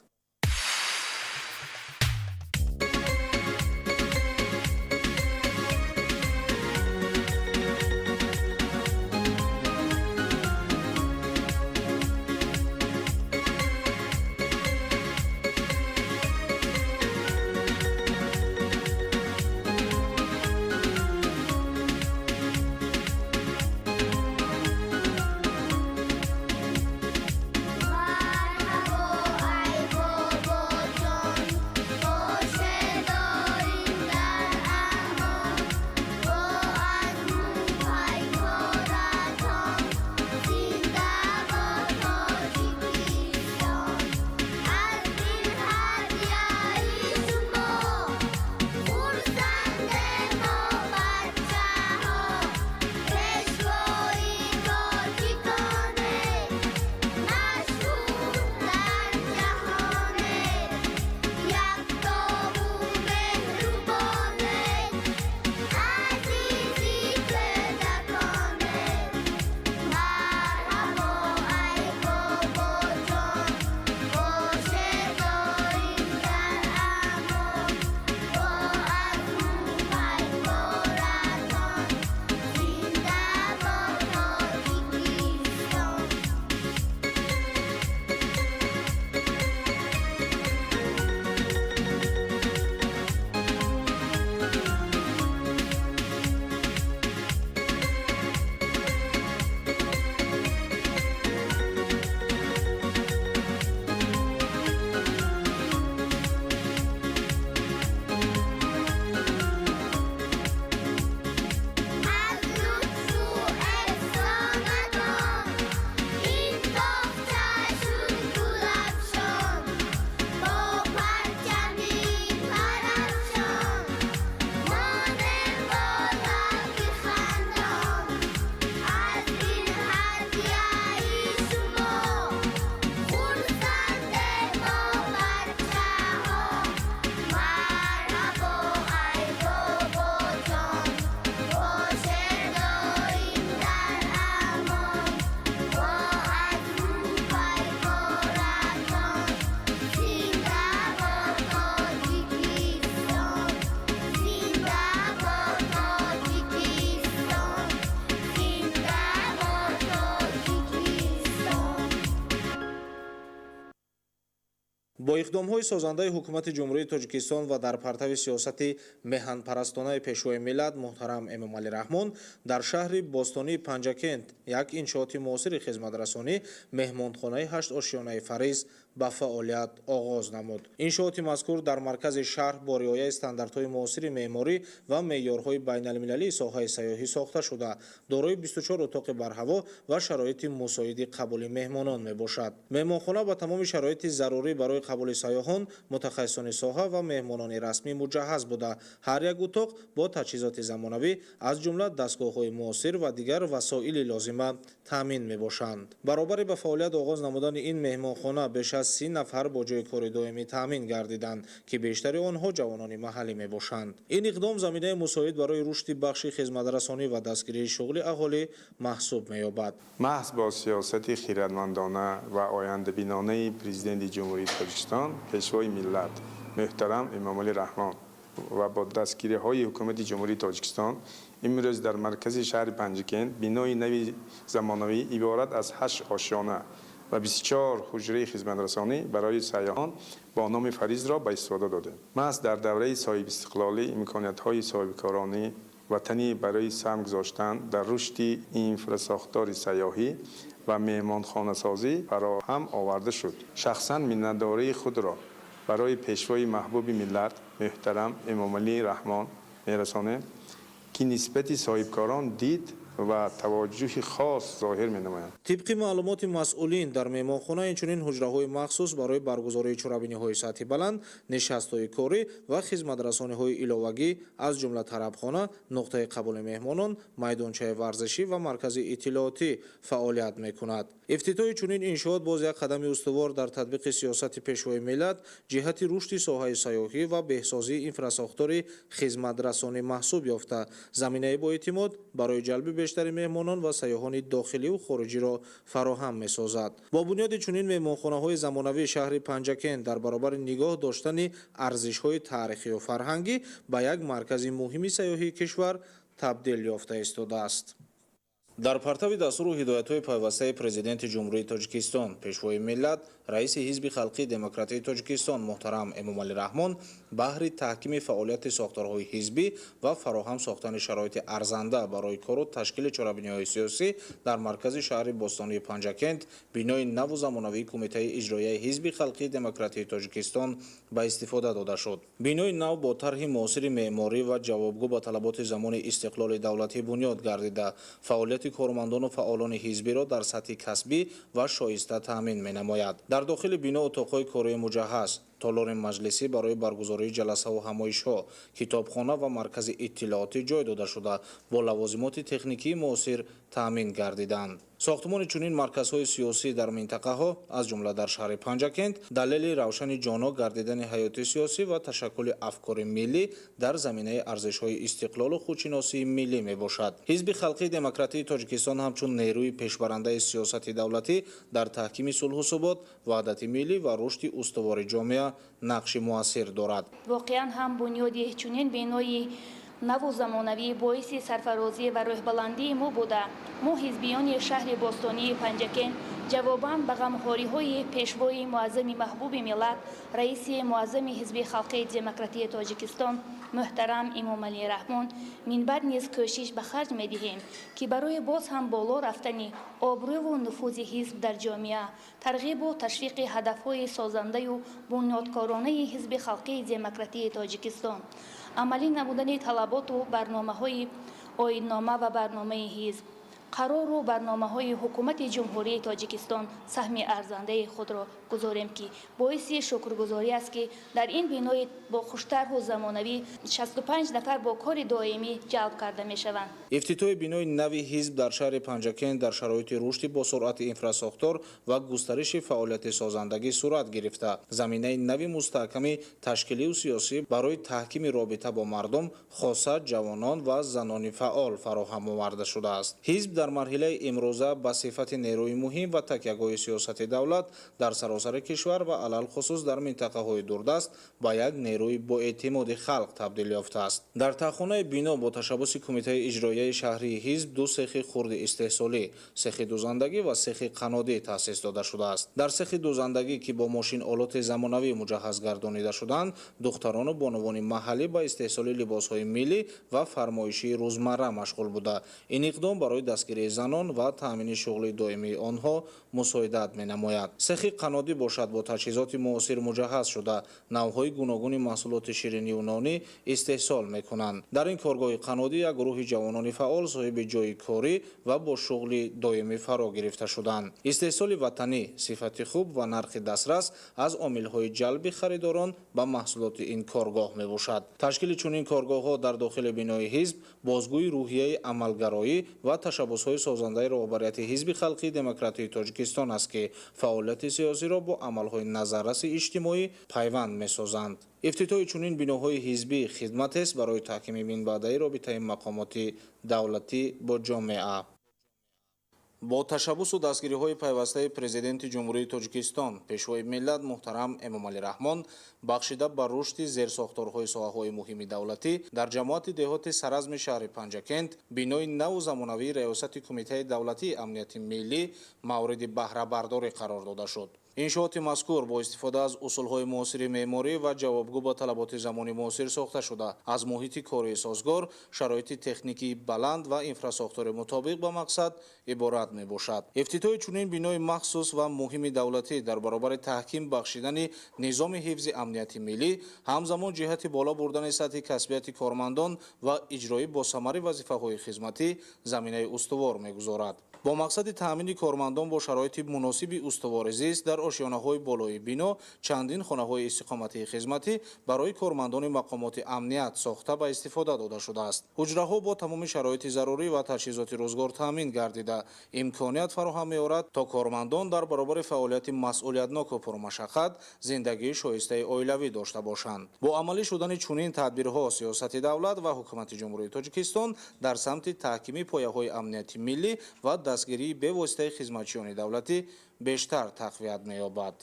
[SPEAKER 11] Бо иқдомҳои созандаи ҳукумати Ҷумҳурии Тоҷикистон ва дар партави сиёсати меҳанпарастонаи Пешвои миллат муҳтарам Эмомалӣ Раҳмон дар шаҳри бостонии Панҷакент як иншооти муосири хизматрасонӣ, меҳмонхонаи ҳаштошёнаи Фариз, ба фаъолият оғоз намуд. Иншооти мазкур дар маркази шаҳр бо риояи стандартҳои муосири меъморӣ ва меъёрҳои байналмилалии соҳаи сайёҳӣ сохта шуда, дорои 24 утоқи барҳаво ва шароити мусоиди қабули меҳмонон мебошад. Меҳмонхона ба тамоми шароити зарурӣ барои қабули сайёҳон, мутахассисони соҳа ва меҳмонони расмӣ муҷаҳҳаз буда, ҳар як утоқ бо таҷҳизоти замонавӣ, аз ҷумла дастгоҳҳои муосир ва дигар васоили лозима таъмин мебошанд. Баробари ба фаъолият оғоз намудани ин меҳмонхона беш аз 30 нафар бо ҷойи кори доимӣ таъмин гардиданд, ки бештари онҳо ҷавонони маҳаллӣ мебошанд. Ин иқдом заминаи мусоид барои рушди бахши хизматрасонӣ ва дастгирии шуғли аҳолӣ маҳсуб меёбад.
[SPEAKER 5] Маҳз бо сиёсати хиратмандона ва ояндабинонаи Президенти Ҷумҳурии Тоҷикистон, Пешвои миллат муҳтарам Эмомалӣ Раҳмон ва бо дастгириҳои ҳукумати Ҷумҳурии Тоҷикистон имрӯз дар маркази шаҳри Панҷакент бинои нави замонавӣ иборат аз 8 ошёна ва 24 ҳуҷраи хизматрасонӣ барои сайёҳон бо номи Фаризро ба истифода додем. Маҳз дар давраи соҳибистиқлолӣ имкониятҳои соҳибкоронӣ ватанӣ барои саҳм гузоштан дар рушди инфрасохтори сайёҳӣ ва меҳмонхонасозӣ фароҳам оварда шуд. Шахсан миннатдории худро барои Пешвои маҳбуби миллат муҳтарам Эмомалӣ Раҳмон мерасонем, ки нисбати соҳибкорон дид ва таваҷҷӯҳи хос зоҳир менамоянд.
[SPEAKER 11] Тибқи маълумоти масъулин, дар меҳмонхона инчунин ҳуҷраҳои махсус барои баргузории чорабиниҳои сатҳи баланд, нишастҳои корӣ ва хизматрасониҳои иловагӣ, аз ҷумла тарабхона, нуқтаи қабули меҳмонон, майдончаи варзишӣ ва маркази иттилоотӣ фаъолият мекунад. Ифтитоҳи чунин иншоот боз як қадами устувор дар татбиқи сиёсати Пешвои миллат ҷиҳати рушди соҳаи сайёҳӣ ва беҳсозии инфрасохтори хизматрасонӣ маҳсуб ёфта, заминаи боэътимод барои ҷалби бештари меҳмонон ва сайёҳони дохиливу хориҷиро фароҳам месозад. Бо бунёди чунин меҳмонхонаҳои замонавии шаҳри Панҷакент дар баробари нигоҳ доштани арзишҳои таърихию фарҳангӣ ба як маркази муҳими сайёҳии кишвар табдил ёфта истодааст. Дар партави дастуру ҳидоятҳои пайвастаи Президенти Ҷумҳурии Тоҷикистон, Пешвои миллат, раиси Ҳизби халқии демократии Тоҷикистон муҳтарам Эмомалӣ Раҳмон баҳри таҳкими фаъолияти сохторҳои ҳизбӣ ва фароҳам сохтани шароити арзанда барои кору ташкили чорабиниҳои сиёсӣ дар маркази шаҳри бостонии Панҷакент бинои наву замонавии Кумитаи иҷроияи Ҳизби халқии демократии Тоҷикистон ба истифода дода шуд. Бинои нав бо тарҳи муосири меъморӣ ва ҷавобгӯ ба талаботи замони истиқлоли давлатӣ бунёд гардида, фаъолияти кормандону фаъолони ҳизбиро дар сатҳи касбӣ ва шоиста таъмин менамояд. Дар дохили бино утоқҳои кории муҷаҳҳаз, толори маҷлисӣ барои баргузории ҷаласаву ҳамоишҳо, китобхона ва маркази иттилоотӣ ҷой дода шуда, бо лавозимоти техникии муосир таъмин гардиданд. Сохтмони чунин марказҳои сиёсӣ дар минтақаҳо, аз ҷумла дар шаҳри Панҷакент, далели равшани ҷоно гардидани ҳаёти сиёсӣ ва ташаккули афкори миллӣ дар заминаи арзишҳои истиқлолу худшиносии миллӣ мебошад. Ҳизби халқии демократии Тоҷикистон ҳамчун нерӯи пешбарандаи сиёсати давлатӣ дар таҳкими сулҳу субот, ваҳдати миллӣ ва рушди устувори ҷомеа нақши муассир дорад.
[SPEAKER 20] Воқеан ҳам бунёди чунин бинои наву замонавӣ боиси сарфарозӣ ва рӯҳбаландии мо буда, мо ҳизбиёни шаҳри бостонии Панҷакент ҷавобан ба ғамхориҳои Пешвои муаззами маҳбуби миллат, раиси муаззами Ҳизби халқии демократии Тоҷикистон муҳтарам Эмомалӣ Раҳмон минбаъд низ кӯшиш ба харҷ медиҳем, ки барои боз ҳам боло рафтани обрӯву нуфузи ҳизб дар ҷомеа, тарғибу ташвиқи ҳадафҳои созандаю бунёдкоронаи Ҳизби халқии демократии Тоҷикистон, амалӣ намудани талаботу барномаҳои оиннома ва барномаи ҳизб, қарору барномаҳои ҳукумати Ҷумҳурии Тоҷикистон саҳми арзандаи худро гузорем, ки боиси шукргузорӣ аст, ки дар ин бинои бо хуштарҳу замонавӣ 65 нафар бо кори доимӣ ҷалб карда мешаванд.
[SPEAKER 11] Ифтитоҳи бинои нави ҳизб дар шаҳри Панҷакент дар шароити рушди босуръати инфрасохтор ва густариши фаъолияти созандагӣ сурат гирифта, заминаи нави мустаҳками ташкилию сиёсӣ барои таҳкими робита бо мардум, хоса ҷавонон ва занони фаъол фароҳам оварда шудааст. Ҳизб дар дар марҳилаи имрӯза ба сифати нерӯи муҳим ва такягоҳи сиёсати давлат дар саросари кишвар ва алалхусус дар минтақаҳои дурдаст ба як нерӯи боэътимоди халқ табдил ёфтааст. Дар таҳхонаи бино бо ташаббуси Кумитаи иҷроияи шаҳрии ҳизб ду сехи хурди истеҳсолӣ, сехи дузандагӣ ва сехи қаннодӣ таъсис дода шудааст. Дар сехи дузандагӣ, ки бо мошинолоти замонавӣ муҷаҳҳаз гардонида шуданд, духтарону бонувони маҳаллӣ ба истеҳсоли либосҳои миллӣ ва фармоишии рӯзмарра машғул буда, ин иқдом барои дастгирии занон ва таъмини шуғли доимии онҳо мусоидат менамояд. Сехи қаннодӣ бошад, бо таҷҳизоти муосир муҷаҳҳаз шуда, навъҳои гуногуни маҳсулоти шириниву нонӣ истеҳсол мекунанд. Дар ин коргоҳи қаннодӣ як гурӯҳи ҷавонони фаъол соҳиби ҷойи корӣ ва бо шуғли доимӣ фаро гирифта шуданд. Истеҳсоли ватанӣ, сифати хуб ва нархи дастрас аз омилҳои ҷалби харидорон ба маҳсулоти ин коргоҳ мебошад. Ташкили чунин коргоҳҳо дар дохили бинои ҳизб бозгӯи рӯҳияи амалгароӣ ва ташаббусҳои созандаи роҳбарияти Ҳизби халқии демократии Тоҷикистон аст, ки фаъолияти сиёсиро бо амалҳои назарраси иҷтимоӣ пайванд месозанд. Ифтитоҳи чунин биноҳои ҳизбӣ хидматест барои таҳкими минбаъдаи робитаи мақомоти давлатӣ бо ҷомеа. Бо ташаббусу дастгириҳои пайвастаи Президенти Ҷумҳурии Тоҷикистон, Пешвои миллат муҳтарам Эмомалӣ Раҳмон, бахшида ба рушди зерсохторҳои соҳаҳои муҳими давлатӣ, дар ҷамоати деҳоти Саразми шаҳри Панҷакент бинои наву замонавии Раёсати Кумитаи давлатии амнияти миллӣ мавриди баҳрабардорӣ қарор дода шуд. Иншооти мазкур бо истифода аз усулҳои муосири меъморӣ ва ҷавобгӯ ба талаботи замони муосир сохта шуда, аз муҳити кории созгор, шароити техникии баланд ва инфрасохтори мутобиқ ба мақсад иборат мебошад. Ифтитоҳи чунин бинои махсус ва муҳими давлатӣ дар баробари таҳким бахшидани низоми ҳифзи амнияти миллӣ, ҳамзамон ҷиҳати боло бурдани сатҳи касбияти кормандон ва иҷрои босамари вазифаҳои хизматӣ заминаи устувор мегузорад. Бо мақсади таъмини кормандон бо шароити муносиби устувори зист дар ошёнаҳои болои бино чандин хонаҳои истиқоматии хизматӣ барои кормандони мақомоти амният сохта ба истифода дода шудааст. Ҳуҷраҳо бо тамоми шароити зарурӣ ва таҷҳизоти рӯзгор таъмин гардида, имконият фароҳам меорад, то кормандон дар баробари фаъолияти масъулиятноку пурмашаққат зиндагии шоистаи оилавӣ дошта бошанд. Бо амалӣ шудани чунин тадбирҳо сиёсати давлат ва Ҳукумати Ҷумҳурии Тоҷикистон дар самти таҳкими пояҳои амнияти миллӣ ва дастгирии бевоситаи хизматчиёни давлатӣ бештар тақвият меёбад.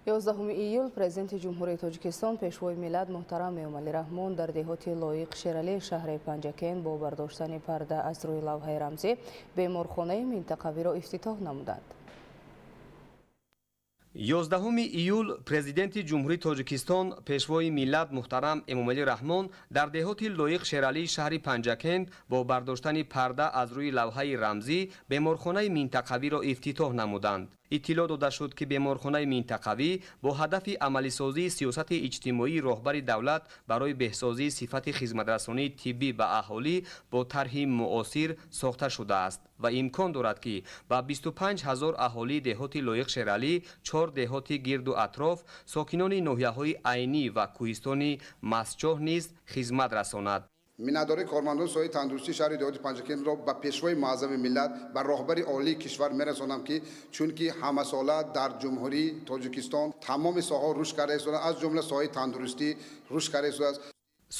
[SPEAKER 6] 11 июл Президенти Ҷумҳурии Тоҷикистон, Пешвои миллат муҳтарам Эмомалӣ Раҳмон дар деҳоти Лоиқ Шералӣ шаҳри Панҷакент бо бардоштани парда аз рӯи лавҳаи рамзӣ беморхонаи минтақавиро ифтитоҳ намуданд.
[SPEAKER 12] 11 июл Президенти Ҷумҳурии Тоҷикистон, Пешвои миллат муҳтарам Эмомалӣ Раҳмон дар деҳоти Лоиқ Шералии шаҳри Панҷакент бо бардоштани парда аз рӯи лавҳаи рамзӣ беморхонаи минтақавиро ифтитоҳ намуданд. Иттилоъ дода шуд, ки беморхонаи минтақавӣ бо ҳадафи амалисозии сиёсати иҷтимоии роҳбари давлат барои беҳсозии сифати хизматрасонии тиббӣ ба аҳолӣ бо тарҳи муосир сохта шудааст ва имкон дорад, ки ба 25 ҳазор аҳолии деҳоти Лоиқ Шералӣ, 4 деҳоти гирду атроф, сокинони ноҳияҳои Айнӣ ва кӯҳистони Мастчоҳ низ хизмат расонад.
[SPEAKER 13] Миннатдории кормандони соҳаи тандурустии шаҳри деҳоти Панҷакентро ба Пешвои муаззами миллат, ба роҳбари олии кишвар мерасонам, ки чунки ҳамасола дар Ҷумҳурии Тоҷикистон тамоми соҳаҳо рушд карда истодаанд, аз ҷумла соҳаи тандурустӣ рушд карда истодааст.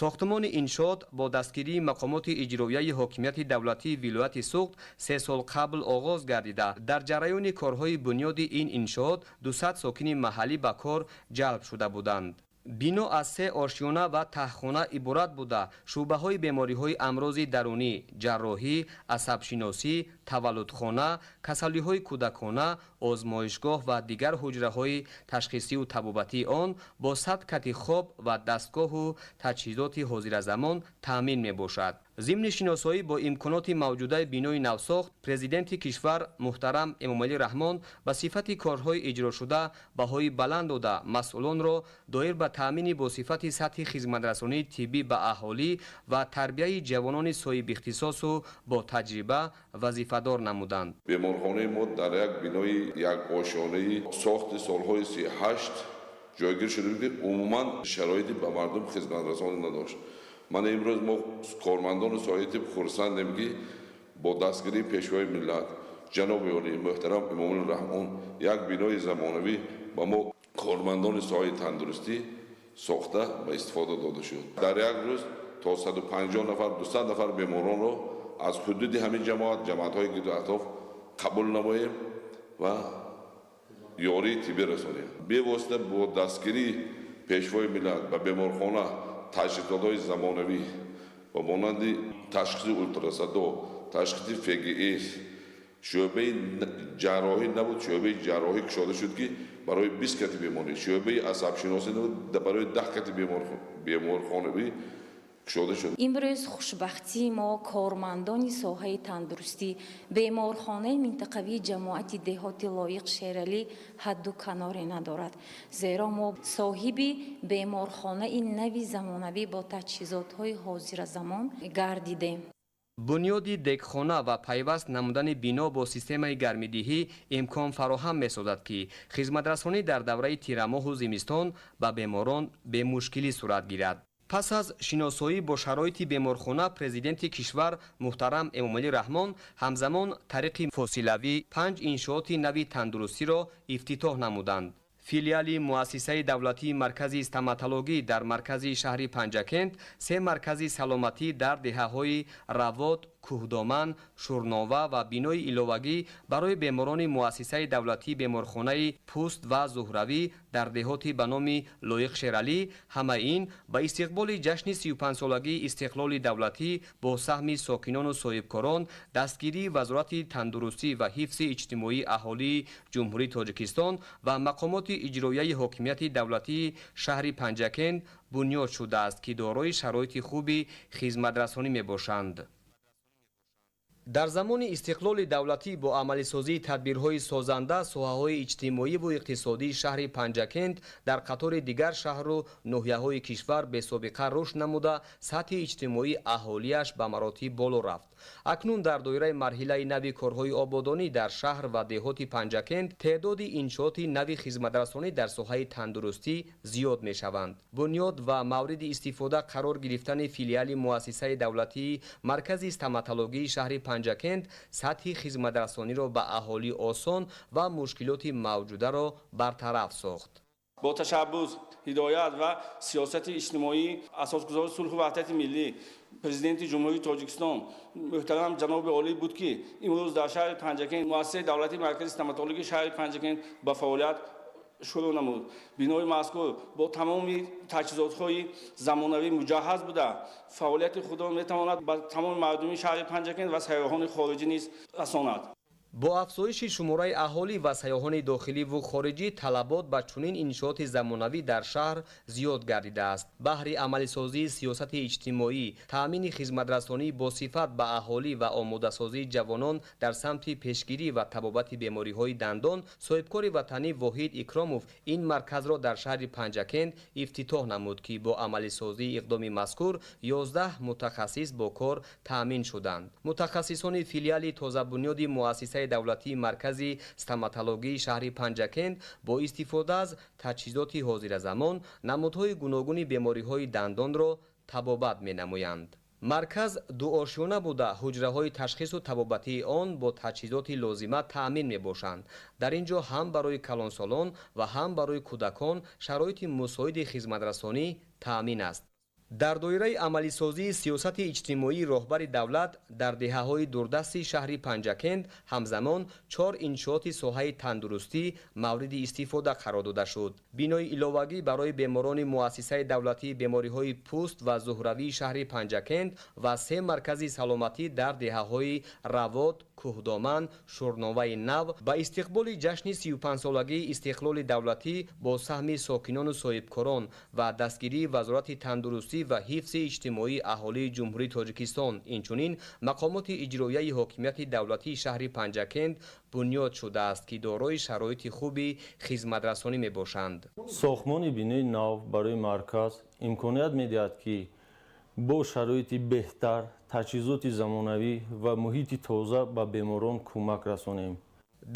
[SPEAKER 12] Сохтмони иншоот бо дастгирии мақомоти иҷроияи ҳокимияти давлатии вилояти Суғд 3 сол қабл оғоз гардида, дар ҷараёни корҳои бунёди ин иншоот 200 сокини маҳаллӣ ба кор ҷалб шуда буданд. Бино аз 3 ошёна ва таҳхона иборат буда, шӯъбаҳои бемориҳои амрози дарунӣ, ҷарроҳӣ, асабшиносӣ, таваллудхона, касалиҳои кӯдакона, озмоишгоҳ ва дигар ҳуҷраҳои ташхисию табобатии он бо 100 кати хоб ва дастгоҳу таҷҳизоти ҳозиразамон таъмин мебошад. Зимни шиносоӣ бо имконоти мавҷудаи бинои навсохт, Президенти кишвар муҳтарам Эмомалӣ Раҳмон ба сифати корҳои иҷрошуда баҳои баланд дода, масъулонро доир ба таъмини бо сифати сатҳи хизматрасонии тиббӣ ба аҳолӣ ва тарбияи ҷавонони соҳибихтисосу бо таҷриба вазифадор намуданд.
[SPEAKER 14] Беморхонаи мо дар як бинои якошонаи сохти солҳои 38 ҷойгир шуда буд, ки умуман шароити ба мардум хизматрасонӣ надошт. Ман имрӯз мо кормандони соҳаи тиб хурсандем, ки бо дастгирии Пешвои миллат ҷаноби олӣ муҳтарам Эмомалӣ Раҳмон як бинои замонавӣ ба мо кормандони соҳаи тандурустӣ сохта ба истифода дода шуд. Дар як рӯз то 150 нафар, 200 нафар беморонро аз ҳудуди ҳамин ҷамоат, ҷамоатҳои гирду атроф қабул намоем ва ёрии тиббӣ расонем. Бевосита бо дастгирии Пешвои миллат ба беморхона таҷҳизотҳои замонавӣ ба монанди ташхиси ултрасадо, ташхиси ФГС, шӯъбаи ҷарроҳӣ набуд, шӯъбаи ҷарроҳӣ кушода шуд, ки барои 20 кати беморӣ, шӯъбаи асабшиносӣ набуд, барои 10 кати беморхонавӣ кушода шуд.
[SPEAKER 15] Имрӯз хушбахтии мо, кормандони соҳаи тандурустӣ, беморхонаи минтақавии ҷамоати деҳоти Лоиқ Шералӣ ҳадду каноре надорад, зеро мо соҳиби беморхонаи нави замонавӣ бо таҷҳизотҳои ҳозиразамон гардидем.
[SPEAKER 12] Бунёди дегхона ва пайваст намудани бино бо системаи гармидиҳӣ имкон фароҳам месозад, ки хизматрасонӣ дар давраи тирамоҳу зимистон ба беморон бемушкилӣ сурат гирад. Пас аз шиносоӣ бо шароити беморхона президенти кишвар муҳтарам Эмомалӣ Раҳмон ҳамзамон тариқи фосилавӣ 5 иншооти нави тандурустиро ифтитоҳ намуданд. Филиали муассисаи давлатии маркази стоматологӣ дар маркази шаҳри Панҷакент, 3 маркази саломатӣ дар деҳаҳои Равот, Кӯҳдоман, Шурнова ва бинои иловагӣ барои беморони муассисаи давлатии беморхонаи пӯст ва зуҳравӣ дар деҳоти ба номи Лоиқ Шералӣ. Ҳамаи ин ба истиқболи ҷашни 35-солагии истиқлоли давлатӣ бо саҳми сокинону соҳибкорон, дастгирии Вазорати тандурустӣ ва ҳифзи иҷтимоии аҳолии Ҷумҳурии Тоҷикистон ва мақомоти иҷроияи ҳокимияти давлатии шаҳри Панҷакент бунёд шудааст, ки дорои шароити хуби хизматрасонӣ мебошанд. Дар замони истиқлоли давлатӣ бо амалисозии тадбирҳои созанда соҳаҳои иҷтимоиву иқтисодии шаҳри Панҷакент дар қатори дигар шаҳру ноҳияҳои кишвар бесобиқа рушд намуда, сатҳи иҷтимоии аҳолиаш ба маротиб боло рафт. Акнун дар доираи марҳилаи нави корҳои ободонӣ дар шаҳр ва деҳоти Панҷакент теъдоди иншооти нави хизматрасонӣ дар соҳаи тандурустӣ зиёд мешаванд. Бунёд ва мавриди истифода қарор гирифтани филиали муассисаи давлатии маркази стоматологии шаҳри Панҷакент сатҳи хизматрасониро ба аҳолӣ осон ва мушкилоти мавҷударо бартараф сохт.
[SPEAKER 16] Бо ташаббус, ҳидоят ва сиёсати иҷтимоӣ асосгузори сулҳу ваҳдати миллӣ, Президенти Ҷумҳурии Тоҷикистон муҳтарам ҷаноби олӣ буд, ки имрӯз дар шаҳри Панҷакент муассисаи давлатии маркази стоматологии шаҳри Панҷакент ба фаъолият шурӯъ намуд. Бинои мазкур бо тамоми таҷҳизотҳои замонавӣ муҷаҳҳаз буда, фаъолияти худро метавонад ба тамоми мардуми шаҳри Панҷакент ва сайёҳони хориҷӣ низ расонад.
[SPEAKER 12] Бо афзоиши шумораи аҳолӣ ва сайёҳони дохиливу хориҷӣ талабот ба чунин иншооти замонавӣ дар шаҳр зиёд гардидааст. Баҳри амалисозии сиёсати иҷтимоӣ, таъмини хизматрасонӣ босифат ба аҳолӣ ва омодасозии ҷавонон дар самти пешгирӣ ва табобати бемориҳои дандон соҳибкори ватанӣ Воҳид Икромов ин марказро дар шаҳри Панҷакент ифтитоҳ намуд, ки бо амалисозии иқдоми мазкур 11 мутахассис бо кор таъмин шуданд. Мутахассисони филиали тозабунёди муассисаи давлатии маркази стоматологии шаҳри Панҷакент бо истифода аз таҷҳизоти ҳозиразамон намудҳои гуногуни бемориҳои дандонро табобат менамоянд. Марказ дуошёна буда, ҳуҷраҳои ташхису табобатии он бо таҷҳизоти лозима таъмин мебошанд. Дар ин ҷо ҳам барои калонсолон ва ҳам барои кӯдакон шароити мусоиди хизматрасонӣ таъмин аст. Дар доираи амалисозии сиёсати иҷтимоии роҳбари давлат дар деҳаҳои дурдасти шаҳри Панҷакент ҳамзамон 4 иншооти соҳаи тандурустӣ мавриди истифода қарор дода шуд. Бинои иловагӣ барои беморони муассисаи давлатии бемориҳои пӯст ва зуҳравии шаҳри Панҷакент ва 3 маркази саломатӣ дар деҳаҳои Равот, Кӯҳдоман, Шурноваи нав ба истиқболи ҷашни 35-солагии истиқлоли давлатӣ бо саҳми сокинону соҳибкорон ва дастгирии Вазорати тандурустӣ ва ҳифзи иҷтимоии аҳолии Ҷумҳурии Тоҷикистон, инчунин мақомоти иҷроияи ҳокимияти давлатии шаҳри Панҷакент бунёд шудааст, ки дорои шароити хуби хизматрасонӣ мебошанд.
[SPEAKER 17] Сохтмони бинои нав барои марказ имконият медиҳад, ки бо шароити беҳтар, таҷҳизоти замонавӣ ва муҳити тоза ба беморон кӯмак расонем.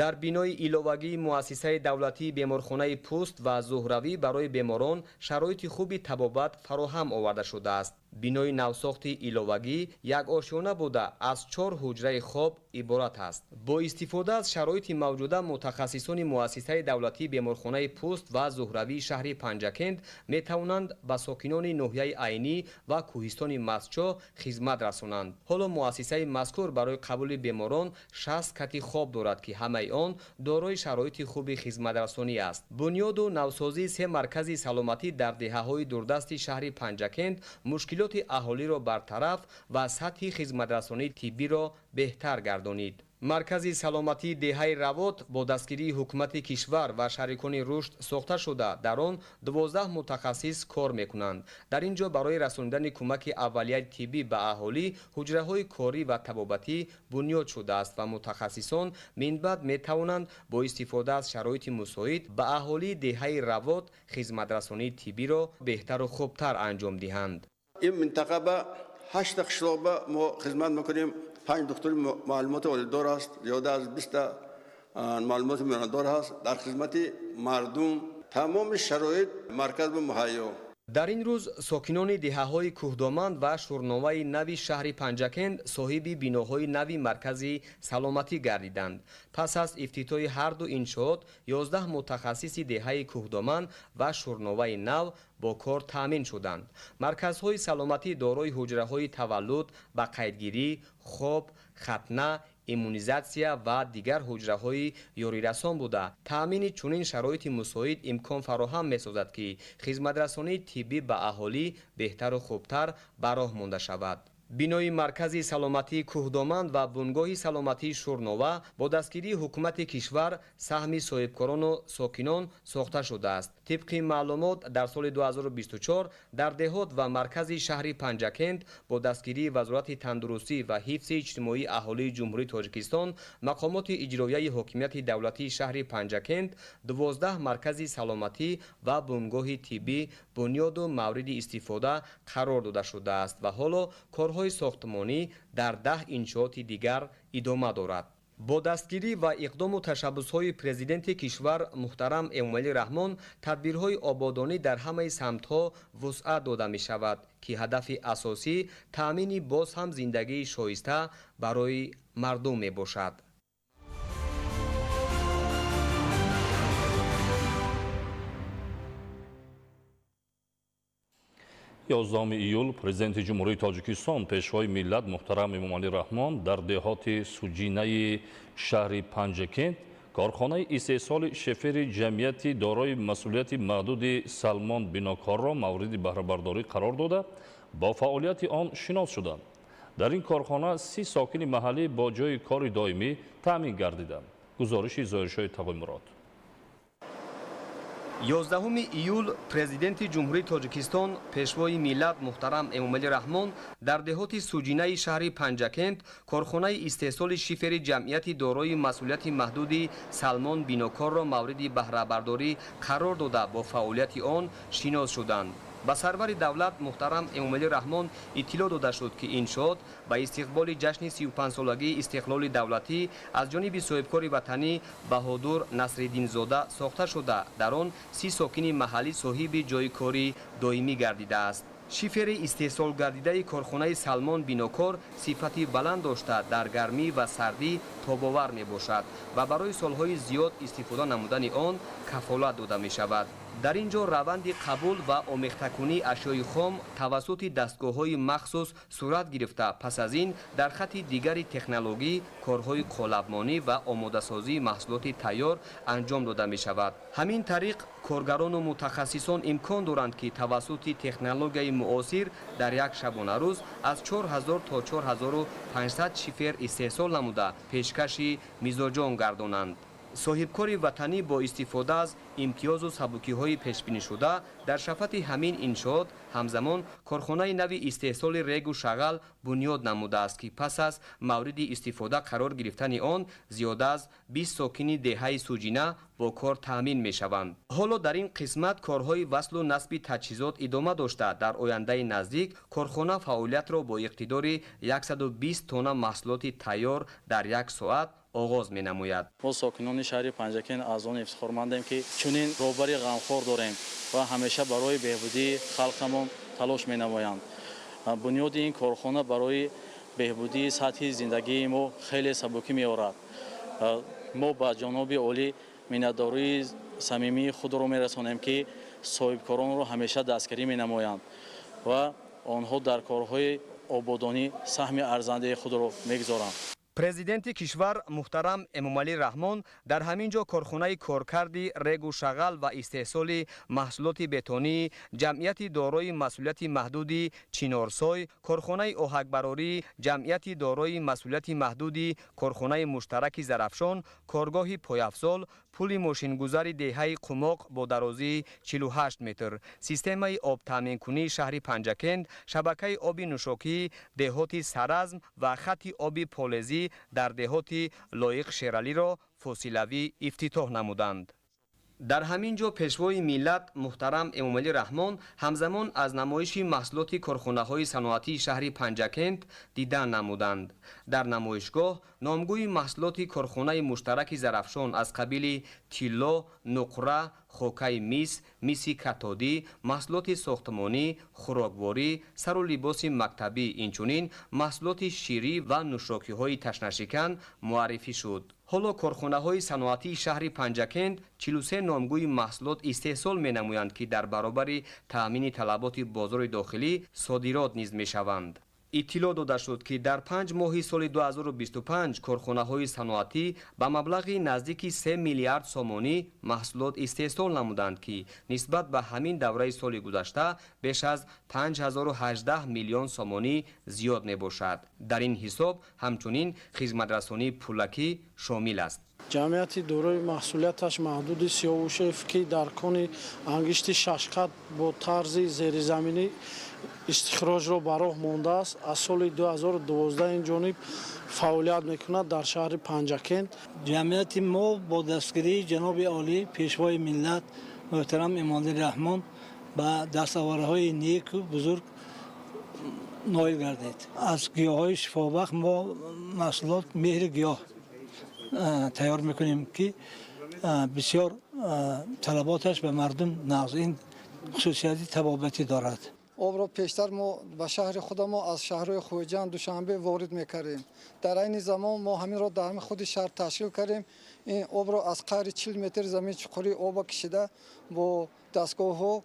[SPEAKER 12] Дар бинои иловагии муассисаи давлатии беморхонаи пӯст ва зуҳравӣ барои беморон шароити хуби табобат фароҳам оварда шудааст. Бинои навсохти иловагӣ як ошёна буда, аз 4 ҳуҷраи хоб иборат аст. Бо истифода аз шароити мавҷуда мутахассисони муассисаи давлатии беморхонаи пӯст ва зуҳравии шаҳри Панҷакент метавонанд ба сокинони ноҳияи Айнӣ ва кӯҳистони Мастчоҳ хизмат расонанд. Ҳоло муассисаи мазкур барои қабули беморон 60 кати хоб дорад, ки ҳамаи он дорои шароити хуби хизматрасонӣ аст. Бунёду навсозии 3 маркази саломатӣ дар деҳаҳои дурдасти шаҳри Панҷакент мушкилоти аҳолиро бартараф ва сатҳи хизматрасонии тиббиро беҳтар гардонид. Маркази саломатии деҳаи Равот бо дастгирии ҳукумати кишвар ва шарикони рушд сохта шуда, дар он 12 мутахассис кор мекунанд. Дар ин ҷо барои расонидани кӯмаки аввалияи тиббӣ ба аҳолӣ ҳуҷраҳои корӣ ва табобатӣ бунёд шудааст ва мутахассисон минбаъд метавонанд бо истифода аз шароити мусоид ба аҳолии деҳаи Равот хизматрасонии тиббиро беҳтару хубтар анҷом диҳанд.
[SPEAKER 1] Ин минтақа ба 8 қишлоқ ба мо хизмат мекунем. 5 духтури маълумоти олидор аст, зиёда аз 20 маълумоти миёнадор ҳаст. Дар хизмати мардум тамоми шароит марказ ба муҳайё.
[SPEAKER 12] Дар ин рӯз сокинони деҳаҳои Кӯҳдоманд ва Шӯрноваи нави шаҳри Панҷакент соҳиби биноҳои нави маркази саломатӣ гардиданд. Пас аз ифтитоҳи ҳар ду иншоот 11 мутахассиси деҳаи Кӯҳдоманд ва Шӯрноваи нав бо кор таъмин шуданд. Марказҳои саломатӣ дорои ҳуҷраҳои таваллуд, ба қайдгирӣ, хоб, хатна, иммунизатсия ва дигар ҳуҷраҳои ёрирасон буда, таъмини чунин шароити мусоид имкон фароҳам месозад, ки хизматрасонии тиббӣ ба аҳолӣ беҳтару хубтар ба роҳ монда шавад. Бинои маркази саломатии Кӯҳдоманд ва бунгоҳи саломатии Шӯрнова бо дастгирии ҳукумати кишвар саҳми соҳибкорону сокинон сохта шудааст. Тибқи маълумот, дар соли 2024 дар деҳот ва маркази шаҳри Панҷакент бо дастгирии Вазорати тандурустӣ ва ҳифзи иҷтимоии аҳолии Ҷумҳурии Тоҷикистон, мақомоти иҷроияи ҳокимияти давлатии шаҳри Панҷакент 12 маркази саломатӣ ва бунгоҳи тиббӣ бунёду мавриди истифода қарор дода шудааст ва ҳоло корҳои сохтмонӣ дар 10 иншооти дигар идома дорад. Бо дастгирӣ ва иқдому ташаббусҳои президенти кишвар муҳтарам Эмомалӣ Раҳмон тадбирҳои ободонӣ дар ҳамаи самтҳо вусъат дода мешавад, ки ҳадафи асосӣ таъмини боз ҳам зиндагии шоиста барои мардум мебошад.
[SPEAKER 7] 11 июл президенти Ҷумҳурии Тоҷикистон Пешвои миллат муҳтарам Эмомалӣ Раҳмон дар деҳоти Суҷинаи шаҳри Панҷакент корхонаи истеҳсоли шефери ҷамъияти дорои масъулияти маҳдуди Салмон Бинокорро мавриди баҳрабардорӣ қарор дода, бо фаъолияти он шинос шуданд. Дар ин корхона 30 сокини маҳаллӣ бо ҷойи кори доимӣ таъмин гардиданд. Гузориши Зоҳиршоҳи Тағоймурод.
[SPEAKER 12] 11 июл президенти Ҷумҳурии Тоҷикистон Пешвои миллат муҳтарам Эмомалӣ Раҳмон дар деҳоти Суҷинаи шаҳри Панҷакент корхонаи истеҳсоли шифери ҷамъияти дорои масъулияти маҳдуди Салмон Бинокорро мавриди баҳрабардорӣ қарор дода, бо фаъолияти он шинос шуданд. Ба сарвари давлат муҳтарам Эмомалӣ Раҳмон иттилоъ дода шуд, ки иншоот ба истиқболи ҷашни 35-солагии истиқлоли давлатӣ аз ҷониби соҳибкори ватанӣ Баҳодур Насриддинзода сохта шуда, дар он 30 сокини маҳаллӣ соҳиби ҷойи кори доимӣ гардидааст. Шифери истеҳсолгардидаи корхонаи Салмон Бинокор сифати баланд дошта, дар гармӣ ва сардӣ тобовар мебошад ва барои солҳои зиёд истифода намудани он кафолат дода мешавад. Дар ин ҷо раванди қабул ва омехтакунии ашёи хом тавассути дастгоҳҳои махсус сурат гирифта, пас аз ин дар хатти дигари технологӣ корҳои қолабмонӣ ва омодасозии маҳсулоти тайёр анҷом дода мешавад. Ҳамин тариқ коргарону мутахассисон имкон доранд, ки тавассути технологияи муосир дар як шабонарӯз аз 4000 то 4500 шифер истеҳсол намуда, пешкаши мизоҷон гардонанд. Соҳибкори ватанӣ бо истифода аз имтиёзу сабукиҳои пешбинишуда дар шафати ҳамин иншоот ҳамзамон корхонаи нави истеҳсоли регу шағал бунёд намудааст, ки пас аз мавриди истифода қарор гирифтани он зиёда аз 20 сокини деҳаи Суҷина бо кор таъмин мешаванд. Ҳоло дар ин қисмат корҳои васлу насби таҷҳизот идома дошта, дар ояндаи наздик корхона фаъолиятро бо иқтидори 120 тонна маҳсулоти тайёр дар як соат оғоз менамояд.
[SPEAKER 4] Мо сокинони шаҳри Панҷакент аз он ифтихормандем, ки чунин роҳбари ғамхор дорем ва ҳамеша барои беҳбудии халқамон талош менамоянд. Бунёди ин корхона барои беҳбудии сатҳи зиндагии мо хеле сабукӣ меорад. Мо ба ҷаноби олӣ миннатдории самимии худро мерасонем, ки соҳибкоронро ҳамеша дастгирӣ менамоянд ва онҳо дар корҳои ободонӣ саҳми арзандаи худро мегузоранд.
[SPEAKER 12] Президенти кишвар муҳтарам Эмомалӣ Раҳмон дар ҳамин ҷо корхонаи коркарди регу шағал ва истеҳсоли маҳсулоти бетонии ҷамъияти дорои масъулияти маҳдуди Чинорсой, корхонаи оҳакбарории ҷамъияти дорои масъулияти маҳдуди корхонаи муштараки Зарафшон, коргоҳи пойафзол, пули мошингузари деҳаи Қумоқ бо дарозии 48 метр, системаи обтаъминкунии шаҳри Панҷакент, шабакаи оби нӯшокии деҳоти Саразм ва хатти оби полезӣ дар деҳоти Лоиқ Шералиро фосилавӣ ифтитоҳ намуданд. Дар ҳамин ҷо Пешвои миллат муҳтарам Эмомалӣ Раҳмон ҳамзамон аз намоиши маҳсулоти корхонаҳои саноатии шаҳри Панҷакент дидан намуданд. Дар намоишгоҳ номгӯи маҳсулоти корхонаи муштараки Зарафшон аз қабили тилло, нуқра, хокаи мис, миси катодӣ, маҳсулоти сохтмонӣ, хӯрокворӣ, сару либоси мактабӣ, инчунин маҳсулоти ширӣ ва нӯшокиҳои ташнашикан муаррифӣ шуд. Ҳоло корхонаҳои саноатии шаҳри Панҷакент 43 номгӯи маҳсулот истеҳсол менамоянд, ки дар баробари таъмини талаботи бозори дохилӣ содирот низ мешаванд. Иттилоъ дода шуд, ки дар 5 моҳи соли 2025 корхонаҳои саноатӣ ба маблағи наздики 3 миллиард сомонӣ маҳсулот истеҳсол намуданд, ки нисбат ба ҳамин давраи соли гузашта беш аз 5018 миллион сомонӣ зиёд мебошад. Дар ин ҳисоб ҳамчунин хизматрасонии пулакӣ шомил аст.
[SPEAKER 2] Ҷамъияти дорои маҳсулияташ маҳдуди Сиёвушев, ки дар кони ангишти шашқат бо тарзи зеризаминӣ истихроҷро ба роҳ мондааст, аз соли 2012 ин ҷониб фаъолият мекунад дар шаҳри Панҷакент.
[SPEAKER 18] Ҷамъияти мо бо дастгирии ҷаноби олӣ, Пешвои миллат муҳтарам Эмомалӣ Раҳмон ба дастовардҳои неку бузург ноил гардид. Аз гиёҳҳои шифобахш мо маҳсулот меҳри гиёҳ тайёр мекунем, ки бисёр талаботаш ба мардум нағз, ин хусусияти табобатӣ дорад.
[SPEAKER 19] Обро пештар мо ба шаҳри худамо аз шаҳрҳои Хуҷанд, Душанбе ворид мекардем. Дар айни замон мо ҳаминро дар ҳамин худи шаҳр ташкил кардем. Ин обро аз қаъри 40 метр замин чуқурии оба кашида, бо дастгоҳҳо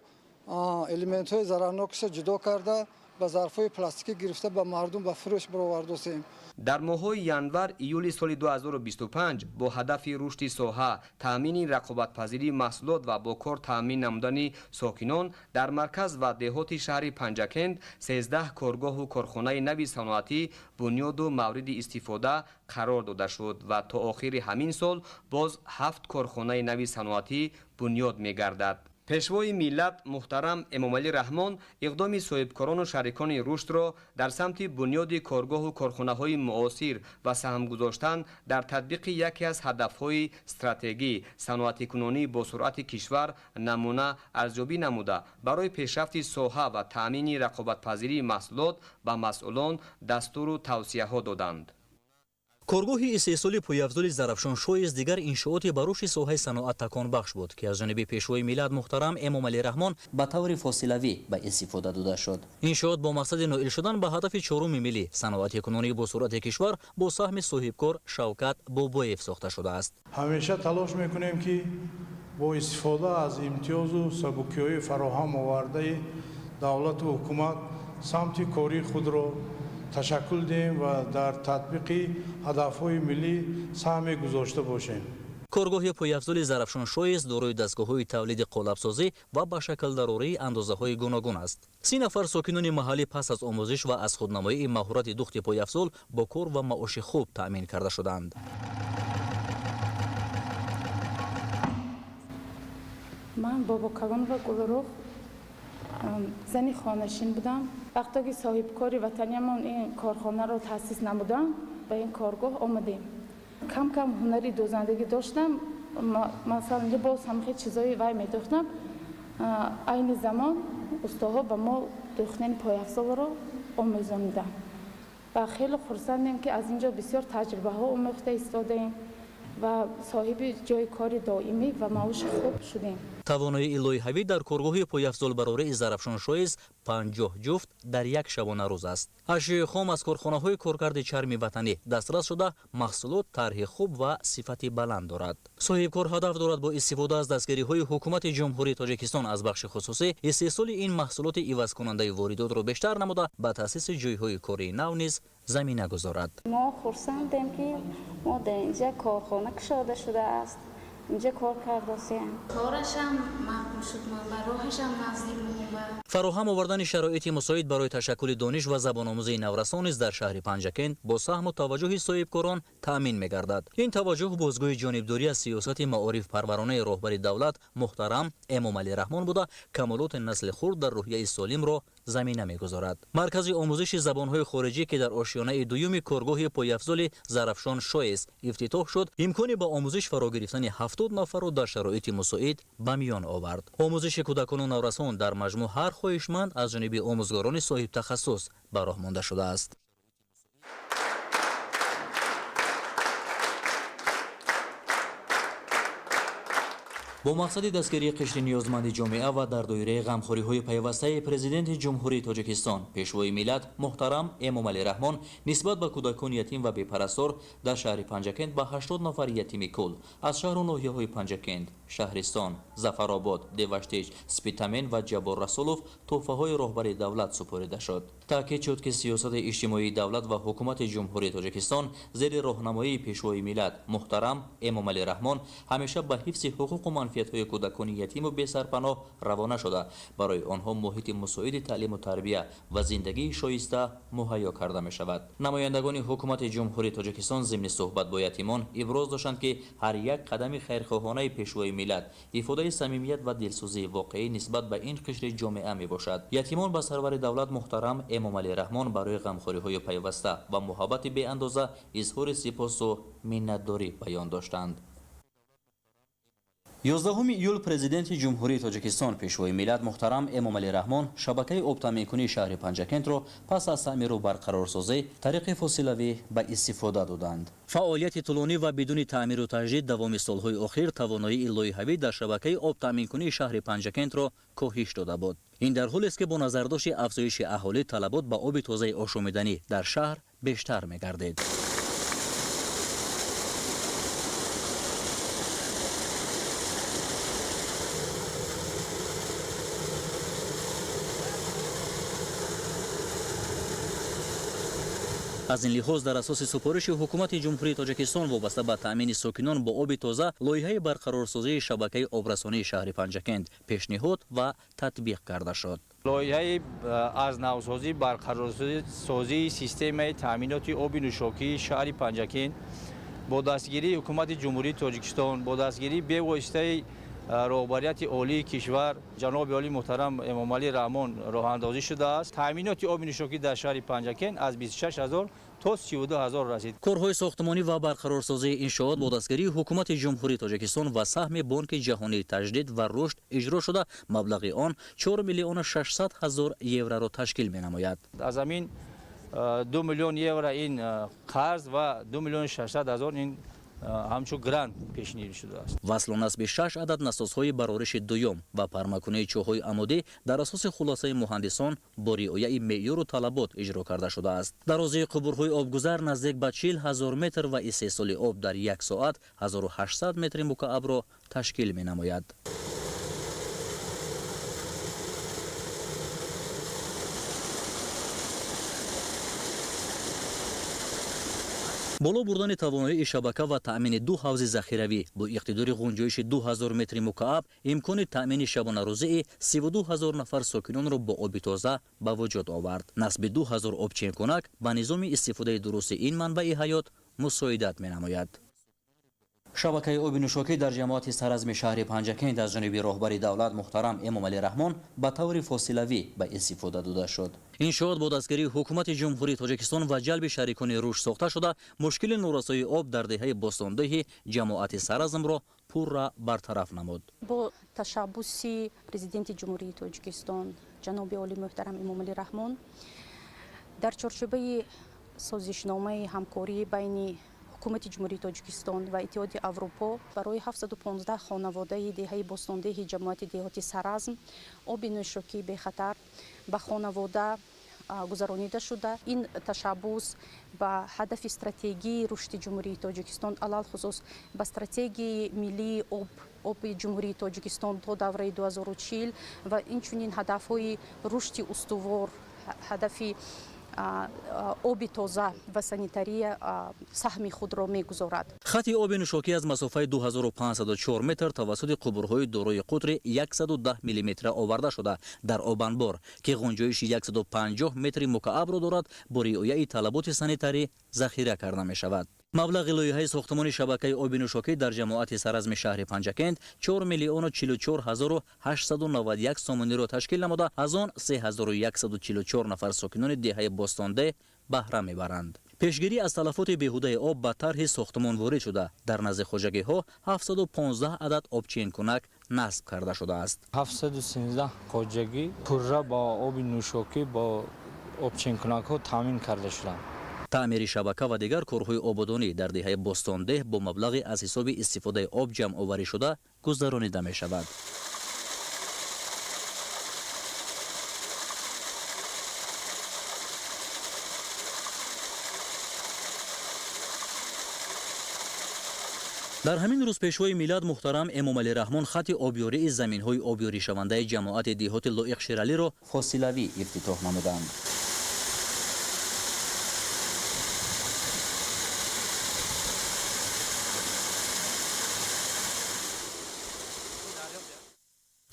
[SPEAKER 19] элементҳои зарарнокашро ҷудо карда, ба зарфҳои пластикӣ гирифта, ба мардум ба фурӯш баровардосем.
[SPEAKER 12] Дар моҳҳои январ июли соли 2025 бо ҳадафи рушди соҳа, таъмини рақобатпазирии маҳсулот ва бо кор таъмин намудани сокинон дар марказ ва деҳоти шаҳри Панҷакент 13 коргоҳу корхонаи нави саноатӣ бунёду мавриди истифода қарор дода шуд ва то охири ҳамин сол боз 7 корхонаи нави саноатӣ бунёд мегардад. Пешвои миллат муҳтарам Эмомалӣ Раҳмон иқдоми соҳибкорону шарикони рушдро дар самти бунёди коргоҳу корхонаҳои муосир ва саҳм гузоштан дар татбиқи яке аз ҳадафҳои стратегӣ саноатикунонии босуръати кишвар намуна арзёбӣ намуда, барои пешрафти соҳа ва таъмини рақобатпазирии маҳсулот ба масъулон дастуру тавсияҳо доданд.
[SPEAKER 21] Коргоҳи истеҳсоли пойафзоли Зарафшон шоиз дигар иншооти ба рушди соҳаи саноат таконбахш буд, ки аз ҷониби Пешвои миллат муҳтарам Эмомалӣ Раҳмон
[SPEAKER 23] ба таври фосилавӣ ба истифода дода шуд.
[SPEAKER 21] Иншоот бо мақсади ноил шудан ба ҳадафи чоруми миллӣ саноатикунонии босуръати кишвар бо саҳми соҳибкор Шавкат Бобоев сохта шудааст.
[SPEAKER 26] Ҳамеша талош мекунем, ки бо истифода аз имтиёзу сабукиҳои фароҳам овардаи давлату ҳукумат самти кории худро ташаккул диҳем ва дар татбиқи ҳадафҳои миллӣ саҳме гузошта бошем.
[SPEAKER 21] Коргоҳи пойафзоли Зарафшон шоиз дорои дастгоҳҳои тавлиди қолабсозӣ ва ба шаклдарории андозаҳои гуногун аст. 30 нафар сокинони маҳаллӣ пас аз омӯзиш ва аз худнамоии маҳорати духти пойафзол бо кор ва маоши хуб таъмин карда шуданд.
[SPEAKER 27] Ман Бобокалонова Гулрух, зани хонашин будам. Вақте ки соҳибкори ватаниямон ин корхонаро таъсис намудам, ба ин коргоҳ омадем. Кам-кам ҳунари дӯзандагӣ доштам, масалан либос, ҳамхел чизҳои вай медӯхтам. Айни замон устоҳо ба мо дӯхтани пойафзолро омӯзониданд ва хеле хурсандем, ки аз ин ҷо бисёр таҷрибаҳо омӯхта истодаем ва соҳиби ҷои кори доимӣ ва маоши хуб шудем.
[SPEAKER 21] Тавоноии лоиҳавӣ дар коргоҳи пойафзолбарории Зарафшон Шоиз 50 ҷуфт дар як шабонарӯз аст. Ашёи хом аз корхонаҳои коркарди чарми ватанӣ дастрас шуда, маҳсулот тарҳи хуб ва сифати баланд дорад. Соҳибкор ҳадаф дорад бо истифода аз дастгириҳои ҳукумати Ҷумҳурии Тоҷикистон аз бахши хусусӣ истеҳсоли ин маҳсулоти ивазкунандаи воридотро бештар намуда, ба таъсиси ҷойҳои кории нав низ замина гузорад.
[SPEAKER 3] Мо хурсандем, ки мо дар инҷа корхона кушода шудааст, инҷа кор кардосем. Корашам маъқул шуд, ман ба роҳашам наздик меомад.
[SPEAKER 21] Фароҳам овардани шароити мусоид барои ташаккули дониш ва забономӯзии наврасон низ дар шаҳри Панҷакент бо саҳму таваҷҷӯҳи соҳибкорон таъмин мегардад. Ин таваҷҷӯҳ бозгӯи ҷонибдорӣ аз сиёсати маорифпарваронаи роҳбари давлат муҳтарам Эмомалӣ Раҳмон буда, камолоти насли хурд дар рӯҳияи солимро замина мегузорад. Маркази омӯзиши забонҳои хориҷӣ, ки дар ошёнаи дуюми коргоҳи пойафзоли Зарафшон Шоиз ифтитоҳ шуд, имкони ба омӯзиш фаро гирифтани 70 нафарро дар шароити мусоид ба миён овард. Омӯзиши кӯдакону наврасон дар маҷмӯъ ҳар хоҳишманд аз ҷониби омӯзгорони соҳибтахассус ба роҳ монда шудааст. Бо мақсади дастгирии қишри ниёзманди ҷомеа ва дар доираи ғамхориҳои пайвастаи Президенти Ҷумҳурии Тоҷикистон, Пешвои миллат муҳтарам Эмомалӣ Раҳмон нисбат ба кӯдакони ятим ва бепарастор дар шаҳри Панҷакент ба 80 нафар ятими кул аз шаҳру ноҳияҳои Панҷакент, Шаҳристон, Зафаробод, Деваштич, Спитамен ва Ҷаббор Расулов тӯҳфаҳои роҳбари давлат супорида шуд. Таъкид шуд, ки сиёсати иҷтимоии давлат ва ҳукумати Ҷумҳурии Тоҷикистон зери роҳнамоии Пешвои миллат муҳтарам Эмомалӣ Раҳмон ҳамеша ба ҳифзи ҳуқуқу манфиатҳои кӯдакони ятиму бесарпаноҳ равона шуда, барои онҳо муҳити мусоиди таълиму тарбия ва зиндагии шоиста муҳайё карда мешавад. Намояндагони ҳукумати Ҷумҳурии Тоҷикистон зимни суҳбат бо ятимон иброз доштанд, ки ҳар як қадами хайрхоҳонаи Пешвои миллат ифодаи самимият ва дилсӯзии воқеӣ нисбат ба ин қишри ҷомеа мебошад. Ятимон ба сарвари давлат муҳтарам Эмомалӣ Раҳмон барои ғамхориҳои пайваста ва муҳаббати беандоза изҳори сипосу миннатдорӣ баён доштанд. 11 июл Президенти Ҷумҳурии Тоҷикистон, Пешвои миллат муҳтарам Эмомалӣ Раҳмон шабакаи обтаъминкунии шаҳри Панҷакентро пас аз таъмиру барқарорсозӣ тариқи фосилавӣ ба истифода доданд. Фаъолияти тӯлонӣ ва бидуни таъмиру таҷдид давоми солҳои охир тавоноии лоиҳавӣ дар шабакаи обтаъминкунии шаҳри Панҷакентро коҳиш дода буд. Ин дар ҳолест, ки бо назардошти афзоиши аҳолӣ талабот ба оби тозаи ошомиданӣ дар шаҳр бештар мегардид. Аз ин лиҳоз дар асоси супориши ҳукумати Ҷумҳурии Тоҷикистон вобаста ба таъмини сокинон бо оби тоза лоиҳаи барқарорсозии шабакаи обрасонии шаҳри Панҷакент пешниҳод ва татбиқ карда шуд.
[SPEAKER 8] Лоиҳаи аз навсозӣ барқарорсозии системаи таъминоти оби нӯшокии шаҳри Панҷакент бо дастгирии ҳукумати Ҷумҳурии Тоҷикистон, бо дастгирии бевоситаи роҳбарияти олии кишвар ҷаноби олӣ муҳтарам Эмомалӣ Раҳмон роҳандозӣ шудааст. Таъминоти оби нӯшокӣ дар шаҳри Панҷакент аз 26 ҳазор то 32 ҳазор расид.
[SPEAKER 21] Корҳои сохтмонӣ ва барқарорсозии иншоот бо дастгирии ҳукумати Ҷумҳурии Тоҷикистон ва саҳми Бонки Ҷаҳонии таҷдид ва рушд иҷро шуда, маблағи он 4 600 000 евроро ташкил менамояд.
[SPEAKER 8] Аз ҳамин 2 миллион евро ин қарз ва 2 600 000 ин ҳамчун грант пешниҳод шудааст.
[SPEAKER 21] Васлу насби 6 адад насосҳои барориши дуюм ва пармакунии чоҳҳои амудӣ дар асоси хулосаи муҳандисон бо риояи меъёру талабот иҷро карда шудааст. Дарозии қубурҳои обгузар наздик ба 40 ҳазор метр ва истеҳсоли об дар як соат 1800 метри мукаабро ташкил менамояд. Боло бурдани тавоноии шабака ва таъмини ду ҳавзи захиравӣ бо иқтидори ғунҷоиши 2000 метри мукааб имкони таъмини шабонарӯзии 32 ҳазор нафар сокинонро бо оби тоза ба вуҷуд овард. Насби 2000 обченкунак ба низоми истифодаи дурусти ин манбаи ҳаёт мусоидат менамояд. Шабакаи оби нӯшокӣ дар ҷамоати Саразми шаҳри Панҷакент аз ҷониби роҳбари давлат муҳтарам Эмомалӣ Раҳмон ба таври фосилавӣ ба истифода дода шуд. Иншоот бо дастгирии ҳукумати Ҷумҳурии Тоҷикистон ва ҷалби шарикони рушд сохта шуда, мушкили норасоии об дар деҳаи Бостондеҳи ҷамоати Саразмро пурра бартараф намуд.
[SPEAKER 9] Бо ташаббуси Президенти Ҷумҳурии Тоҷикистон ҷаноби олӣ муҳтарам Эмомалӣ Раҳмон дар чорчӯбаи созишномаи ҳамкорӣ байни ҳукумати Ҷумҳурии Тоҷикистон ва Иттиҳоди Аврупо барои 715 хонаводаи деҳаи Бостондеҳи ҷамоати деҳоти Саразм оби нӯшокӣ бехатар ба хонавода гузаронида шуда. Ин ташаббус ба ҳадафи стратегии рушди Ҷумҳурии Тоҷикистон, алалхусус ба стратегияи миллии оби Ҷумҳурии Тоҷикистон то давраи 2040 ва инчунин ҳадафҳои рушди устувор, ҳадафи оби тоза ва санитария саҳми худро мегузорад.
[SPEAKER 21] Хати оби нӯшокӣ аз масофаи 2504 метр тавассути қубурҳои дорои қутри 110 миллиметра оварда шуда дар обанбор, ки ғунҷоиши 150 метри мукаабро дорад, бо риояи талаботи санитарӣ захира карда мешавад. Маблағи лоиҳаи сохтмони шабакаи оби нӯшокӣ дар ҷамоати Саразми шаҳри Панҷакент 4 044 891 сомониро ташкил намуда, аз он 3144 нафар сокинони деҳаи Бостонде баҳра мебаранд. Пешгирӣ аз талафоти беҳудаи об ба тарҳи сохтмон ворид шуда, дар назди хоҷагиҳо 715 адад обченкунак насб карда шудааст.
[SPEAKER 5] 713 хоҷагӣ пурра бо оби нӯшокӣ бо обченкунакҳо таъмин карда шуданд.
[SPEAKER 21] Таъмири шабака ва дигар корҳои ободонӣ дар деҳаи Бостондеҳ бо маблағи аз ҳисоби истифодаи об ҷамъоварӣ шуда гузаронида мешавад. Дар ҳамин рӯз Пешвои миллат муҳтарам Эмомалӣ Раҳмон хати обёрии заминҳои обёришавандаи ҷамоати деҳоти Лоиқ Шералиро фосилавӣ ифтитоҳ намуданд.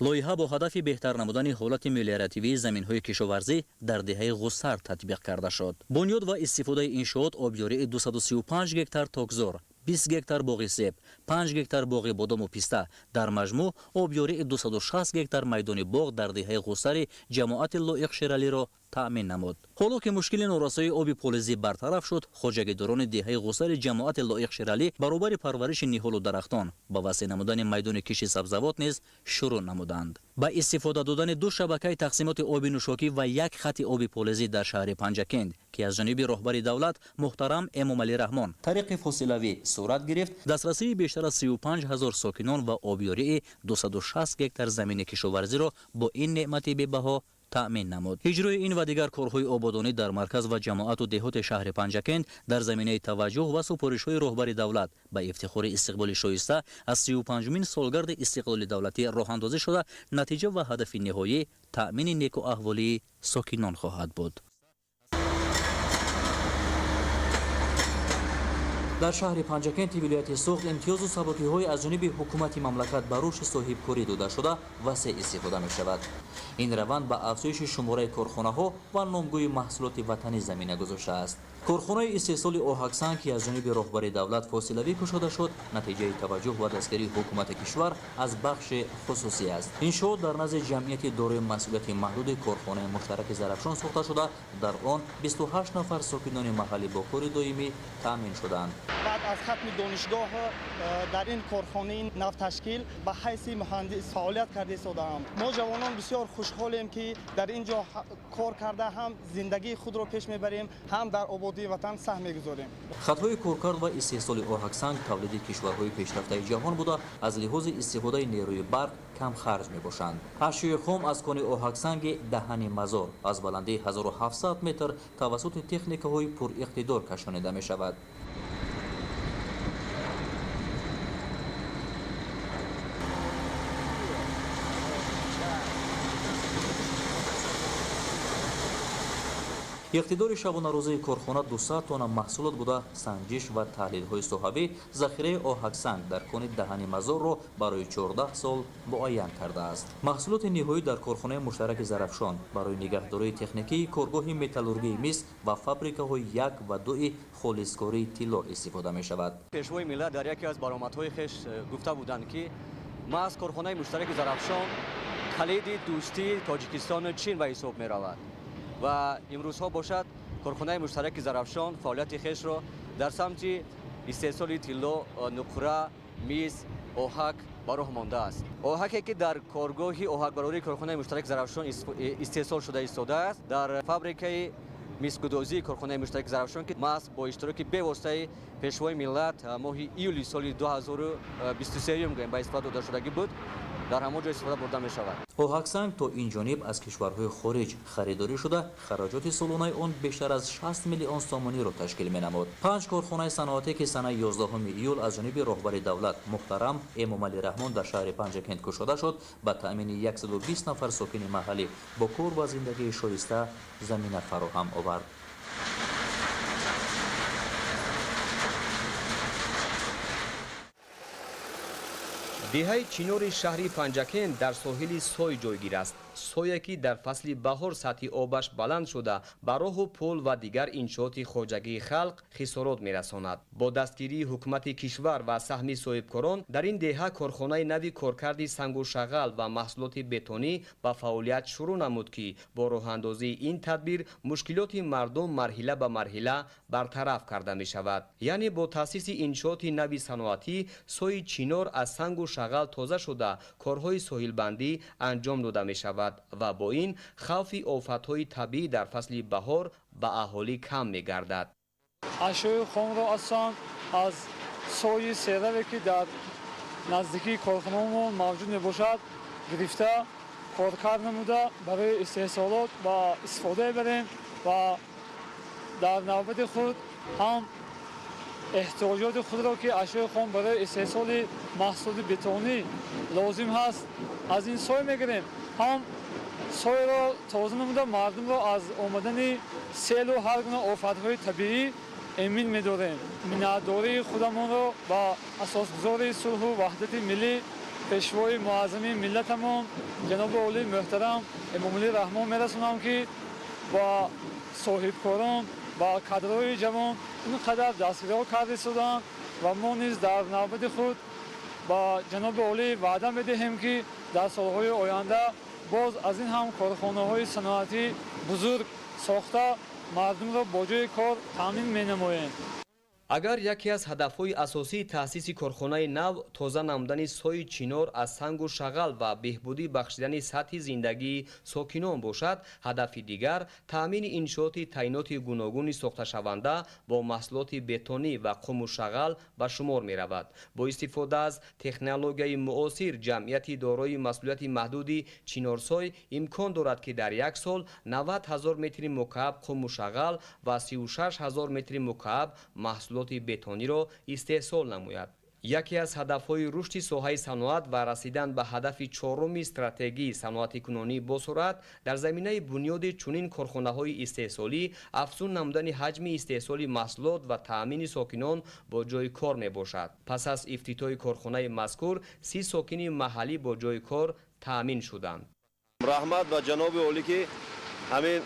[SPEAKER 21] Лоиҳа бо ҳадафи беҳтар намудани ҳолати мелиоративии заминҳои кишоварзӣ дар деҳаи Ғусар татбиқ карда шуд. Бунёд ва истифодаи иншоот обёрии 235 гектар токзор, 20 гектар боғи себ, 5 гектар боғи бодому писта, дар маҷмӯъ обёрии 260 гектар майдони боғ дар деҳаи Ғусари ҷамоати Лоиқ Шералиро таъмин намуд. Ҳоло ки мушкили норасоии оби полизӣ бартараф шуд, хоҷагидорони деҳаи Ғусари ҷамоати Лоиқ Шералӣ баробари парвариши ниҳолу дарахтон ба васеъ намудани майдони кишти сабзавот низ шурӯъ намуданд. Ба истифода додани ду шабакаи тақсимоти оби нӯшокӣ ва як хати оби полизӣ дар шаҳри Панҷакент, ки аз ҷониби роҳбари давлат муҳтарам Эмомалӣ Раҳмон тариқи фосилавӣ сурат гирифт, дастрасии бештар аз 35 ҳазор сокинон ва обёрии 260 гектар замини кишоварзиро бо ин неъмати бебаҳо таъмин намуд. Иҷрои ин ва дигар корҳои ободонӣ дар марказ ва ҷамоату деҳоти шаҳри Панҷакент дар заминаи таваҷҷӯҳ ва супоришҳои роҳбари давлат ба ифтихори истиқболи шоиста аз 35-умин солгарди истиқлоли давлатӣ роҳандозӣ шуда, натиҷа ва ҳадафи ниҳоӣ таъмини некуаҳволии сокинон хоҳад буд. Дар шаҳри Панҷакенти вилояти Суғд имтиёзу сабукиҳои аз ҷониби ҳукумати мамлакат ба рушди соҳибкорӣ дода шуда васеъ истифода мешавад. Ин раванд ба афзоиши шумораи корхонаҳо ва номгӯи маҳсулоти ватанӣ замина гузоштааст. Корхонаи истеҳсоли оҳаксанг, ки аз ҷониби роҳбари давлат фосилавӣ кушода шуд, натиҷаи таваҷҷӯҳ ва дастгирии ҳукумати кишвар аз бахши хусусӣ аст. Иншоот дар назди ҷамъияти дорои масъулияти маҳдуди корхонаи муштараки Зарафшон сохта шуда, дар он 28 нафар сокинони маҳаллӣ бо кори доимӣ таъмин шуданд.
[SPEAKER 10] Баъд аз хатми донишгоҳ дар ин корхонаи навташкил ба ҳайси муҳандис фаъолият карда истодаам. Мо ҷавонон бисёр хушҳолем, ки дар ин ҷо кор карда ҳам зиндагии худро пеш мебарем, ҳам дар ободии ватан саҳм мегузорем.
[SPEAKER 21] Хатҳои коркард ва истеҳсоли оҳаксанг тавлиди кишварҳои пешрафтаи ҷаҳон буда, аз лиҳози истифодаи нерӯи барқ кам харҷ мебошанд. Ашёи хом аз кони оҳаксанги Даҳани Мазор аз баландии 1700 метр тавассути техникаҳои пуриқтидор кашонида мешавад. Иқтидори шабонарӯзаи корхона 200 тонна маҳсулот буда, санҷиш ва таҳлилҳои соҳавӣ захираи оҳаксанг дар кони Даҳани Мазорро барои 14 сол муайян кардааст. Маҳсулоти ниҳоӣ дар корхонаи муштараки Зарафшон барои нигаҳдории техникии коргоҳи металлургии мис ва фабрикаҳои 1 ва 2 холискории тилло истифода мешавад.
[SPEAKER 11] Пешвои миллат дар яке аз баромадҳои хеш гуфта буданд, ки маҳз корхонаи муштараки Зарафшон калиди дӯстии Тоҷикистону Чин ба ҳисоб меравад. Ва имрӯзҳо бошад корхонаи муштараки Зарафшон фаъолияти хешро дар самти истеҳсоли тилло, нуқра, мис, оҳак ба роҳ мондааст. Оҳаке ки дар коргоҳи оҳакбарории корхонаи муштараки Зарафшон истеҳсол шуда истодааст, дар фабрикаи Мисгудозии корхонаи муштараки Зарафшон, ки маҳз бо иштироки бевоситаи Пешвои миллат моҳи июли соли 2023 гӯем ба истифода додашудагӣ буд, дар ҳамон ҷо истифода бурда мешавад.
[SPEAKER 21] Оҳаксанг то ин ҷониб аз кишварҳои хориҷ харидорӣ шуда, хароҷоти солонаи он бештар аз 60 миллион сомониро ташкил менамуд. Панҷ корхонаи саноатӣ, ки санаи 11 июл аз ҷониби роҳбари давлат муҳтарам Эмомалӣ Раҳмон дар шаҳри Панҷакент кушода шуд, ба таъмини 120 нафар сокини маҳаллӣ бо кор ва зиндагии шоиста замина фароҳам овард.
[SPEAKER 12] Деҳаи Чинори шаҳри Панҷакент дар соҳили сой ҷойгир аст. Сое ки дар фасли баҳор сатҳи обаш баланд шуда, ба роҳу пул ва дигар иншооти хоҷагии халқ хисорот мерасонад. Бо дастгирии ҳукумати кишвар ва саҳми соҳибкорон дар ин деҳа корхонаи нави коркарди сангу шағал ва маҳсулоти бетонӣ ба фаъолият шурӯъ намуд, ки бо роҳандозии ин тадбир мушкилоти мардум марҳила ба марҳила бартараф карда мешавад. Яъне бо таъсиси иншооти нави саноатӣ сои Чинор аз сангу шағал тоза шуда, корҳои соҳилбандӣ анҷом дода мешавад ва бо ин хавфи офатҳои табиӣ дар фасли баҳор ба аҳолӣ кам мегардад.
[SPEAKER 6] Ашёи хомро асосан аз сои сераве, ки дар наздикии корхонаамон мавҷуд мебошад, гирифта, коркард намуда, барои истеҳсолот ба истифода мебарем ва дар навбати худ ҳам эҳтиёҷоти худро, ки ашёи хом барои истеҳсоли маҳсулоти бетонӣ лозим ҳаст, аз ин сой мегирем, ҳам сойро тоза намуда мардумро аз омадани селу ҳар гуна офатҳои табиӣ эмин медорем. Миннатдории худамонро ба асосгузори сулҳу ваҳдати миллӣ, Пешвои муаззами миллатамон ҷаноби олӣ муҳтарам Эмомалӣ Раҳмон мерасонам, ки ба соҳибкорон, ба кадрҳои ҷавон ин қадар дастгириҳо карда истоданд ва мо низ дар навбати худ ба ҷаноби олӣ ваъда медиҳем, ки дар солҳои оянда боз аз ин ҳам корхонаҳои саноатӣ бузург сохта, мардумро бо ҷои кор таъмин менамоем.
[SPEAKER 12] Агар яке аз ҳадафҳои асосии таъсиси корхонаи нав тоза намудани сои Чинор аз сангу шағал ва беҳбудӣ бахшидани сатҳи зиндагии сокинон бошад, ҳадафи дигар таъмини иншооти таъиноти гуногуни сохташаванда бо маҳсулоти бетонӣ ва қуму шағал ба шумор меравад. Бо истифода аз технологияи муосир ҷамъияти дорои масъулияти маҳдуди Чинорсой имкон дорад, ки дар як сол 90 ҳазор метри мукааб қуму шағал ва 36 ҳазор метри мукааб маҳсулоти бетониро истеҳсол намояд. Яке аз ҳадафҳои рушди соҳаи саноат ва расидан ба ҳадафи чоруми стратегии саноатикунонӣ босуръат дар заминаи бунёди чунин корхонаҳои истеҳсолӣ афзун намудани ҳаҷми истеҳсоли маҳсулот ва таъмини сокинон бо ҷои кор мебошад. Пас аз ифтитоҳи корхонаи мазкур 30 сокини маҳаллӣ бо ҷои кор таъмин шуданд.
[SPEAKER 13] Раҳмат ба ҷаноби олӣ, ки ҳамин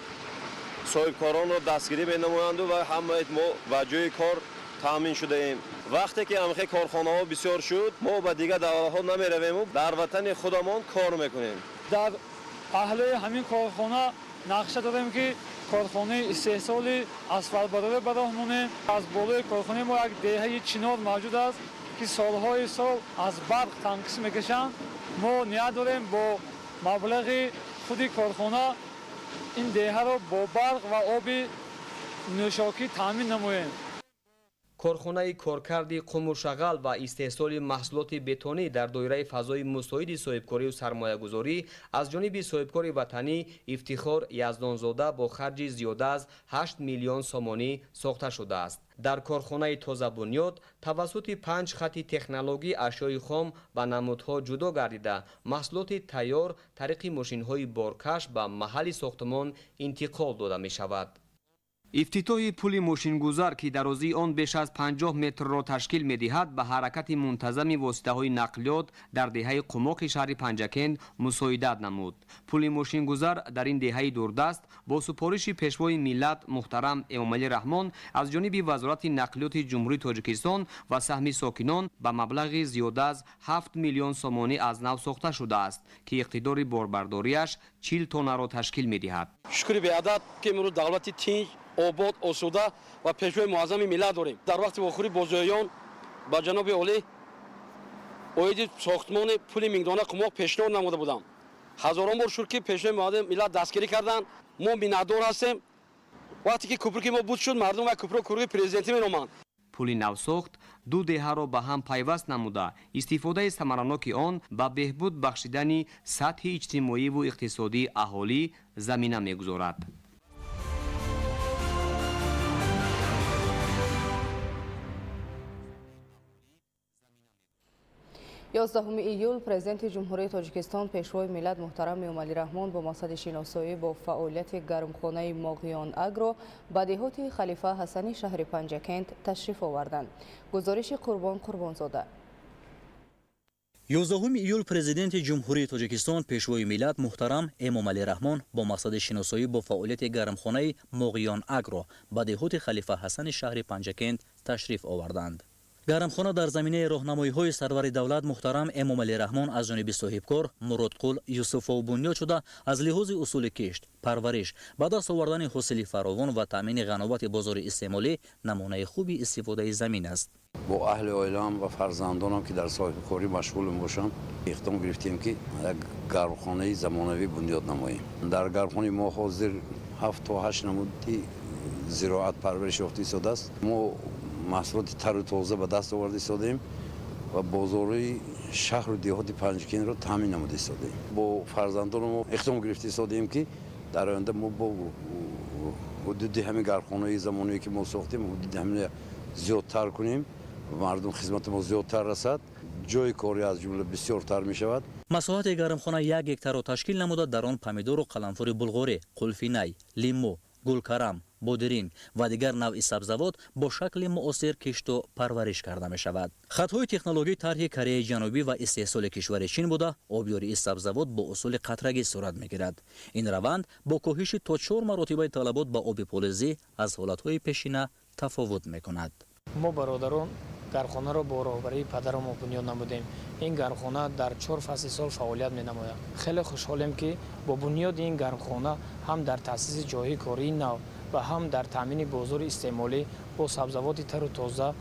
[SPEAKER 13] соҳибкоронро дастгирӣ менамоянду ва ҳамаи мо ба ҷои кор таъмин шудаем. Вақте ки ҳамхе корхонаҳо бисёр шуд, мо ба дигар давлатҳо намеравему дар ватани худамон кор мекунем.
[SPEAKER 6] Дар паҳлӯи ҳамин корхона нақша дорем, ки корхонаи истеҳсоли асфалтбарорӣ ба роҳ монем. Аз болои корхонаи мо як деҳаи Чинор мавҷуд аст, ки солҳои сол аз барқ танқис мекашанд. Мо ният дорем бо маблағи худи корхона ин деҳаро бо барқ ва оби нӯшокӣ таъмин намоем.
[SPEAKER 12] Корхонаи коркарди қуму шағал ва истеҳсоли маҳсулоти бетонӣ дар доираи фазои мусоиди соҳибкорию сармоягузорӣ аз ҷониби соҳибкори ватанӣ Ифтихор Яздонзода бо харҷи зиёда аз 8 миллион сомонӣ сохта шудааст. Дар корхонаи тозабунёд тавассути 5 хати технологӣ ашёи хом ба намудҳо ҷудо гардида, маҳсулоти тайёр тариқи мошинҳои боркаш ба маҳалли сохтмон интиқол дода мешавад. Ифтитоҳи пули мошингузар, ки дарозии он беш аз 50 метрро ташкил медиҳад, ба ҳаракати мунтазами воситаҳои нақлиёт дар деҳаи Қумоқи шаҳри Панҷакент мусоидат намуд. Пули мошингузар дар ин деҳаи дурдаст бо супориши Пешвои миллат муҳтарам Эмомалӣ Раҳмон аз ҷониби Вазорати нақлиёти Ҷумҳурии Тоҷикистон ва саҳми сокинон ба маблағи зиёда аз 7 миллион сомонӣ аз нав сохта шудааст, ки иқтидори борбардориаш 40 тоннаро ташкил медиҳад.
[SPEAKER 14] Шукри беадад, ки имрӯз давлати тинҷ, обод, осуда ва пешвои муаззами миллат дорем. Дар вақти вохӯрӣ бо зиёён ба ҷаноби олӣ оиди сохтмони пули миңдона Қумоқ пешниҳод намуда будам. Ҳазорон бор шуд, ки пешвои муаззами миллат дастгирӣ карданд. Мо миннатдор ҳастем. Вақте ки кӯпруки мо буд шуд, мардум ва кӯпрук кӯпруки президентӣ меноманд.
[SPEAKER 12] Пули навсохт ду деҳаро ба ҳам пайваст намуда, истифодаи самараноки он ба беҳбуд бахшидани сатҳи иҷтимоиву иқтисодии аҳолӣ замина мегузорад.
[SPEAKER 15] 11 июл Президенти Ҷумҳурии Тоҷикистон, Пешвои миллат муҳтарам Эмомалӣ Раҳмон бо мақсади шиносоӣ бо фаъолияти гармхонаи Моғиён Агро ба деҳоти Халифа Ҳасани шаҳри Панҷакент ташриф оварданд. Гузориши Қурбон Қурбонзода.
[SPEAKER 21] 11 июл Президенти Ҷумҳурии Тоҷикистон, Пешвои миллат муҳтарам Эмомалӣ Раҳмон бо мақсади шиносоӣ бо фаъолияти гармхонаи Моғиён Агро ба деҳоти Халифа Ҳасани шаҳри Панҷакент ташриф оварданд. Гармхона дар заминаи роҳнамоиҳои сарвари давлат муҳтарам Эмомалӣ Раҳмон аз ҷониби соҳибкор Муродқул Юсуфов бунёд шуда, аз лиҳози усули кишт, парвариш, ба даст овардани ҳосили фаровон ва таъмини ғановати бозори истеъмолӣ намунаи хуби истифодаи замин аст.
[SPEAKER 16] Бо аҳли оилаам ва фарзандонам, ки дар соҳибкорӣ машғул мебошам, иқдом гирифтем, ки як гармхонаи замонавӣ бунёд намоем. Дар гармхонаи мо ҳозир 7 то 8 намуди зироат парвариш ёфта истодааст. Мо маҳсулоти тару тоза ба даст оварда истодаем ва бозорҳои шаҳру деҳоти Панҷакентро таъмин намуда истодаем. Бо фарзандони мо иқдом гирифта истодаем, ки дар оянда мо бо ҳудуди ҳамин гармхонаи замонавие, ки мо сохтем, ҳудуди ҳамин зиёдтар кунем, мардум хизмати мо зиёдтар расад, ҷои корӣ аз ҷумла бисёртар мешавад.
[SPEAKER 21] Масоҳати гармхона 1 гектарро ташкил намуда, дар он помидору қаламфури булғорӣ, қулфинай, лимӯ, гулкарам, бодиринг ва дигар навъи сабзавот бо шакли муосир кишту парвариш карда мешавад. Хатҳои технологӣ тарҳи Кореяи Ҷанубӣ ва истеҳсоли кишвари Чин буда, обёрии сабзавот бо усули қатрагӣ сурат мегирад. Ин раванд бо коҳиши то 4 маротибаи талабот ба оби полизӣ аз ҳолатҳои пешина тафовут мекунад.
[SPEAKER 17] Мо бародарон гармхонаро бо роҳбарии падарам мо бунёд намудем. Ин гармхона дар 4 фасли сол фаъолият менамояд. Хеле хушҳолем, ки бо бунёди ин гармхона ҳам дар таъсиси ҷойҳои кории нав ва ҳам дар таъмини бозори истеъмолӣ бо сабзавоти тару тоза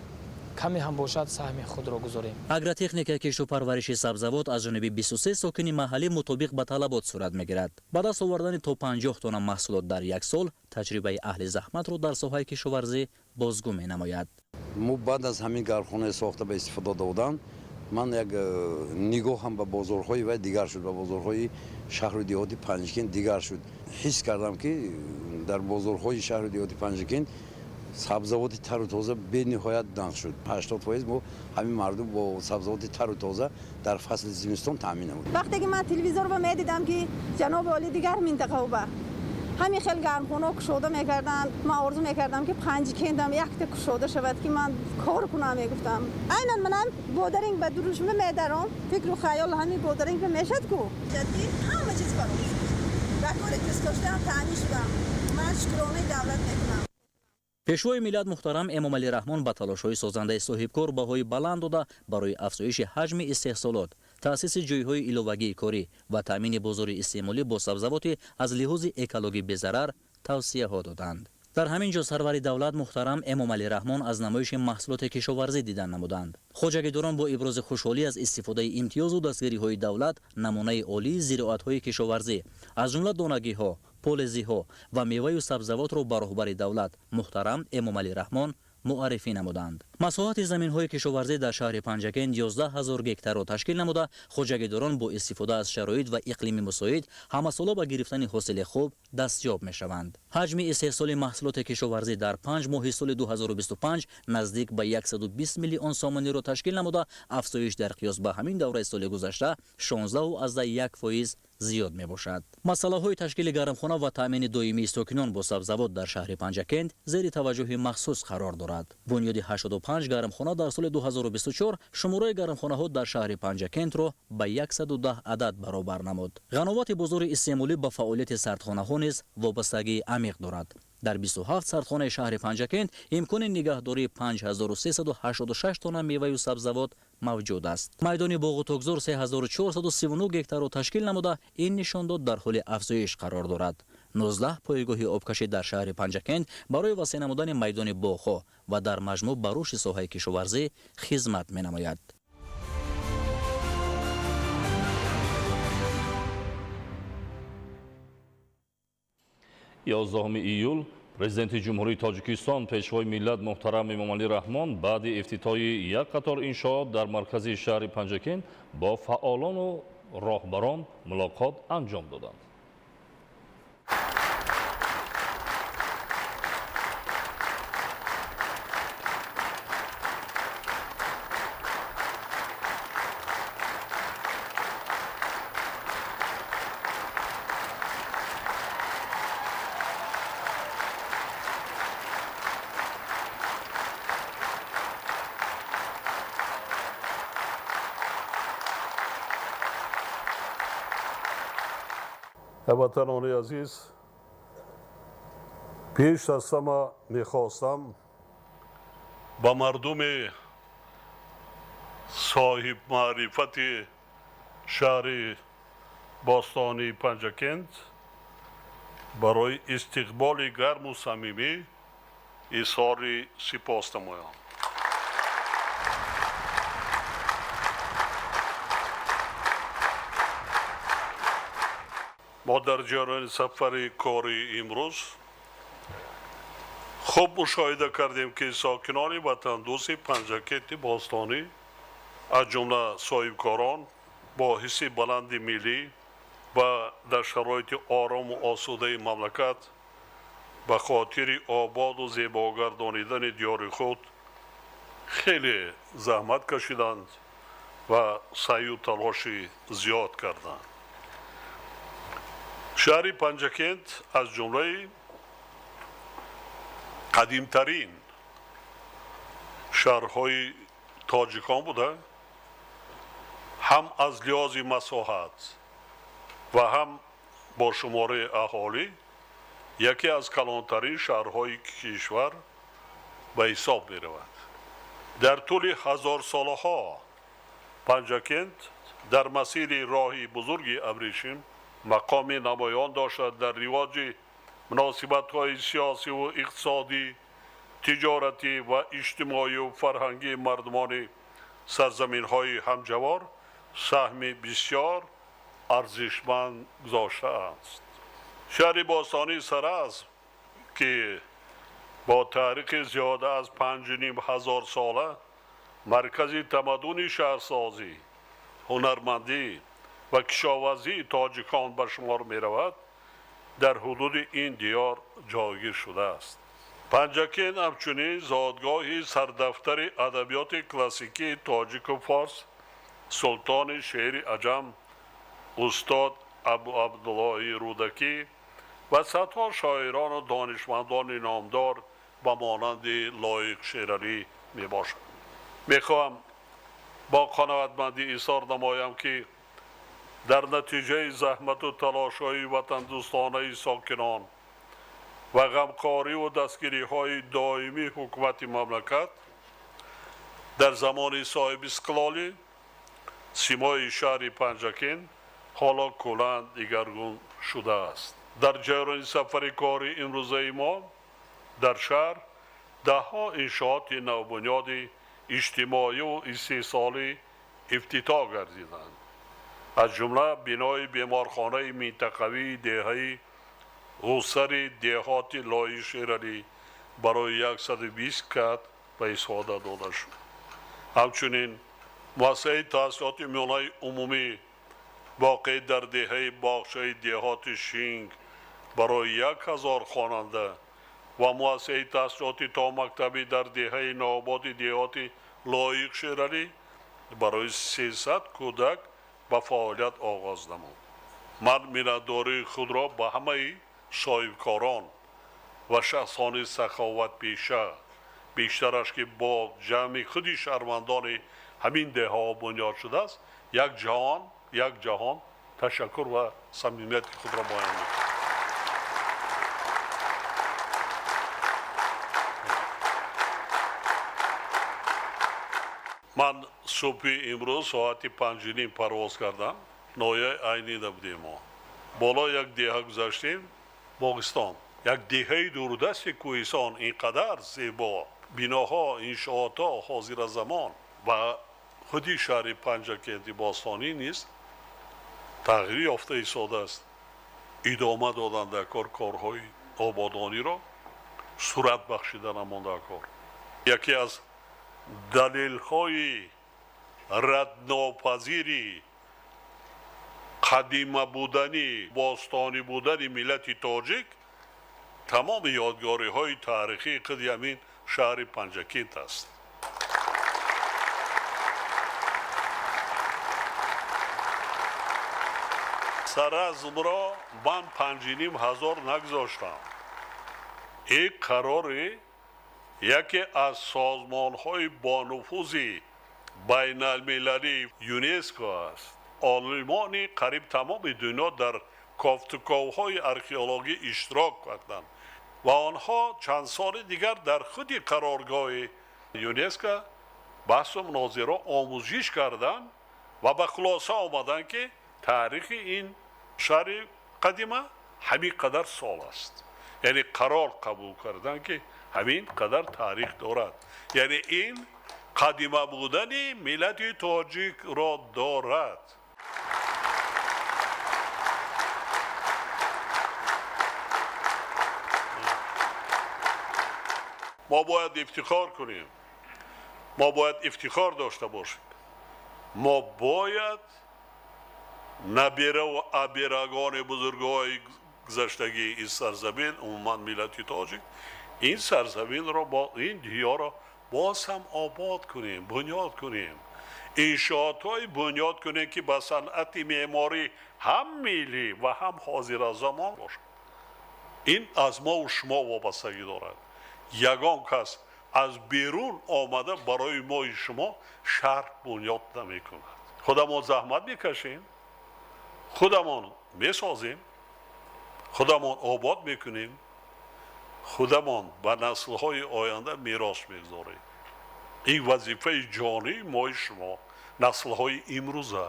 [SPEAKER 17] каме ҳам бошад саҳми худро гузорем.
[SPEAKER 21] Агротехникаи кишту парвариши сабзавот аз ҷониби 23 сокини маҳаллӣ мутобиқ ба талабот сурат мегирад. Ба даст овардани то 50 тонна маҳсулот дар як сол таҷрибаи аҳли заҳматро дар соҳаи кишоварзӣ бозгӯ менамояд.
[SPEAKER 16] Мо баъд аз ҳамин гармхонаи сохта ба истифода додан, ман як нигоҳам ба бозорҳои вай дигар шуд, ба бозорҳои шаҳру деҳоти Панҷакент дигар шуд. Ҳис кардам, ки дар бозорҳои шаҳру деҳоти Панҷакент сабзавоти тару тоза бениҳоят нақш шуд. 80% мо ҳамин мардум бо сабзавоти тару тоза дар фасли зимистон таъмин намудем.
[SPEAKER 20] Вақте ки ман телевизорро медидам, ки ҷаноби олӣ дигар минтақао ба ҳамин хел гармхонаҳо кушода мекарданд, ман орзу мекардам, ки Панҷакентам якта кушода шавад, ки ман кор кунам, мегуфтам. Айнан манам бодаринг ба дурушма медаром, фикру хаёл ҳамин бодаринг мешад ку. Ҳама чиз фаромӯш шуд. Ба кори дӯстдоштаам таъмин шудам. Ман шукронаи давлат мекунам.
[SPEAKER 21] Пешвои миллат муҳтарам Эмомалӣ Раҳмон ба талошҳои созандаи соҳибкор баҳои баланд дода, барои афзоиши ҳаҷми истеҳсолот, таъсиси ҷойҳои иловагии корӣ ва таъмини бозори истеъмолӣ бо сабзавоти аз лиҳози экологӣ безарар тавсияҳо доданд. Дар ҳамин ҷо сарвари давлат муҳтарам Эмомалӣ Раҳмон аз намоиши маҳсулоти кишоварзӣ дидан намуданд. Хоҷагидорон бо ибрози хушҳолӣ аз истифодаи имтиёзу дастгириҳои давлат намунаи олии зироатҳои кишоварзӣ, аз ҷумла донагиҳо, полезиҳо ва меваю сабзавотро ба роҳбари давлат муҳтарам Эмомалӣ Раҳмон муаррифӣ намуданд. Масоҳати заминҳои кишоварзӣ дар шаҳри Панҷакент 11 ҳазор гектарро ташкил намуда, хоҷагидорон бо истифода аз шароит ва иқлими мусоид ҳамасола ба гирифтани ҳосили хуб дастёб мешаванд. Ҳаҷми истеҳсоли маҳсулоти кишоварзӣ дар 5 моҳи соли 2025 наздик ба 120 миллион сомониро ташкил намуда, афзоиш дар қиёс ба ҳамин давраи соли гузашта 16,1% зиёд мебошад. Масъалаҳои ташкили гармхона ва таъмини доимии сокинон бо сабзавот дар шаҳри Панҷакент зери таваҷҷӯҳи махсус қарор дорад. Бунёди 85 гармхона дар соли 2024 шумораи гармхонаҳо дар шаҳри Панҷакентро ба 110 адад баробар намуд. Ғановати бозори истеъмолӣ ба фаъолияти сардхонаҳо низ вобастагии амиқ дорад. Дар 27 сардхонаи шаҳри Панҷакент имкони нигаҳдории 5386 тонна меваю сабзавот мавҷуд аст. Майдони боғу токзор 3439 гектарро ташкил намуда, ин нишондод дар ҳоли афзоиш қарор дорад. 19 пойгоҳи обкашӣ дар шаҳри Панҷакент барои васеъ намудани майдони боғҳо ва дар маҷмӯъ ба рушди соҳаи кишоварзӣ хизмат менамояд.
[SPEAKER 7] 11 июл Президенти Ҷумҳурии Тоҷикистон, Пешвои миллат муҳтарам Эмомалӣ Раҳмон баъди ифтитоҳи як қатор иншоот дар маркази шаҳри Панҷакент бо фаъолону роҳбарон мулоқот анҷом доданд.
[SPEAKER 1] Ҳамватанони азиз, пеш аз ҳама мехостам ба мардуми соҳибмаърифати шаҳри бостонии Панҷакент барои истиқболи гарму самимӣ изҳори сипос намоям. Мо дар ҷараёни сафари кори имрӯз хуб мушоҳида кардем, ки сокинони ватандӯсти Панҷакенти бостонӣ, аз ҷумла соҳибкорон, бо ҳисси баланди миллӣ ва дар шароити орому осудаи мамлакат ба хотири ободу зебогардонидани диёри худ хеле заҳмат кашиданд ва саъю талоши зиёд карданд. Шаҳри Панҷакент аз ҷумлаи қадимтарин шаҳрҳои тоҷикон буда, ҳам аз лиҳози масоҳат ва ҳам бо шумораи аҳолӣ яке аз калонтарин шаҳрҳои кишвар ба ҳисоб меравад. Дар тӯли ҳазорсолаҳо Панҷакент дар масири роҳи бузурги Абрешим мақоми намоён дошта, дар ривоҷи муносибатҳои сиёсиву иқтисодӣ, тиҷоратӣ ва иҷтимоию фарҳангии мардумони сарзаминҳои ҳамҷавор саҳми бисёр арзишманд гузоштааст. Шаҳри бостонии Саразм, ки бо таърихи зиёда аз 5500 сола маркази тамаддуни шаҳрсозӣ, ҳунармандӣ ва кишоварзии тоҷикон ба шумор меравад, дар ҳудуди ин диёр ҷойгир шудааст. Панҷакент ҳамчунин зодгоҳи сардафтари адабиёти классикии тоҷику форс, султони шеъри аҷам устод Абуабдуллоҳи Рӯдакӣ ва садҳо шоирону донишмандони номдор ба монанди Лоиқ Шералӣ мебошад. Мехоҳам бо қаноатмандӣ изҳор намоям, ки дар натиҷаи заҳмату талошҳои ватандӯстонаи сокинон ва ғамхориву дастгириҳои доимии ҳукумати мамлакат дар замони соҳибистиқлолӣ симои шаҳри Панҷакент ҳоло куллан дигаргун шудааст. Дар ҷараёни сафари кори имрӯзаи мо дар шаҳр даҳҳо иншооти навбунёди иҷтимоию истеҳсолӣ ифтитоҳ гардиданд. Аз ҷумла бинои беморхонаи минтақавии деҳаи Ғусари деҳоти Лои Шералӣ барои 120 кат ба истифода дода шуд. Ҳамчунин муассисаи таҳсилоти миёнаи умумӣ воқеъ дар деҳаи боғчаи деҳоти Шинг барои 1000 хонанда ва муассисаи таҳсилоти томактабӣ дар деҳаи Ноободи деҳоти Лоиқ Шералӣ барои 300 кӯдак ба фаъолият оғоз намуд. Ман миннатдории худро ба ҳамаи соҳибкорон ва шахсони саховатпеша, бештараш ки бо ҷамъи худи шаҳрвандони ҳамин деҳаҳо бунёд шудааст, як ҷаҳон ташаккур ва самимияти худро баён мекунам. Ман субҳи имрӯз соати 5:30 парвоз кардам. Ноҳияи Айнида будем мо. Боло як деҳа гузаштем, Боғистон. Як деҳаи дурдасти кӯҳистон, ин қадар зебо, биноҳо, иншоотҳо ҳозиразамон ва худи шаҳри Панҷакенти бостонӣ низ тағйир ёфта истодааст. Идома додан дар корҳои ободониро Сурат бахшида намонда кор. Яке аз далелҳои раднопазири қадима будани, бостонӣ будани миллати тоҷик тамоми ёдгориҳои таърихии худи ҳамин шаҳри Панҷакент аст. Саразмро ман 5500 нагузоштам. Ин қарори яке аз созмонҳои бонуфузи байналмилалии ЮНЕСКО аст. Олимони қариб тамоми дунё дар кофтуковҳои археологӣ иштирок карданд ва онҳо чанд соли дигар дар худи қароргоҳи ЮНЕСКО баҳсу мунозира омӯзиш карданд ва ба хулоса омаданд, ки таърихи ин шаҳри қадима ҳамин қадар сол аст. Яъне қарор қабул карданд, ки ҳамин қадар таърих дорад. Яъне ин қадима будани миллати тоҷикро дорад. Мо бояд ифтихор кунем, мо бояд ифтихор дошта бошем, мо бояд набераву аберагони бузургҳои гузаштагии ин сарзамин, умуман миллати тоҷик, ин сарзаминро, ин диёрро боз ҳам обод кунем, бунёд кунем, иншоотҳое бунёд кунем, ки ба санъати меъморӣ ҳам миллӣ ва ҳам ҳозиразамон бошад. Ин аз мову шумо вобастагӣ дорад. Ягон кас аз берун омада барои мои шумо шаҳр бунёд намекунад. Худамон заҳмат мекашем, худамон месозем, худамон обод мекунем, худамон ба наслҳои оянда мерос мегузорем. Ин вазифаи ҷонии мои шумо, наслҳои имрӯза.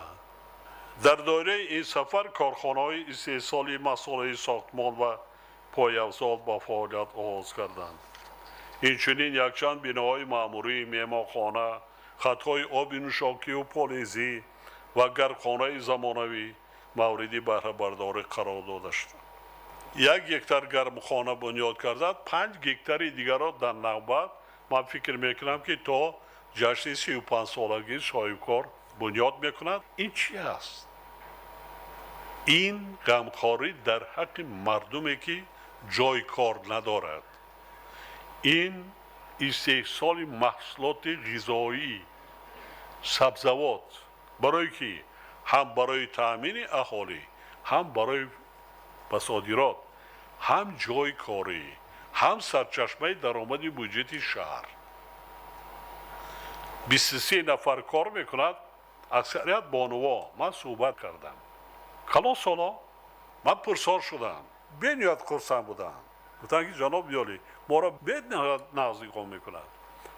[SPEAKER 1] Дар доираи ин сафар корхонаҳои истеҳсоли масолеҳи сохтмон ва пойафзол ба фаъолият оғоз карданд. Инчунин якчанд биноҳои маъмурӣ, меҳмонхона, хатҳои оби нӯшокию полизӣ ва гармхонаи замонавӣ мавриди баҳрабардорӣ қарор дода шуданд. 1 гектар гармхона бунёд карданд, 5 гектари дигарро дар навбат ман фикр мекунам, ки то ҷашни 35-солагии соҳибкор бунёд мекунад. Ин чи аст? Ин ғамхорӣ дар ҳаққи мардуме, ки ҷой кор надорад. Ин истеҳсоли маҳсулоти ғизоӣ, сабзавот, барои ки ҳам барои таъмини аҳолӣ, ҳам барои ба содирот, ҳам ҷойи корӣ, ҳам сарчашмаи даромади буҷети шаҳр. 23 нафар кор мекунад, аксарият бонуво. Ман суҳбат кардам. Калонсоло ман пурсор шудам, бениҳоят хурсанд будам. Гуфтанд, ки ҷаноб Ёлӣ моро бениҳоят нағз нигоҳ мекунад,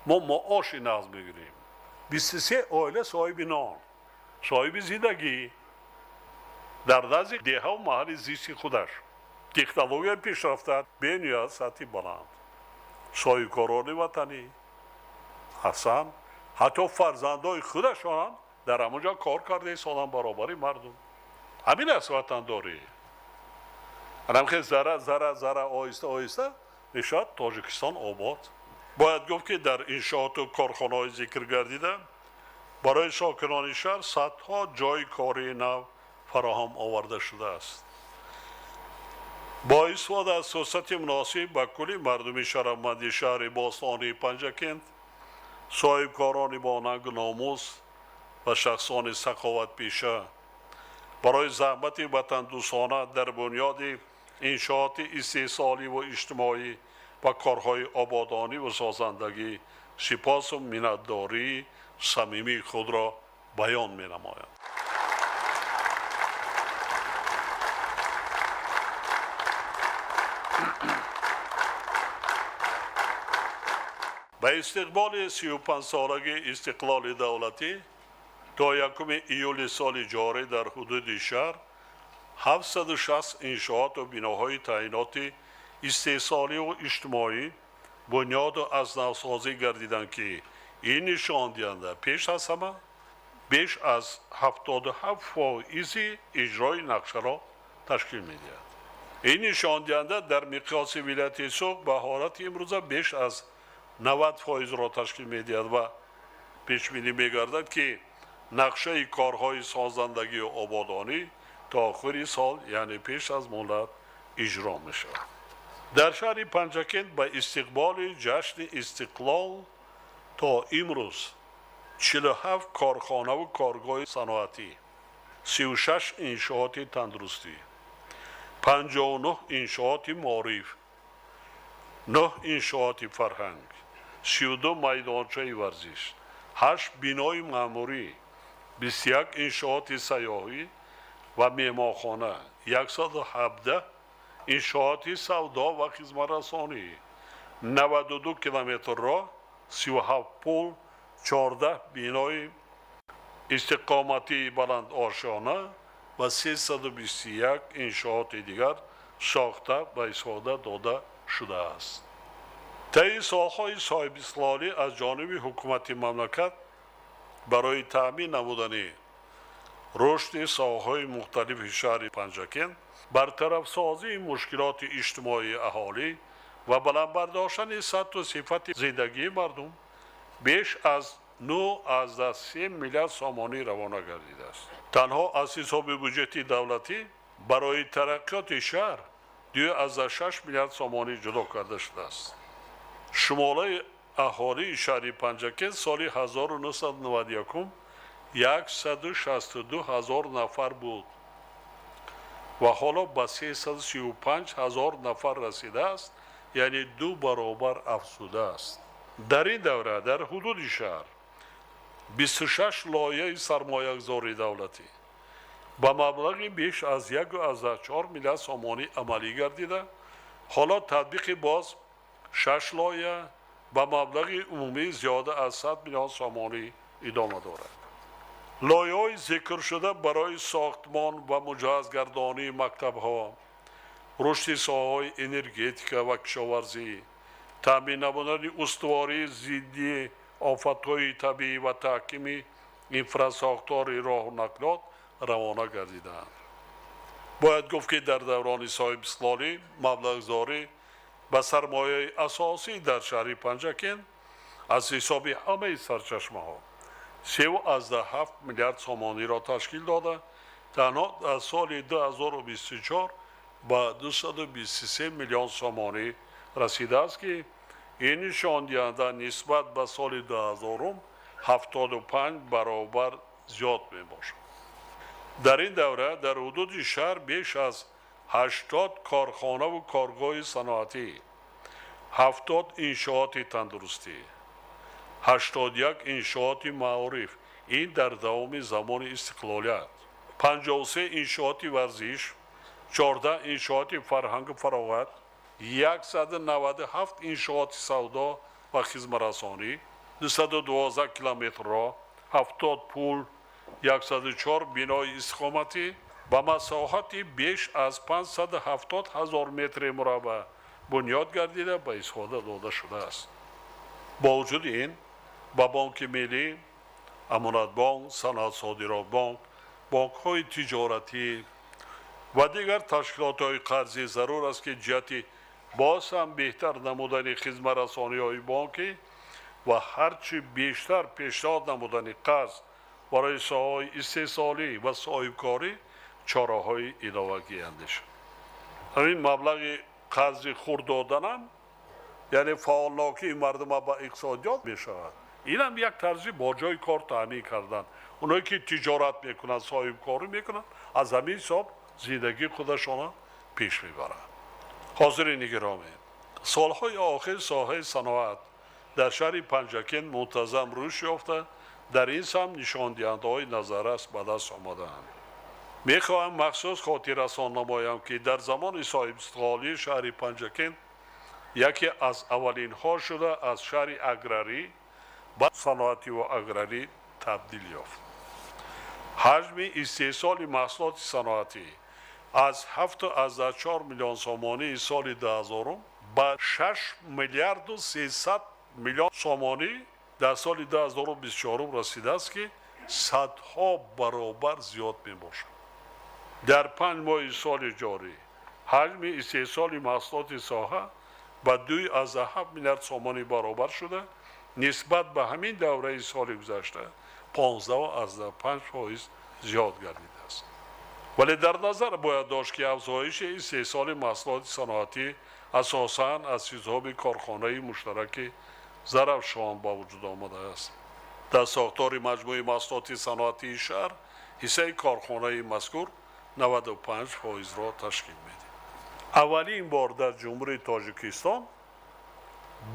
[SPEAKER 1] мо маоши нағз мегирем. 23 оила соҳиби нон, соҳиби зиндагӣ дар назди деҳаву маҳалли зисти худаш. Технология пешрафта, бениҳоят сатҳи баланд, соҳибкорони ватанӣ ҳасан, ҳатто фарзандои худашонам дар ҳамон ҷо кор карда истоданд баробари мардум. Ҳамин аст ватандорӣ. Анамхел зара зара зара оҳиста оҳиста мешавад Тоҷикистон обод. Бояд гуфт, ки дар иншооту корхонаҳои зикр гардида барои сокинони шаҳр садҳо ҷойи кории нав фароҳам оварда шудааст. Бо истифода аз фурсати муносиб ба кулли мардуми шарафманди шаҳри бостонии Панҷакент, соҳибкорони бо нангу номус ва шахсони саховатпеша барои заҳмати ватандӯстона дар бунёди иншооти истеҳсолӣ ва иҷтимоӣ ва корҳои ободонӣ ва созандагӣ сипосу миннатдории самимии худро баён менамояд. Ба истиқболи 35-солагии истиқлоли давлатӣ то 1 июли соли ҷорӣ дар ҳудуди шаҳр 760 иншооту биноҳои таъиноти истеҳсоливу иҷтимоӣ бунёду аз навсозӣ гардиданд, ки ин нишондиҳанда пеш аз ҳама беш аз 77% иҷрои нақшаро ташкил медиҳад. Ин нишондиҳанда дар миқёси вилояти Суғд ба ҳолати имрӯза беш аз 90%-ро ташкил медиҳад ва пешбинӣ мегардад, ки нақшаи корҳои созандагию ободонӣ то охири сол, яъне пеш аз муҳлат, иҷро мешавад. Дар шаҳри Панҷакент ба истиқболи ҷашни истиқлол то имрӯз 47 корхонаву коргоҳи саноатӣ, 36 иншооти тандурустӣ, 59 иншооти маориф, 9 иншооти фарҳанг, 32 майдончаи варзиш, 8 бинои маъмурӣ, 21 иншооти сайёҳӣ ва меҳмонхона, 117 иншооти савдо ва хизматрасонӣ, 92 километр роҳ, 37 пул, 14 бинои истиқоматии баландошёна ва 321 иншооти дигар сохта ба истифода дода шудааст. Таи солҳои соҳибистиқлолӣ аз ҷониби ҳукумати мамлакат барои таъмин намудани рушди соҳаҳои мухталифи шаҳри Панҷакент, бартарафсозии мушкилоти иҷтимоии аҳолӣ ва баланд бардоштани сатҳу сифати зиндагии мардум беш аз 9,3 миллиард сомонӣ равона гардидааст. Танҳо аз ҳисоби буҷети давлатӣ барои тараққиёти шаҳр 2,6 миллиард сомонӣ ҷудо карда шудааст. Шумораи аҳолии шаҳри Панҷакент соли 1991 162 ҳазор нафар буд ва ҳоло ба 335 ҳазор нафар расидааст, яъне ду баробар афзудааст. Дар ин давра дар ҳудуди шаҳр 26 лоиҳаи сармоягузории давлатӣ ба маблағи беш аз 1,4 миллиард сомонӣ амалӣ гардида, ҳоло татбиқи боз 6 лоиҳа ба маблағи умумӣ зиёда аз 100 миллион сомонӣ идома дорад. Лоиҳаҳои зикршуда барои сохтмон ва муҷаҳҳазгардонии мактабҳо, рушди соҳаҳои энергетика ва кишоварзӣ, таъмин намудани устувории зидди офатҳои табиӣ ва таҳкими инфрасохтори роҳу нақлиёт равона гардидаанд. Бояд гуфт, ки дар даврони соҳибистиқлолӣ маблағгузорӣ ба сармояи асосӣ дар шаҳри Панҷакент аз ҳисоби ҳамаи сарчашмаҳо 3,7 миллиард сомониро ташкил дода, танҳо дар соли 2024 ба 223 миллион сомонӣ расидааст, ки ин нишондиҳанда нисбат ба соли 2000 75 баробар зиёд мебошад. Дар ин давра дар ҳудуди шаҳр беш аз 80 корхонаву коргоҳи саноатӣ, 70 иншооти тандурустӣ, 81 иншооти маориф, ин дар давоми замони истиқлолият, 53 иншооти варзиш, 14 иншооти фарҳангу фароғат, 197 иншооти савдо ва хизматрасонӣ, 212 километр роҳ, 70 пул, 104 бинои истиқоматӣ ба масоҳати беш аз 570 ҳазор метри мураббаъ бунёд гардида ба истифода дода шудааст. Бо вуҷуди ин ба Бонки Миллӣ, Амонатбонк, Саноатсодиротбонк, бонкҳои тиҷоратӣ ва дигар ташкилотҳои қарзӣ зарур аст, ки ҷиҳати боз ҳам беҳтар намудани хизматрасониҳои бонкӣ ва ҳарчи бештар пешниҳод намудани қарз барои соҳаҳои истеҳсолӣ ва соҳибкорӣ чораҳои иловагӣ андешанд. Ҳамин маблағи қарзи хурд доданам, яъне фаъолнокии мардума ба иқтисодиёт мешавад. Инам як тарзи бо ҷои кор таъмин кардан. Оное ки тиҷорат мекунанд, соҳибкорӣ мекунанд, аз ҳамин ҳисоб зиндагии худашона пеш мебаранд. Ҳозирини гиромӣ, солҳои охир соҳаи саноат дар шаҳри Панҷакент мунтазам рушд ёфта, дар ин самт нишондиҳандаҳои назаррас ба даст омадаанд. Мехоҳам махсус хотиррасон намоям, ки дар замони соҳибистиқлолии шаҳри Панҷакент яке аз аввалинҳо шуда аз шаҳри аграрӣ ба саноативу аграрӣ табдил ёфт. Ҳаҷми истеҳсоли маҳсулоти саноатӣ аз 7,4 миллион сомонии соли 2000 ба 6 миллиарду 300 миллион сомонӣ дар соли 2024 расидааст, ки садҳо баробар зиёд мебошад. Дар 5 моҳи соли ҷорӣ Ҳаҷми истеҳсоли маҳсулоти соҳа ба 2,7 миллиард сомонӣ баробар шуда, нисбат ба ҳамин давраи соли гузашта 15,5% зиёд гардидааст. Вале дар назар бояд дошт, ки афзоиши истеҳсоли маҳсулоти саноатӣ асосан аз ҳисоби корхонаи муштараки Зарафшон ба вуҷуд омадааст. Дар сохтори маҷмӯи маҳсулоти саноатии шаҳр ҳиссаи корхонаи мазкур 95%-ро ташкил медиҳад. Аввалин бор дар Ҷумҳурии Тоҷикистон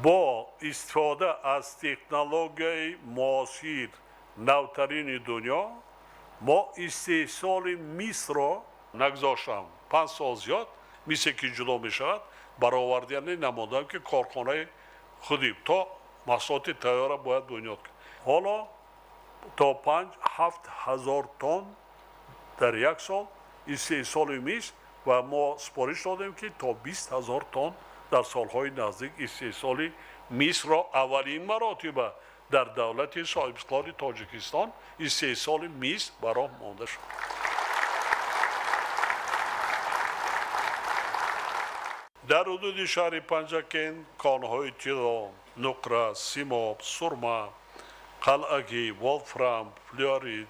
[SPEAKER 1] бо истифода аз технологияи муосир навтарини дунё мо истеҳсоли мисро нагузоштам. 5 сол зиёд мисе ки ҷудо мешавад баровардани намудам, ки корхонаи худи то маҳсулоти тайёра бояд бунёд кард. Ҳоло то 5-7 ҳазор тонн дар як сол истеҳсоли мис ва мо супориш додем, ки то 20 ҳазор тонн дар солҳои наздик истеҳсоли мисро аввалин маротиба дар давлати соҳибистиқлоли Тоҷикистон истеҳсоли мис ба роҳ монда шуд. Дар ҳудуди шаҳри Панҷакент конҳои тилло, нуқра, симоб, сурма, қалъагӣ, волфрам, флюорит,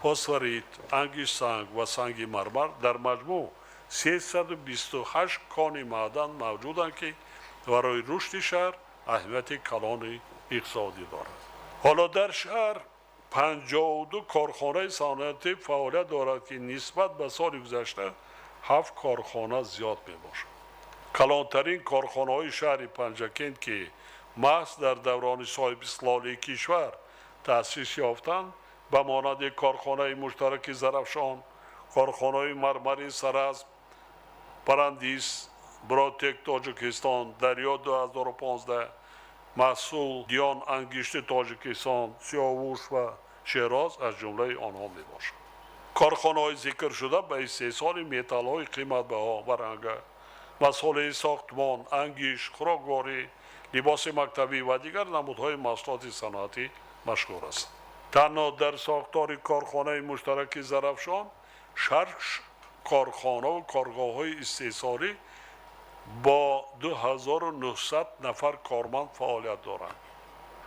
[SPEAKER 1] фосфорит, ангиштсанг ва санги мармар дар маҷмӯъ 328 кони маъдан мавҷуданд, ки барои рушди шаҳр аҳамияти калони иқтисодӣ дорад. Ҳоло дар шаҳр 52 корхонаи саноатӣ фаъолият дорад, ки нисбат ба соли гузашта 7 корхона зиёд мебошад. Калонтарин корхонаҳои шаҳри Панҷакент, ки маҳз дар даврони соҳибистиқлолии кишвар таъсис ёфтанд, ба монанди корхонаи муштараки Зарафшон, корхонаи мармари Саразм, Парандис, Бротек Тоҷикистон, Дарё 2015, Маҳсул, Диён ангишти Тоҷикистон, Сиёвуш ва Шероз аз ҷумлаи онҳо мебошанд. Корхонаҳои зикршуда ба истеҳсоли металлҳои қиматбаҳо ва ранга, масолеҳи сохтмон, ангишт, хӯрокворӣ, либоси мактабӣ ва дигар намудҳои маҳсулоти саноатӣ машғул ҳастанд. Танҳо дар сохтори корхонаи муштараки Зарафшон 6 корхонаву коргоҳҳои истеҳсолӣ бо 2900 нафар корманд фаъолият доранд.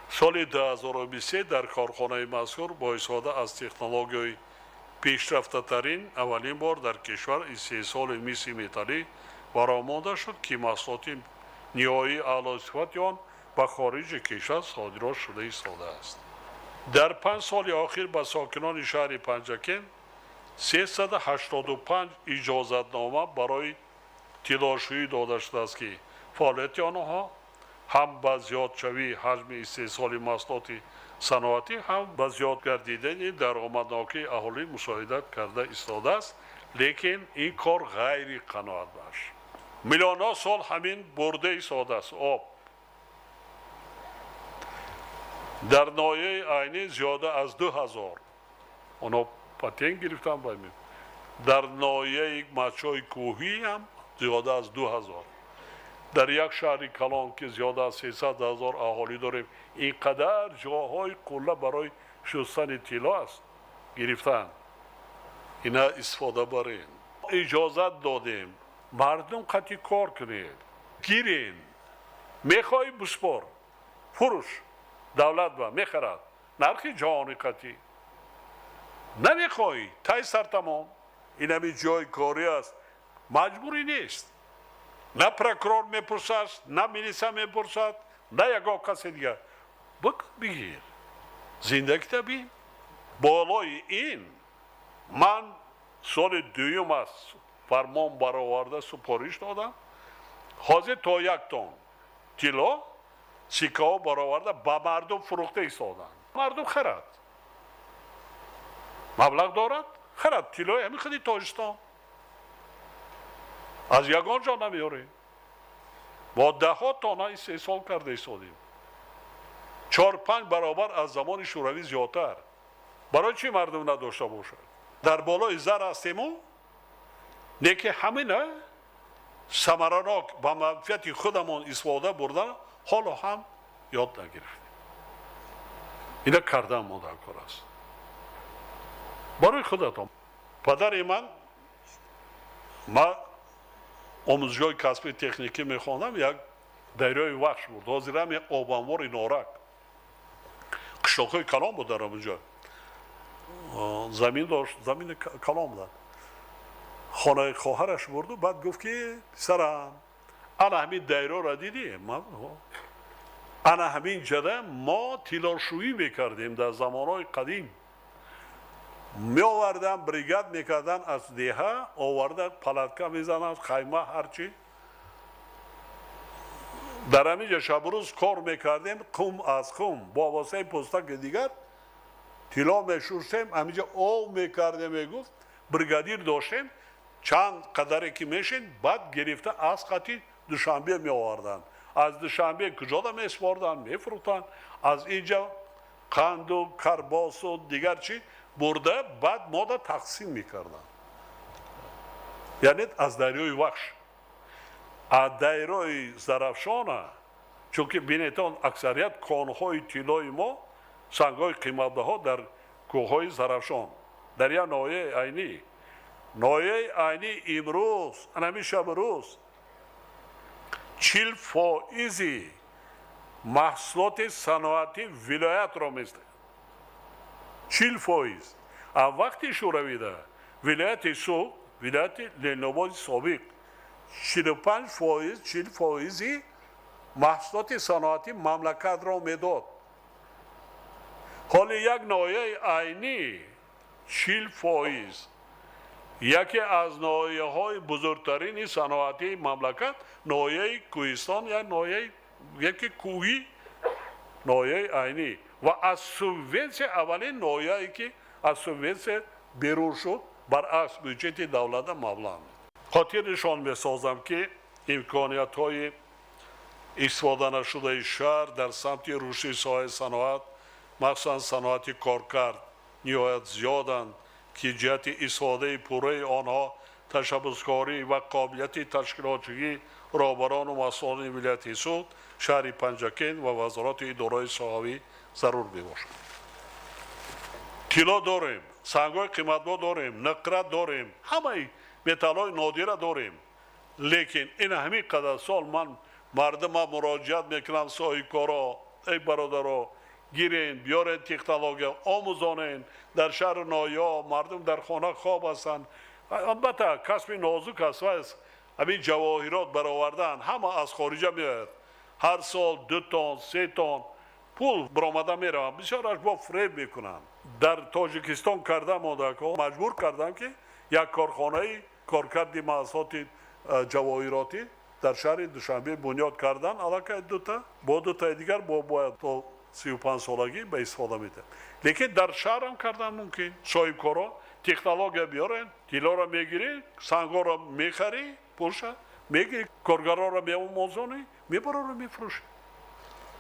[SPEAKER 1] Соли 2023 дар корхонаи мазкур бо истифода аз технологияи пешрафтатарин аввалин бор дар кишвар истеҳсоли миси металлӣ ба роҳ монда шуд, ки маҳсулоти ниҳоии аълосифати он ба хориҷи кишвар содирот шуда истодааст. Дар 5 соли охир ба сокинони шаҳри Панҷакент 385 иҷозатнома барои тиллошӯӣ дода шудааст, ки фаъолияти онҳо ҳам ба зиёдшавии ҳаҷми истеҳсоли маҳсулоти саноатӣ, ҳам ба зиёд гардидани даромаднокии аҳолӣ мусоидат карда истодааст. Лекин ин кор ғайриқаноатбахш. Миллионҳо сол ҳамин бурда истодааст об. Дар ноҳияи Айнӣ зиёда аз 2000 онҳо патент гирифтан, дар ноҳияи Мачои кӯҳӣ ҳам зиёда аз 2000. Дар як шаҳри калон, ки зиёда аз 300 ҳазор аҳолӣ дорем, ин қадар ҷоҳои қулла барои шустани тилло аст гирифтан. Ина истифода барем. Иҷозат додем, мардум қатъи кор кунед, гирен, мехоҳӣ биспор, фурӯш, давлат ба мехарад нархи ҷаҳони қатъӣ. Намехоҳӣ, тай сартамом. Инами ҷои корӣ аст, маҷбурӣ нест. На прокурор мепурсад, на милиса мепурсад, на ягон касе дигар. Бигир, зиндагита бин. Болои ин ман соли дуюм аст фармон бароварда супориш додам. Ҳозир то 1 тонн тилло сиккаҳо бароварда ба мардум фурӯхта истоданд. Мардум харад, маблағ дорад, харад тиллои ҳамин худи Тоҷикистон. Аз ягон ҷо намеорем. Бо даҳҳо тонна истеҳсол карда истодем. 4-5 баробар аз замони Шӯравӣ зиёдтар. Барои чӣ мардум надошта бошад? Дар болои зар ҳастему, лекин ҳамина самаранок ба манфиати худамон истифода бурдан ҳоло ҳам ёд нагирифтем. Ина кардан мо дар кор аст. Барои худатон. Падари ман ма Омӯзишгоҳи касби техникӣ мехондам, як дарёи Вахш буд, ҳозирам як обанбори Норак, қишлоқҳои калон буд. Дар ҳаминҷо замин дошт, замини калон буд. Хонаи хоҳараш бурду баъд гуфт, ки писарам, ана ҳамин дарёро дидӣ? Ана ҳамин ҷада мо тиллошӯӣ мекардем. Дар замонҳои қадим меовардан, бригад мекардан, аз деҳа оварда, палатка мезананд, хайма, ҳарчи. Дар ҳамин ҷа шабрӯз кор мекардем, қум аз қум бо воситаи пӯстаки дигар тилло мешустем, ҳаминҷа ов мекардем. Мегуфт, бригадир доштем, чанд қадаре ки мешид, баъд гирифта аз қати Душанбе меоварданд. Аз Душанбе куҷода месупорданд, мефурӯхтанд. Аз инҷа қанду карбосу дигар чи бурда, баъд мода тақсим мекарданд. Яъне аз дарёи Вахш, аз дарёи Зарафшона. Чунки бинетон, аксарият конҳои тиллои мо, сангҳои қиматбаҳо дар кӯҳҳои Зарафшон, дар як ноҳияи Айнӣ. Ноҳияи Айнӣ имрӯз, анами шабу рӯз, 40 фоизи маҳсулоти саноатӣ вилоятро местад, 40%. А вақти шӯравида вилояти Суғд, вилояти Ленинободи собиқ, 45%, 40 фоизи маҳсулоти саноатӣ мамлакатро медод. Ҳоли як ноҳияи Айнӣ 40%, яке аз ноҳияҳои бузургтарини саноатии мамлакат, ноҳияи кӯҳистон, як ноҳияи яке кӯҳӣ, ноҳияи Айнӣ. Ва аз субвенсия аввалин ноҳияе ки аз субвенсия берун шуд, баръакс, бюҷети давлата маблағ. Хотирнишон месозам, ки имкониятҳои истифоданашудаи шаҳр дар самти рушди соҳаи саноат, махсусан саноати коркард, ниҳоят зиёданд, ки ҷиҳати истифодаи пурраи онҳо ташаббускорӣ ва қобилияти ташкилотчигии роҳбарону масъулони вилояти Суғд, шаҳри Панҷакент ва вазорату идораҳои соҳавӣ зарур мебошад. Тилло дорем, сангҳои қиматбо дорем, нуқра дорем, ҳамаи металлҳои нодира дорем, лекин ин ҳамин қадар сол ман мардума муроҷиат мекунам: соҳибкоро, эй бародаро, гирен, биёрен, технология омӯзонен дар шаҳру ноҳияҳо. Мардум дар хона хоб ҳастанд. Албатта, касби нозук аст ва ҳамин ҷавоҳирот баровардан ҳама аз хориҷа меояд. Ҳар сол 2 тон, 3 тон пул баромада мераванд, бисёраш бо фреб мекунанд. Дар Тоҷикистон карда мондако маҷбур кардам, ки як корхонаи коркарди маҳсулоти ҷавоҳиротӣ дар шаҳри Душанбе бунёд кардан. Аллакай дута бо дутаи дигар бо бояд то 35 солагӣ ба истифода медиҳад. Лекин дар шаҳрам кардан мумкин. Соҳибкоро технология биёрен, тиллоро мегирӣ, сангҳоро мехарӣ, пулша мегирӣ, коргароро меомӯзонӣ, мебарорӣ, мефурӯшӣ.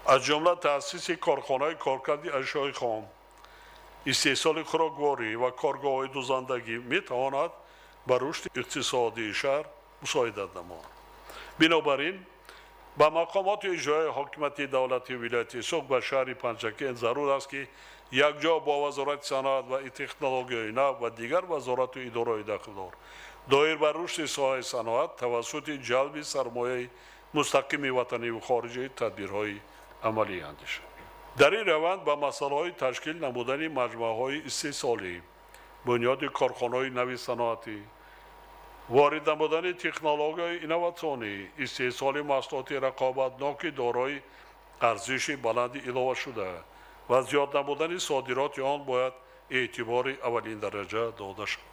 [SPEAKER 1] Аз ҷумла таъсиси корхонаи коркарди ашёи хом, истеҳсоли хӯрокворӣ ва коргоҳҳои дузандагӣ метавонад ба рушди иқтисодии шаҳр мусоидат намояд. Бинобар ин ба мақомоти иҷроияи ҳокимияти давлатии вилояти Суғд ва шаҳри Панҷакент зарур аст, ки якҷо бо Вазорати саноат ва технологияи нав ва дигар вазорату идораҳои дахлдор доир ба рушди соҳаи саноат тавассути ҷалби сармояи мустақими ватаниву хориҷӣ тадбирҳои амалӣ андешанд. Дар ин раванд ба масъалаҳои ташкил намудани маҷмӯаҳои истеҳсолӣ, бунёди корхонаҳои нави саноатӣ, ворид намудани технологияи инноватсионӣ, истеҳсоли маҳсулоти рақобатноки дорои арзиши баланди иловашуда ва зиёд намудани содироти он бояд эътибори аввалиндараҷа дода шавад.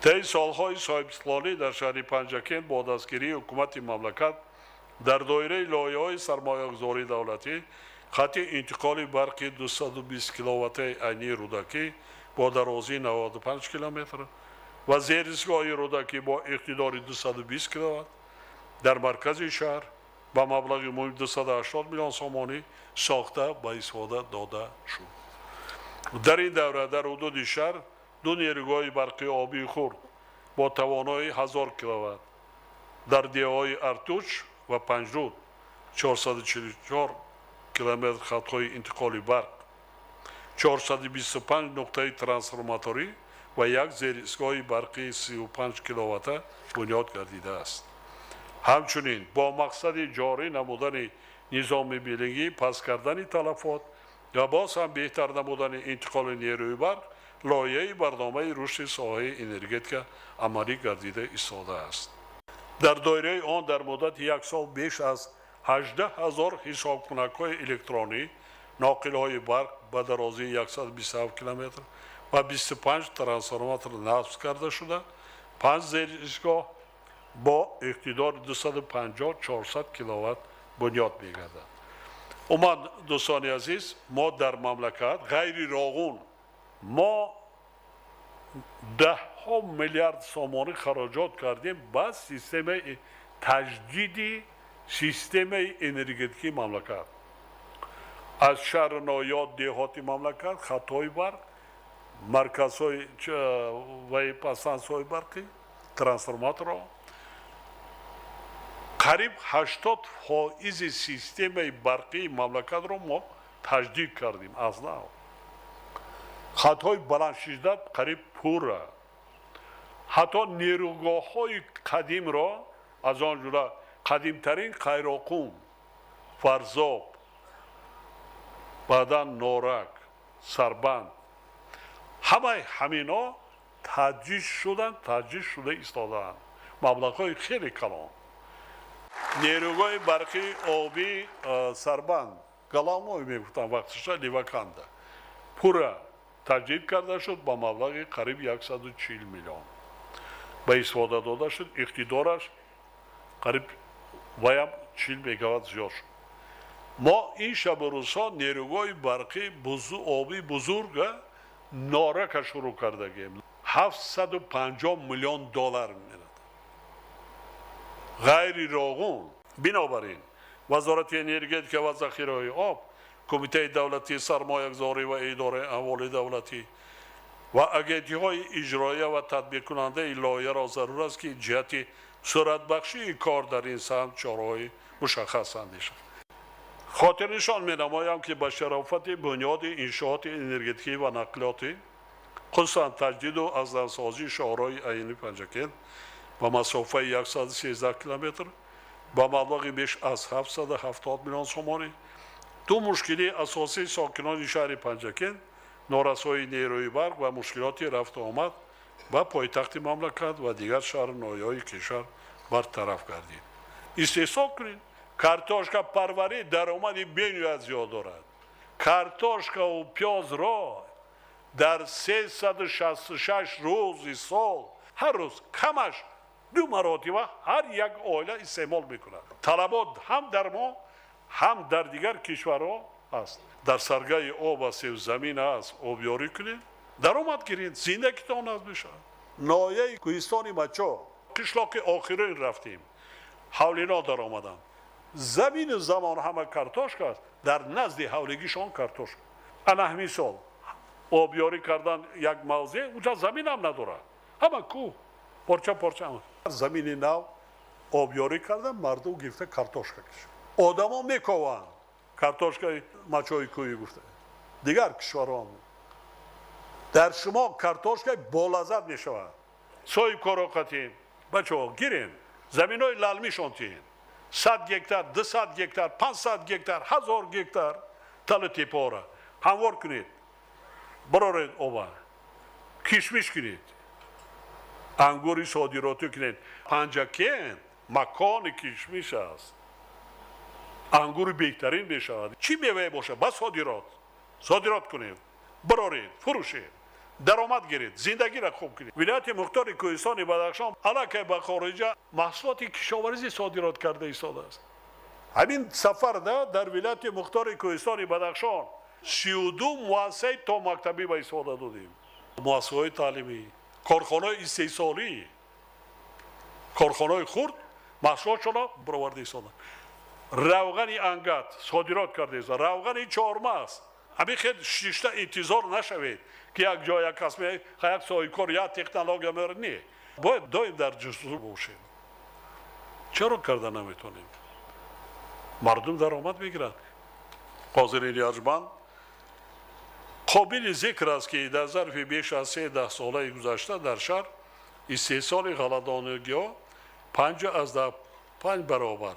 [SPEAKER 1] Таи солҳои соҳибистиқлолӣ дар шаҳри Панҷакент бо дастгирии ҳукумати мамлакат дар доираи лоиҳаҳои сармоягузории давлатӣ хати интиқоли барқи 220 киловаттаи Айнии Рӯдакӣ бо дарозии 95 километр ва зеристгоҳи Рӯдакӣ бо иқтидори 220 киловатт дар маркази шаҳр ба маблағи умумии 280 миллион сомонӣ сохта ба истифода дода шуд. Дар ин давра дар ҳудуди шаҳр ду нерӯгоҳи барқи обии хурд бо тавоноии 1000 киловатт дар деҳаҳои Артуч ва Панҷруд, 444 километр хатҳои интиқоли барқ, 425 нуқтаи трансформаторӣ ва як зеристгоҳи барқии 35 киловатта бунёд гардидааст. Ҳамчунин бо мақсади ҷорӣ намудани низоми билингӣ, паст кардани талафот ва боз ҳам беҳтар намудани интиқоли нерӯи барқ, лоиҳаи барномаи рушди соҳаи энергетика амалӣ гардида истодааст. Дар доираи он дар муддати як сол беш аз 18 ҳазор ҳисобкунакҳои электронӣ, ноқилҳои барқ ба дарозии 127 километр ва 25 трансформатор насб карда шуда, 5 зеристгоҳ бо иқтидори 250-400 киловатт бунёд мегардад. Умуман, дӯстони азиз, мо дар мамлакат ғайри Роғун мо даҳҳо миллиард сомонӣ хароҷот кардем ба системаи таҷдиди системаи энергетикии мамлакат. Аз шаҳру ноҳиё, деҳоти мамлакат хатҳои барқ, марказҳои ва подстансияҳои барқӣ, трансформаторҳо, қариб 80% системаи барқии мамлакатро мо таҷдид кардем аз нав. Хатҳои баландшиддат қариб пурра, ҳатто нерӯгоҳҳои қадимро, аз он ҷумла қадимтарин Қайроқум, Фарзоб, баъдан Норак, Сарбанд, ҳамаи ҳамино таҷдид шуданд, таҷдид шуда истодаанд. Маблағҳои хеле калон. Нерӯгоҳи барқии обии Сарбанд, Галавной мегуфтанд вақтиша, Леваканда, пурра таҷдид карда шуд, ба маблағи қариб 140 миллион ба истифода дода шуд. Иқтидораш қариб ваям 40 мегаватт зиёд шуд. Мо ин шабу рӯзҳо нерӯгоҳи барқи обии бузурга Норака шурӯъ кардагем, 750 миллион доллар мерад, ғайри Роғун. Бинобар ин Вазорати энергетика ва захираҳои об, Кумитаи давлатии сармоягузорӣ ва идораи амволи давлатӣ ва агентиҳои иҷроия ва татбиқкунандаи лоиҳаро зарур аст, ки ҷиҳати суръатбахшии кор дар ин самт чораҳои мушаххас андешанд. Хотирнишон менамоям, ки ба шарофати бунёди иншооти энергетикӣ ва нақлиётӣ, хусусан таҷдиду азнавсозии шоҳроҳи Айни Панҷакент ба масофаи 113 километр ба маблағи беш аз 770 миллион сомонӣ, ду мушкилии асосии сокинони шаҳри Панҷакент, норасоии нерӯи барқ ва мушкилоти рафту омад ба пойтахти мамлакат ва дигар шаҳру ноҳияҳои кишвар бартараф гардид. Истеҳсол кунед. Картошкапарварӣ даромади бениҳоят зиёд дорад. Картошкаву пиёзро дар 366 рӯзи сол ҳар рӯз камаш ду маротиба ҳар як оила истеъмол мекунад. Талабот ҳам дар мо, ҳам дар дигар кишварҳо ҳаст. Дар саргаи об астем, замин ҳаст, обёрӣ кунед, даромад гиред, зиндагитон аз мешавад. Ноҳияи кӯҳистони Мачо, қишлоқи охирин рафтем, ҳавлино даромадам, замину замон ҳама картошка аст, дар назди ҳавлигишон картошка. Ана ҳамин сол обёрӣ кардан як мавзеъ, уҷа заминам надорад, ҳама кӯҳ, порча порча замини нав обёрӣ кардан, мардум гирифта картошка кишад. Одамо мекованд картошкаи Мачои кӯҳӣ гуфта. Дигар кишварҳо дар шумо картошка болаззат мешавад. Соҳибкоро қатин, бачаҳо, гирен заминҳои лалмишон тиҳен, 100 гектар, 200 гектар, 500 гектар, 1000 гектар талу теппаҳоро ҳамвор кунед, бароред оба, кишмиш кунед, ангури содиротӣ кунед. Панҷакент макони кишмиш аст, ангури беҳтарин мешавад. Чӣ мевае бошад, ба содирот кунед, бароред, фурӯшед, даромад гиред, зиндагиро хуб кунед. Вилояти Мухтори Кӯҳистони Бадахшон аллакай ба хориҷа маҳсулоти кишоварзӣ содирот карда истодааст. Ҳамин сафарда дар вилояти Мухтори Кӯҳистони Бадахшон 32 муассисаи томактабӣ ба истифода додем, муассисаҳои таълимӣ, корхонаҳои истеҳсолӣ, корхонаҳои хурд маҳсулотшонро бароварда истода. Равғани ангат содирот карда истода, равғани чормағз. Ҳамин хел шишта интизор нашавед, ки як ҷо як кас, як соҳибкор як технология меорад. Не, бояд доим дар ҷустуҷӯ бошем. Чаро карда наметавонем? Мардум даромад мегирад. Ҳозирини арҷманд, Қобили зикр аст, ки дар зарфи беш аз 3 даҳсолаи гузашта дар шаҳр истеҳсоли ғалладонагиҳо 5,5 баробар,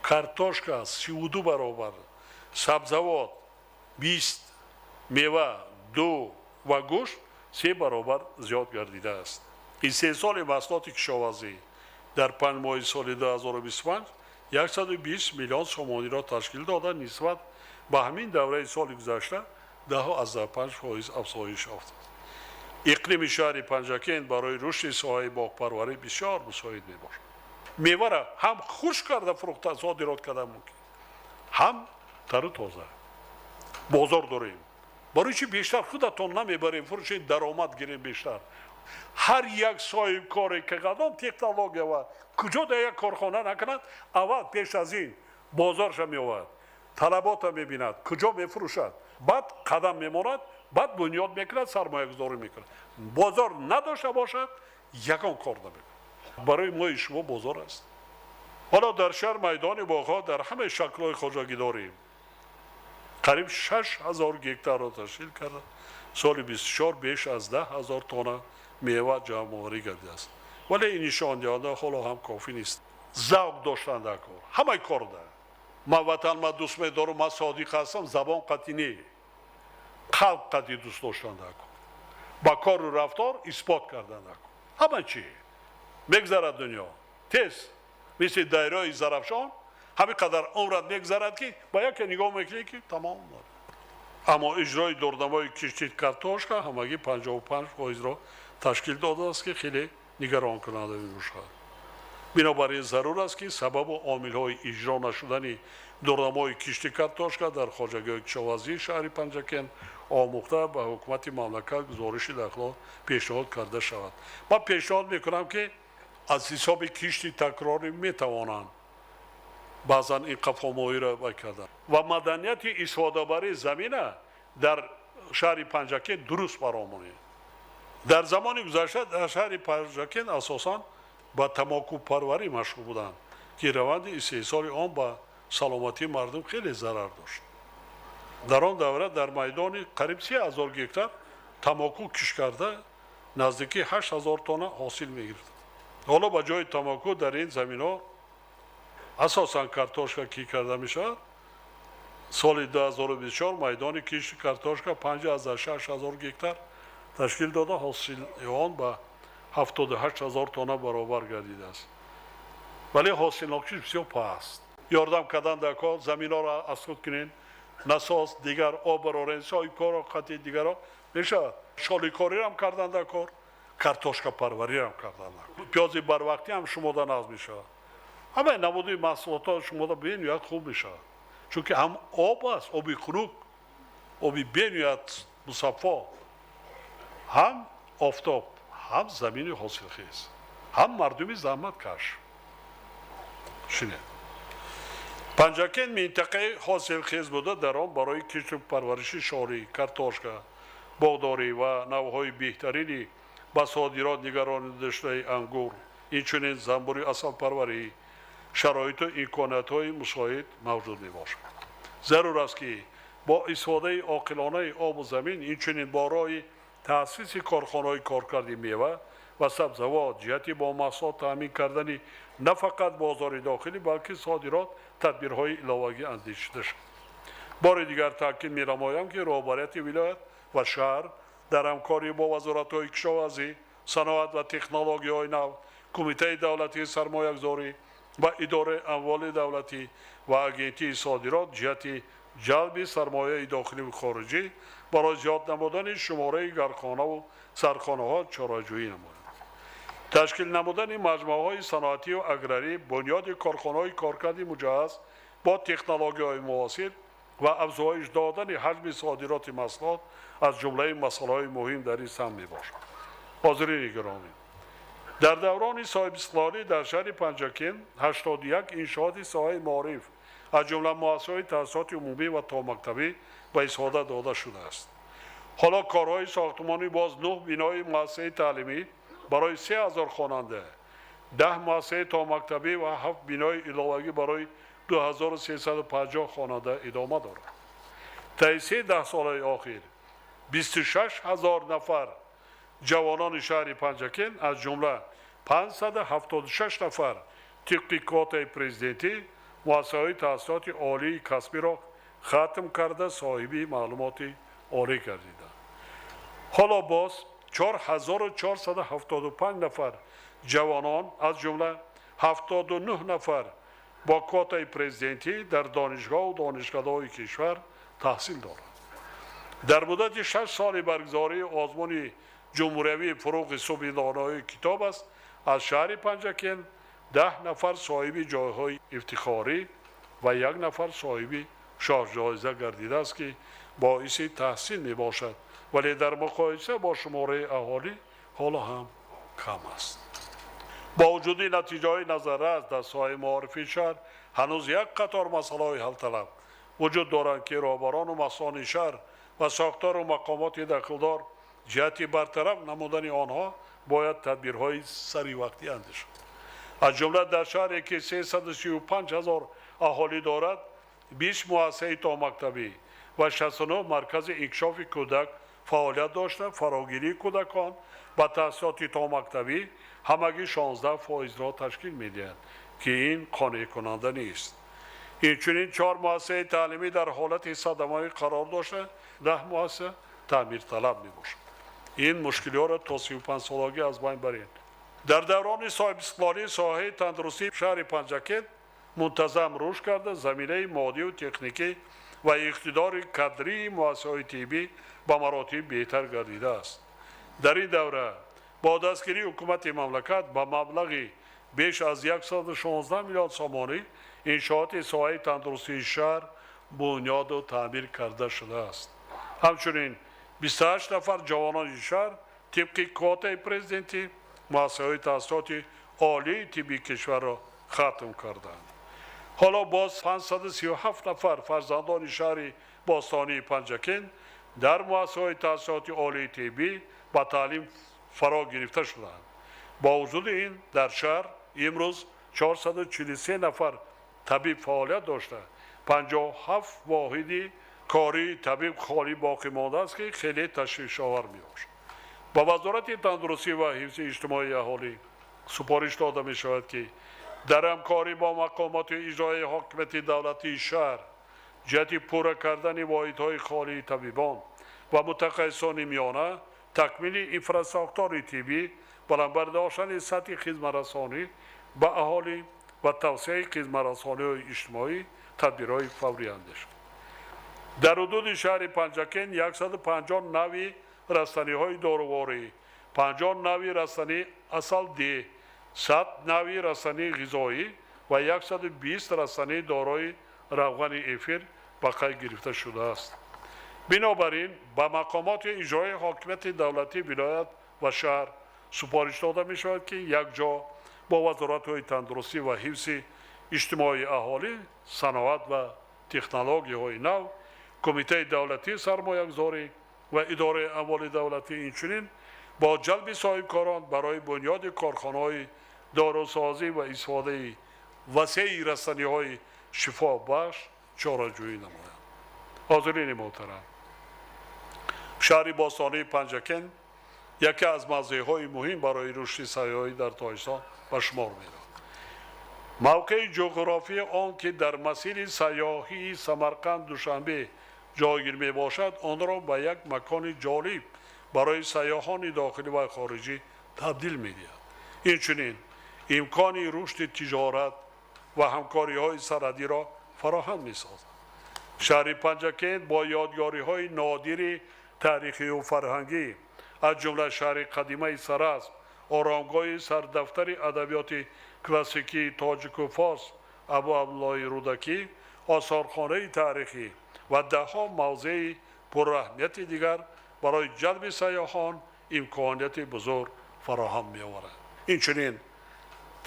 [SPEAKER 1] картошка 32 баробар, сабзавот 20, мева 2 ва гӯшт 3 баробар зиёд гардидааст. Истеҳсоли маҳсулоти кишоварзӣ дар 5 моҳи соли 2025 120 миллион сомониро ташкил дода, нисбат ба ҳамин давраи соли гузашта 10,5% афзоиш ёфт. Иқлими шаҳри Панҷакент барои рушди соҳаи боғпарварӣ бисёр мусоид мебошад. Мевара ҳам хушк карда фурӯхта, содирот карда мумкин, ҳам тару тоза. Бозор дорем, барои чи бештар худатон намебарем, фурӯшед, даромад гирем бештар? Ҳар як соҳибкоре ки кадом технология ва куҷо дар як корхона накунад, аввал пеш аз ин бозорша меоварад, талабота мебинад, куҷо мефурӯшад, баъд қадам мемонад, баъд бунёд мекунад, сармоягузорӣ мекунад. Бозор надошта бошад, ягон кор намекунад. Барои мои шумо бозор аст. Ҳоло дар шаҳр майдони боғҳо дар ҳамаи шаклҳои хоҷагидорӣ қариб 6000 гектарро ташкил карда, соли 24 беш аз 10 000 тонна мева ҷамъоварӣ гардидааст. Вале ин нишондиҳанда ҳоло ҳам кофӣ нест. Завқ доштан дар кор, ҳамаи кор да. Ман ватан ма дӯст медорам, ман содиқ ҳастам, забон қатъӣ не, қалб қатъӣ дӯст доштан дар кор, ба кору рафтор исбот кардан дар кор. Ҳама чӣ мегзарад, дунё тез, мисли дарёи Зарафшон, ҳамин қадар умрат мегзарад, ки ба яке нигоҳ мекунӣ, ки тамом. Аммо иҷрои дурнамои кишти картошка ҳамагӣ 55 фоизро ташкил додааст, ки хеле нигаронкунанда мебошад. Бинобар ин зарур аст, ки сабабу омилҳои иҷро нашудани дурнамои кишти картошка дар хоҷагиҳои кишоварзии шаҳри Панҷакент омӯхта, ба ҳукумати мамлакат гузориши дахлдор пешниҳод карда шавад. Ман пешниҳод мекунам, ки аз ҳисоби кишти такрорӣ метавонанд баъзан ин қафомоҳиро бай кардан ва маданияти истифодабарии замина дар шаҳри Панҷакент дуруст баромонед. Дар замони гузашта дар шаҳри Панҷакент асосан ба тамокупарварӣ машғул буданд, ки раванди истеҳсоли он ба саломатии мардум хеле зарар дошт. Дар он давра дар майдони қариб 3000 гектар тамоку кишт карда, наздики 8000 тонна ҳосил мегирифт. Ҳоло ба ҷои тамоку дар ин заминҳо асосан картошка кишт карда мешавад. Соли 2024 майдони кишти картошка 5,6 ҳазор гектар ташкил дода, ҳосили он ба 78 000 тонна баробар гардидааст, вале ҳосилнокиш бисёр паст. Ёрдам кардан дар кор, заминҳоро аз худ кунен, насос дигар об барорен, соҳибкоро қатъи дигаро мешавад. Шоликориам кардан дар кор, картошкапарвариам кардан дар кор, пиёзи барвақтӣ ҳам шумода нағз мешавад. Ҳамаи намуди маҳсулотҳо шумода бениҳоят хуб мешавад, чунки ҳам об аст, оби хунук, оби бениҳоят мусаффо, ҳам офтоб, ҳам замини ҳосилхез, ҳам мардуми заҳматкаш. Шинед, Панҷакент минтақаи ҳосилхез буда, дар он барои кишту парвариши шорӣ, картошка, боғдорӣ ва навъҳои беҳтарини ба содирот нигаронидашудаи ангур, инчунин занбури асалпарварӣ шароиту имкониятҳои мусоид мавҷуд мебошад. Зарур аст, ки бо истифодаи оқилонаи обу замин, инчунин бо роҳи таъсиси корхонаҳои коркарди мева ва сабзавот ҷиҳати бо маҳсулот таъмин кардани на фақат бозори дохилӣ, балки содирот тадбирҳои иловагӣ андешида шавад. Бори дигар таъкид менамоям, ки роҳбарияти вилоят ва шаҳр дар ҳамкорӣ бо вазоратҳои кишоварзӣ, саноат ва технологияҳои нав, Кумитаи давлатии сармоягузорӣ ва идораи амволи давлатӣ ва Агентии содирот ҷиҳати ҷалби сармояи дохиливу хориҷӣ барои зиёд намудани шумораи гармхонаву сардхонаҳо чораҷӯӣ намояд. Ташкил намудани маҷмӯаҳои саноатию аграрӣ, бунёди корхонаҳои коркарди муҷаҳҳаз бо технологияҳои муосир ва афзоиш додани ҳаҷми содироти маҳсулот аз ҷумлаи масъалаҳои муҳим дар ин самт мебошад. Ҳозирини гиромӣ, дар даврони соҳибистиқлолӣ дар шаҳри Панҷакент 81 иншооти соҳаи маориф, аз ҷумла муассисаҳои таҳсилоти умумӣ ва томактабӣ ба истифода дода шудааст. Ҳоло корҳои сохтмонӣ боз нӯҳ бинои муассисаи таълимӣ барои 3000 хонанда, 10 муассисаи томактабӣ ва ҳафт бинои иловагӣ барои 2350 хонанда идома дорад. Таи се даҳсолаи охир 26 ҳазор нафар ҷавонони шаҳри Панҷакент, аз ҷумла 576 нафар тибқи квотаи президентӣ муассисаҳои таҳсилоти олии касбиро хатм карда соҳиби маълумоти олӣ гардиданд. Ҳоло боз 4475 нафар ҷавонон, аз ҷумла 79 нафар бо квотаи президентӣ дар донишгоҳу донишкадаҳои кишвар таҳсил доранд. Дар муддати 6 соли баргузории озмуни ҷумҳуриявии «Фурӯғи субҳи доноии китоб» аст, аз шаҳри Панҷакент 10 нафар соҳиби ҷойҳои ифтихорӣ ва 1 нафар соҳиби шоҳҷоиза гардидааст, ки боиси таҳсин мебошад, вале дар муқоиса бо шумораи аҳолӣ ҳоло ҳам кам аст. Бо вуҷуди натиҷаҳои назаррас дар соҳаи маорифи шаҳр, ҳанӯз як қатор масъалаҳои ҳалталаб вуҷуд доранд, ки роҳбарону масъулони шаҳр ва сохтору мақомоти дахлдор ҷиҳати бартараф намудани онҳо бояд тадбирҳои саривақтӣ андешанд. Аз ҷумла дар шаҳре, ки 335 ҳазор аҳолӣ дорад, 20 муассисаи томактабӣ ва 69 маркази инкишофи кӯдак фаъолият дошта, фарогирии кӯдакон ба таҳсилоти томактабӣ ҳамагӣ 16%-ро ташкил медиҳад, ки ин қонеъкунанда нест. Инчунин 4 муассисаи таълимӣ дар ҳолати садамавӣ қарор дошта, 10 муассиса таъмирталаб мебошад. Ин мушкилиҳоро то 35-солагӣ аз байн баред. Дар даврони соҳибистиқлолӣ соҳаи тандурустии шаҳри Панҷакент мунтазам рушд карда, заминаи моддию техникӣ ва иқтидори кадрии муассисаҳои тиббӣ ба маротиб беҳтар гардидааст. Дар ин давра бо дастгирии ҳукумати мамлакат ба маблағи беш аз 116 миллион сомонӣ иншооти соҳаи тандурустии шаҳр бунёду таъмир карда шудааст. Ҳамчунин 28 нафар ҷавонони шаҳр тибқи квотаи президентӣ муассисаҳои таҳсилоти олии тиббии кишварро хатм карданд. Ҳоло боз 537 нафар фарзандони шаҳри бостонии Панҷакент дар муассисаҳои таҳсилоти олии тиббӣ ба таълим фаро гирифта шуданд. Бо вуҷуди ин дар шаҳр имрӯз 443 нафар табиб фаъолият дошта, 57 воҳиди кории табиб холӣ боқӣ мондааст, ки хеле ташвишовар мебошад. Ба Вазорати тандурустӣ ва ҳифзи иҷтимоии аҳолӣ супориш дода мешавад, ки дар ҳамкорӣ бо мақомоти иҷроии ҳокимияти давлатии шаҳр ҷиҳати пурра кардани воҳидҳои холии табибон ва мутахассисони миёна, такмили инфрасохтори тиббӣ, баланд бардоштани сатҳи хизматрасонӣ ба аҳолӣ ва тавсеаи хизматрасониҳои иҷтимоӣ тадбирҳои фаврӣ андешанд. Дар ҳудуди шаҳри Панҷакент 150 нави растаниҳои доруворӣ, 50 нави растании асалдеҳ, 100 нави растании ғизоӣ ва 120 растании дорои равғани эфир ба қайд гирифта шудааст. Бинобар ин ба мақомоти иҷроии ҳокимияти давлатии вилоят ва шаҳр супориш дода мешавад, ки якҷо бо вазоратҳои тандурустӣ ва ҳифзи иҷтимоии аҳолӣ, саноат ва технологияҳои нав, Кумитаи давлатии сармоягузорӣ ва идораи амволи давлатӣ, инчунин бо ҷалби соҳибкорон барои бунёди корхонаҳои дорусозӣ ва истифодаи васеи растаниҳои шифобахш чораҷӯӣ намоянд. Ҳозирини муҳтарам, шаҳри бостонии Панҷакент яке аз мавзеъҳои муҳим барои рушди сайёҳӣ дар Тоҷикистон ба шумор меравад. Мавқеи ҷуғрофии он, ки дар масири сайёҳии Самарқанд Душанбе ҷойгир мебошад, онро ба як макони ҷолиб барои сайёҳони дохилӣ ва хориҷӣ табдил медиҳад. Инчунин имкони рушди тиҷорат ва ҳамкориҳои сарҳадиро фароҳам месозад. Шаҳри Панҷакент бо ёдгориҳои нодири таърихию фарҳангӣ, аз ҷумла шаҳри қадимаи Саразм, оромгоҳи сардафтари адабиёти классикии тоҷику форс Абу Абдуллоҳи Рӯдакӣ, осорхонаи таърихӣ ва даҳҳо мавзеи пураҳамияти дигар барои ҷалби сайёҳон имконияти бузург фароҳам меоварад. Инчунин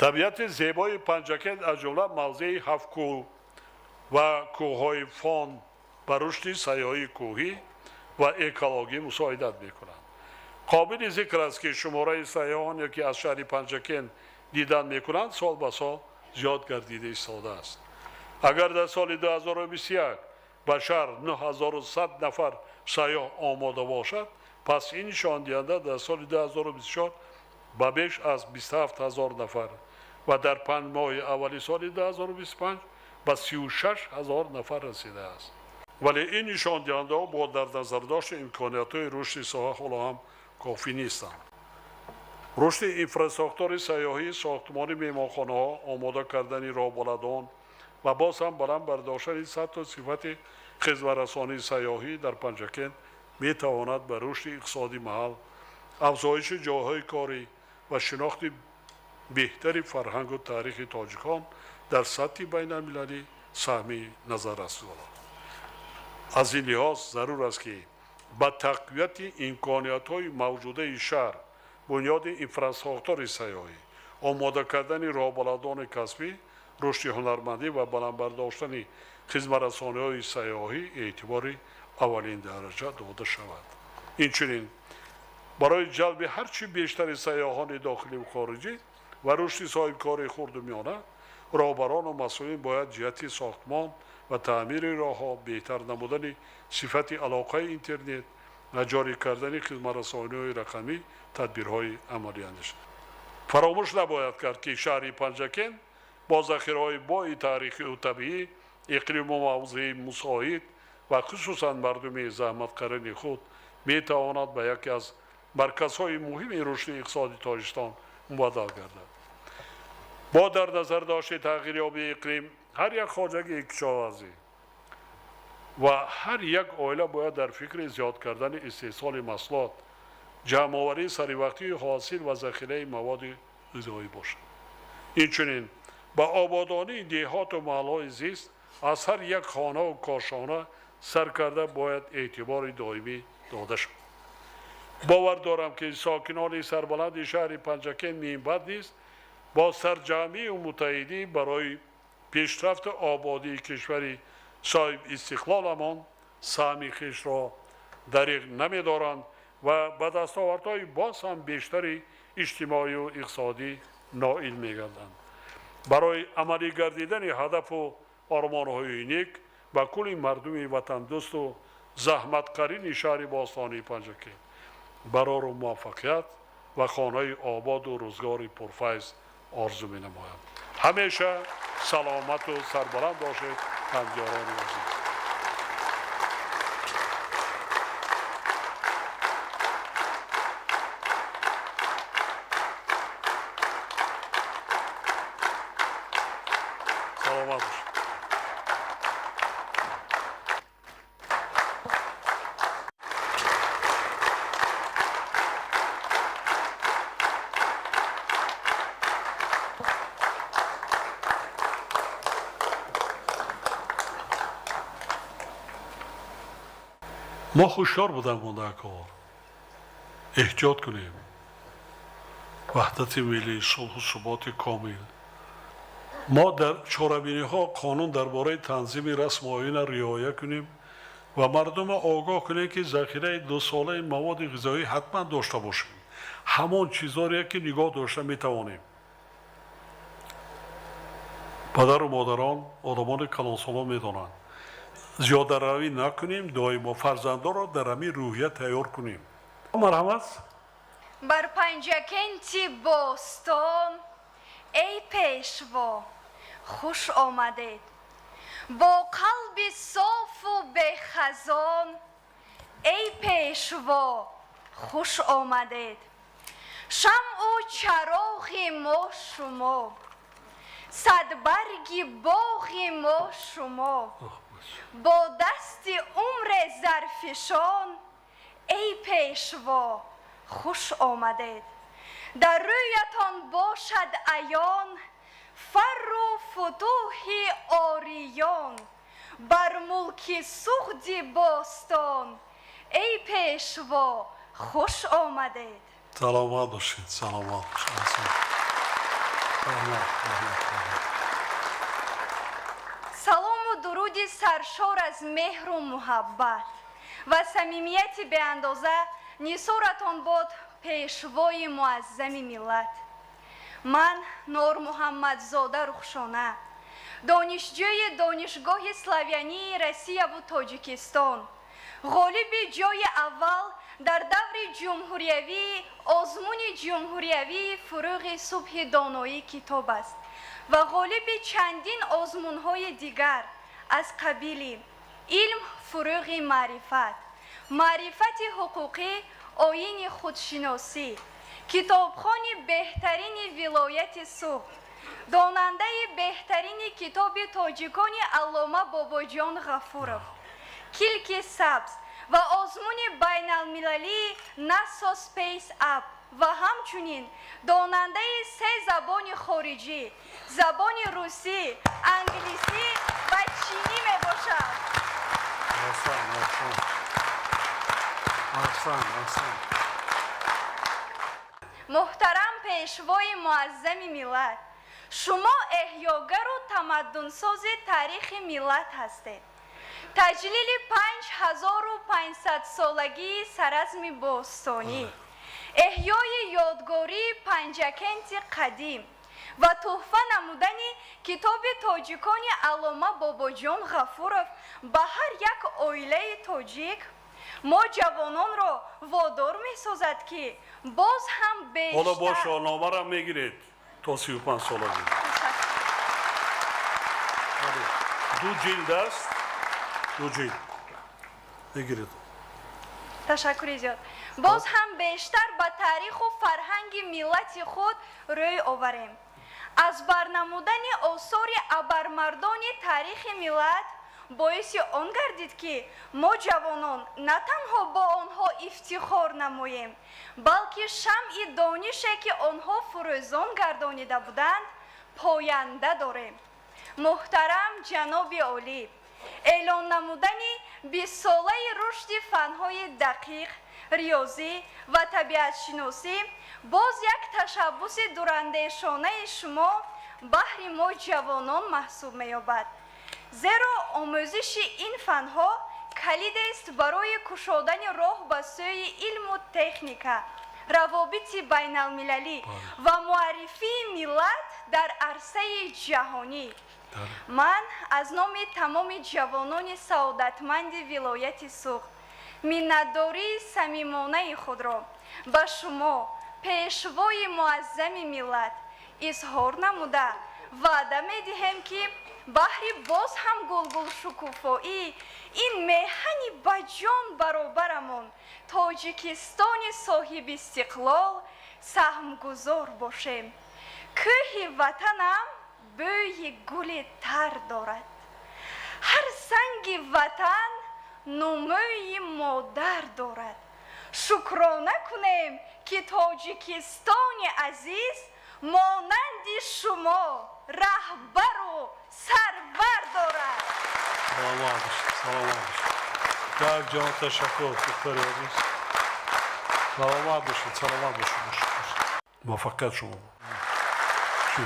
[SPEAKER 1] табиати зебои Панҷакент, аз ҷумла мавзеи Ҳафткӯл ва кӯҳҳои Фон, ба рушди сайёҳии кӯҳӣ ва экологӣ мусоидат мекунанд. Қобили зикр аст, ки шумораи сайёҳоне, ки аз шаҳри Панҷакент дидан мекунанд, сол ба сол зиёд гардида истодааст. Агар дар соли 2021 ба шаҳр 9100 нафар сайёҳ омода бошад, пас ин нишондиҳанда дар соли 2024 ба беш аз 27 ҳазор нафар ва дар 5 моҳи аввали соли 2025 ба 36 ҳазор нафар расидааст. Вале ин нишондиҳандаҳо бо дар назардошти имкониятҳои рушди соҳа ҳоло ҳам кофӣ нестанд. Рушди инфрасохтори сайёҳӣ, сохтмони меҳмонхонаҳо, омода кардани роҳбаладон ва боз ҳам баланд бардоштани сатҳу сифати хизматрасонии сайёҳӣ дар Панҷакент метавонад ба рушди иқтисоди маҳал, афзоиши ҷойҳои корӣ ва шинохти беҳтари фарҳангу таърихи тоҷикон дар сатҳи байналмилалӣ саҳми назаррас гузорад. Аз ин лиҳоз зарур аст, ки ба тақвияти имкониятҳои мавҷудаи шаҳр, бунёди инфрасохтори сайёҳӣ, омода кардани роҳбаладони касбӣ, рушди ҳунармандӣ ва баланд бардоштани хизматрасониҳои сайёҳӣ эътибори аввалин дараҷа дода шавад. Инчунин барои ҷалби ҳарчи бештари сайёҳони дохиливу хориҷӣ ва рушди соҳибкории хурду миёна, роҳбарону масъулин бояд ҷиҳати сохтмон ва таъмири роҳҳо, беҳтар намудани сифати алоқаи интернет ва ҷорӣ кардани хизматрасониҳои рақамӣ тадбирҳои амалӣ андешанд. Фаромӯш набояд кард, ки шаҳри Панҷакент бо захираҳои бои таърихию табиӣ, иқлиму мавзеи мусоид ва хусусан мардуми заҳматкарини худ метавонад ба яке аз марказҳои муҳими рушди иқтисоди Тоҷикистон мубаддал гардад. Бо дар назар дошти тағйирёбии иқлим, ҳар як хоҷагии кишоварзӣ ва ҳар як оила бояд дар фикри зиёд кардани истеҳсоли маҳсулот, ҷамъоварии саривақтии ҳосил ва захираи маводи ғизоӣ бошад. Инчунин ба ободонии деҳоту маҳаллаҳои зист аз ҳар як хонаву кошона сар карда бояд эътибори доимӣ дода шавад. Бовар дорам, ки сокинони сарбаланди шаҳри Панҷакент минбаъд низ бо сарҷамъию муттаҳидӣ барои пешрафту ободии кишвари соҳиб истиқлоламон саҳми хешро дариғ намедоранд ва ба дастовардҳои боз ҳам бештари иҷтимоию иқтисодӣ ноил мегарданд. Барои амалӣ гардидани ҳадафу ормонҳои нек ба кулли мардуми ватандӯсту заҳматкарини шаҳри бостонии Панҷакент барору муваффақият ва хонаи ободу рӯзгори пурфайз орзу менамоям. Ҳамеша саломату сарбаланд бошед, ҳамдиёрони азиз. Саломат бошед. Мо ҳушёр будам мондаакор, эҳтиёт кунем, ваҳдати миллӣ, сулҳу суботи комил. Мо дар чорабиниҳо қонун дар бораи танзими расму оина риоя кунем ва мардумро огоҳ кунем, ки захираи дусолаи маводи ғизоӣ ҳатман дошта бошем, ҳамон чизоре ки нигоҳ дошта метавонем. Падару модарон, одамони калонсолон медонанд, зиёдаравӣ накунем, доимо фарзандонро дар ҳамин рӯҳия тайёр кунем. Марҳамат.
[SPEAKER 2] Бар Панҷакенти бостон, эй пешво, хуш омадед. Бо қалби софу бехазон, эй пешво, хуш омадед. Шамъу чароғи мо шумо, садбарги боғи мо шумо, бо дасти умре зарфишон, эй пешво, хуш омадед. Дар рӯятон бошад аён фарру футӯҳи ориён, бар мулки суғди бостон, эй пешво, хуш омадед.
[SPEAKER 1] Саломат бошед, саломат бошед.
[SPEAKER 2] Салому дуруди саршор аз меҳру муҳаббат ва самимияти беандоза нисоратон бод, пешвои муаззами миллат. Ман Нормуҳаммадзода Рухшона, Донишҷӯи Донишгоҳи славянии Россияву Тоҷикистон, ғолиби ҷойи аввал дар даври ҷумҳуриявии озмуни ҷумҳуриявии «Фурӯғи субҳи доноӣ» китоб аст ва ғолиби чандин озмунҳои дигар аз қабили «Илм фурӯғи маърифат», «Маърифати ҳуқуқӣ», «Оини худшиносӣ», китобхони беҳтарини вилояти Суғд, донандаи беҳтарини китоби тоҷикони Аллома Бобоҷон Ғафуров, «Килки сабз» ва озмуни байналмилалии NASA Space App ва ҳамчунин донандаи се забони хориҷӣ: забони русӣ, англисӣ ва чинӣ мебошад.
[SPEAKER 1] Аҳсан, аҳсан, аҳсан, аҳсан.
[SPEAKER 2] Муҳтарам Пешвои Муаззами миллат, шумо эҳёгару тамаддунсози таърихи миллат ҳастед. Таҷлили 5500-солагии Саразми бостонӣ, эҳёи ёдгории Панҷакенти қадим ва тӯҳфа намудани китоби тоҷикони Аллома Бобоҷон Ғафуров ба ҳар як оилаи тоҷик мо ҷавононро водор месозад, ки боз ҳам
[SPEAKER 1] Ҳоло бо
[SPEAKER 2] бештар
[SPEAKER 1] шоҳномаро мегиред то 35-солагӣ. Ду ҷилд аст, ду ҷилд мегиред.
[SPEAKER 2] Ташаккури зиёд. Боз ҳам бештар ба таъриху фарҳанги миллати худ рӯй оварем. Аз барнамудани осори абармардони таърихи миллат боиси он гардид, ки мо ҷавонон на танҳо бо онҳо ифтихор намоем, балки шамъи донише, ки онҳо фурӯзон гардонида буданд, поянда дорем. Муҳтарам ҷаноби олӣ, эълон намудани 20-солаи рушди фанҳои дақиқ, риёзӣ ва табиатшиносӣ боз як ташаббуси дурандешонаи шумо баҳри мо ҷавонон маҳсуб меёбад, зеро омӯзиши ин фанҳо калидест барои кушодани роҳ ба сӯи илму техника, равобити байналмилалӣ ва муаррифии миллат дар арсаи ҷаҳонӣ. Ман аз номи тамоми ҷавонони саодатманди вилояти Суғд миннатдории самимонаи худро ба шумо, Пешвои Муаззами миллат, изҳор намуда, ваъда медиҳем, ки баҳри боз ҳам гулгулшукуфоии ин меҳани ба ҷон баробарамон, Тоҷикистони соҳибистиқлол, саҳмгузор бошем. Кӯҳи ватанам бӯи гули тар дорад, ҳар санги ватан нумӯи модар дорад. Шукрона кунем, ки Тоҷикистони азиз монанди шумо раҳбару сарвар дорад.
[SPEAKER 1] Саломат бошед, саломат бошед. Як ҷон ташаккур, духтари азиз. Саломат бошед, саломат бошед. Муваффақият шумо. Чӣ,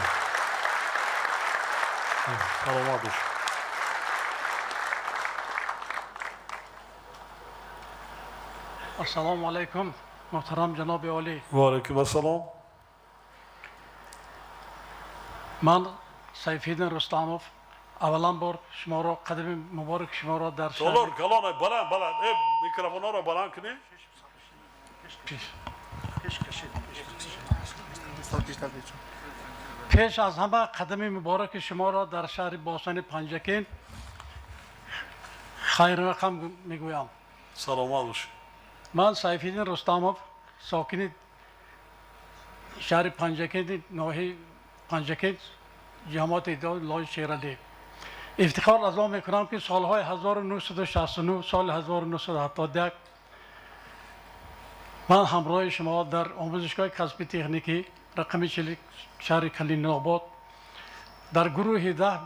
[SPEAKER 1] саломат бошед.
[SPEAKER 4] Ассалому алайкум, муҳтарам ҷаноби олӣ.
[SPEAKER 1] Ва алайкум ассалом.
[SPEAKER 4] Ман Сайфиддин Рустамов, аввалан бор шуморо, қадами муборак шуморо дар
[SPEAKER 1] Доллар калона, баланд, баланд, э, микрофонро баланд кунед.
[SPEAKER 4] Пеш аз ҳама қадами мубораки шуморо дар шаҳри бостони Панҷакент хайрмақам мегӯям.
[SPEAKER 1] Саломат бошед.
[SPEAKER 4] Ман Сайфиддин Рустамов, сокини шаҳри Панҷакенти ноҳияи Панҷакент, ҷамоати Лои Шералӣ, ифтихор аз он мекунам, ки солҳои 1969, соли 1971 ман ҳамроҳи шумо дар омӯзишгоҳи касби техникӣ рақами 40 шаҳри Калининобод дар гурӯҳи 10,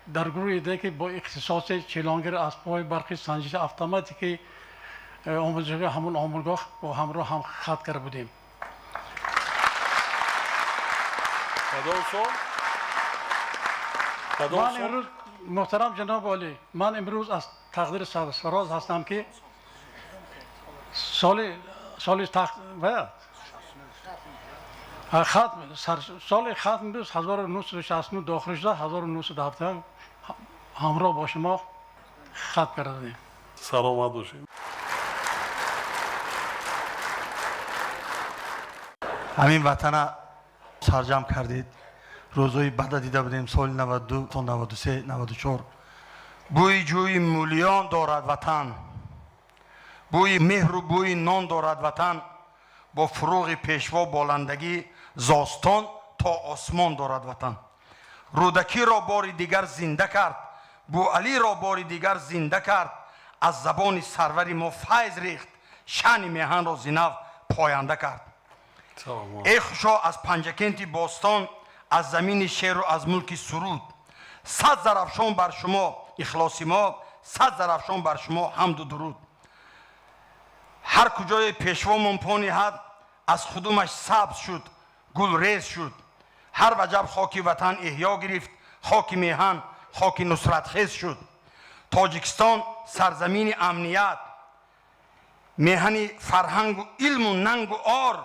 [SPEAKER 4] дар гурӯҳи 10, ки бо ихтисоси челонгири асбобҳои барқи, санҷиши автоматики омӯзишгоҳи ҳамон омӯзгоҳ бо ҳамроҳ ҳам хат карда будем.
[SPEAKER 1] Кадом сол? Кадом
[SPEAKER 4] Ман
[SPEAKER 1] сол?
[SPEAKER 4] имрӯз, муҳтарам ҷаноби олӣ, ман имрӯз аз тақдири сарфароз ҳастам, ки соли Хатм соли хатм 1969 дохил шуда, 1970 ҳамроҳ бо шумо хатм кардем.
[SPEAKER 1] Саломат бошед.
[SPEAKER 18] Ҳамин ватана сарҷам кардед. Рӯзҳои бада дида будем соли 92 то 93, 94. Бӯи ҷӯи мулиён дорад ватан, бӯи меҳру бӯи нон дорад ватан, бо фуруғи пешво боландагӣ зостон то осмон дорад ватан. Рӯдакиро бори дигар зинда кард, Бӯалиро бори дигар зинда кард, аз забони сарвари мо файз рехт, шаъни меҳанро зинав поянда кард. Эй хушо аз Панҷакенти бостон, аз замини шеру аз мулки суруд, сад зарафшон бар шумо ихлоси мо, сад зарафшон бар шумо ҳамду дуруд. Ҳар куҷое пешвомон по ниҳад, аз худумаш сабз шуд, гулрез шуд. Ҳар ваҷаб хоки ватан эҳё гирифт, хоки меҳан хоки нусратхез шуд. Тоҷикистон сарзамини амният, меҳани фарҳангу илму нангу ор,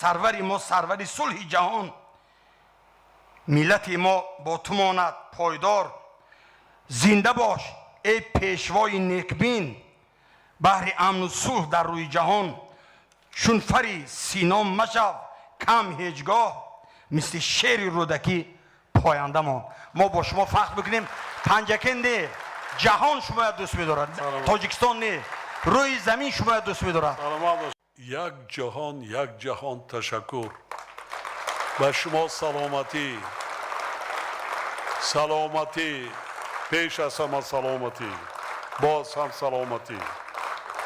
[SPEAKER 18] сарвари мо сарвари сулҳи ҷаҳон. Миллати мо бо ту монад пойдор. Зинда бош эй пешвои некбин, баҳри амну сулҳ дар рӯи ҷаҳон. Чун фари сино машав кам ҳеҷ гоҳ, мисли шери Рӯдакӣ поянда мон. Мо бо шумо фахр мекунем. Панҷакент не, ҷаҳон шумоя дӯст медорад, Тоҷикистон не, рӯи замин шумоя дӯст медорад.
[SPEAKER 1] Як ҷаҳон, як ҷаҳон ташаккур. Ба шумо саломатӣ, саломатӣ, пеш аз ҳама саломатӣ, боз ҳам саломатӣ,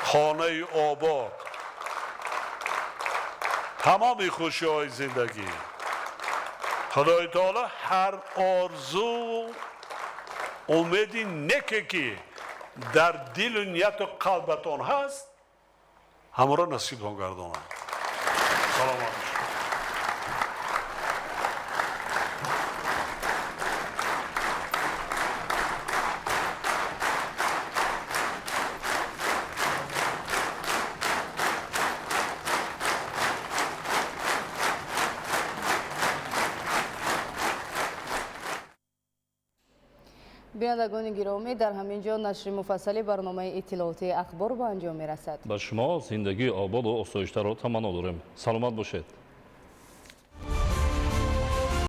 [SPEAKER 1] хонаи обод, тамоми хушиҳои зиндагӣ. Худои таоло ҳар орзу умеди неке ки дар дилу нияту қалбатон ҳаст, ҳамаро насибтон гардонад. Саломат.
[SPEAKER 15] Бинандагони гиромӣ, дар ҳамин ҷо нашри муфассали барномаи иттилоотии ахбор ба анҷом мерасад.
[SPEAKER 7] Ба шумо зиндагии ободу осоиштаро таманно дорем. Саломат бошед.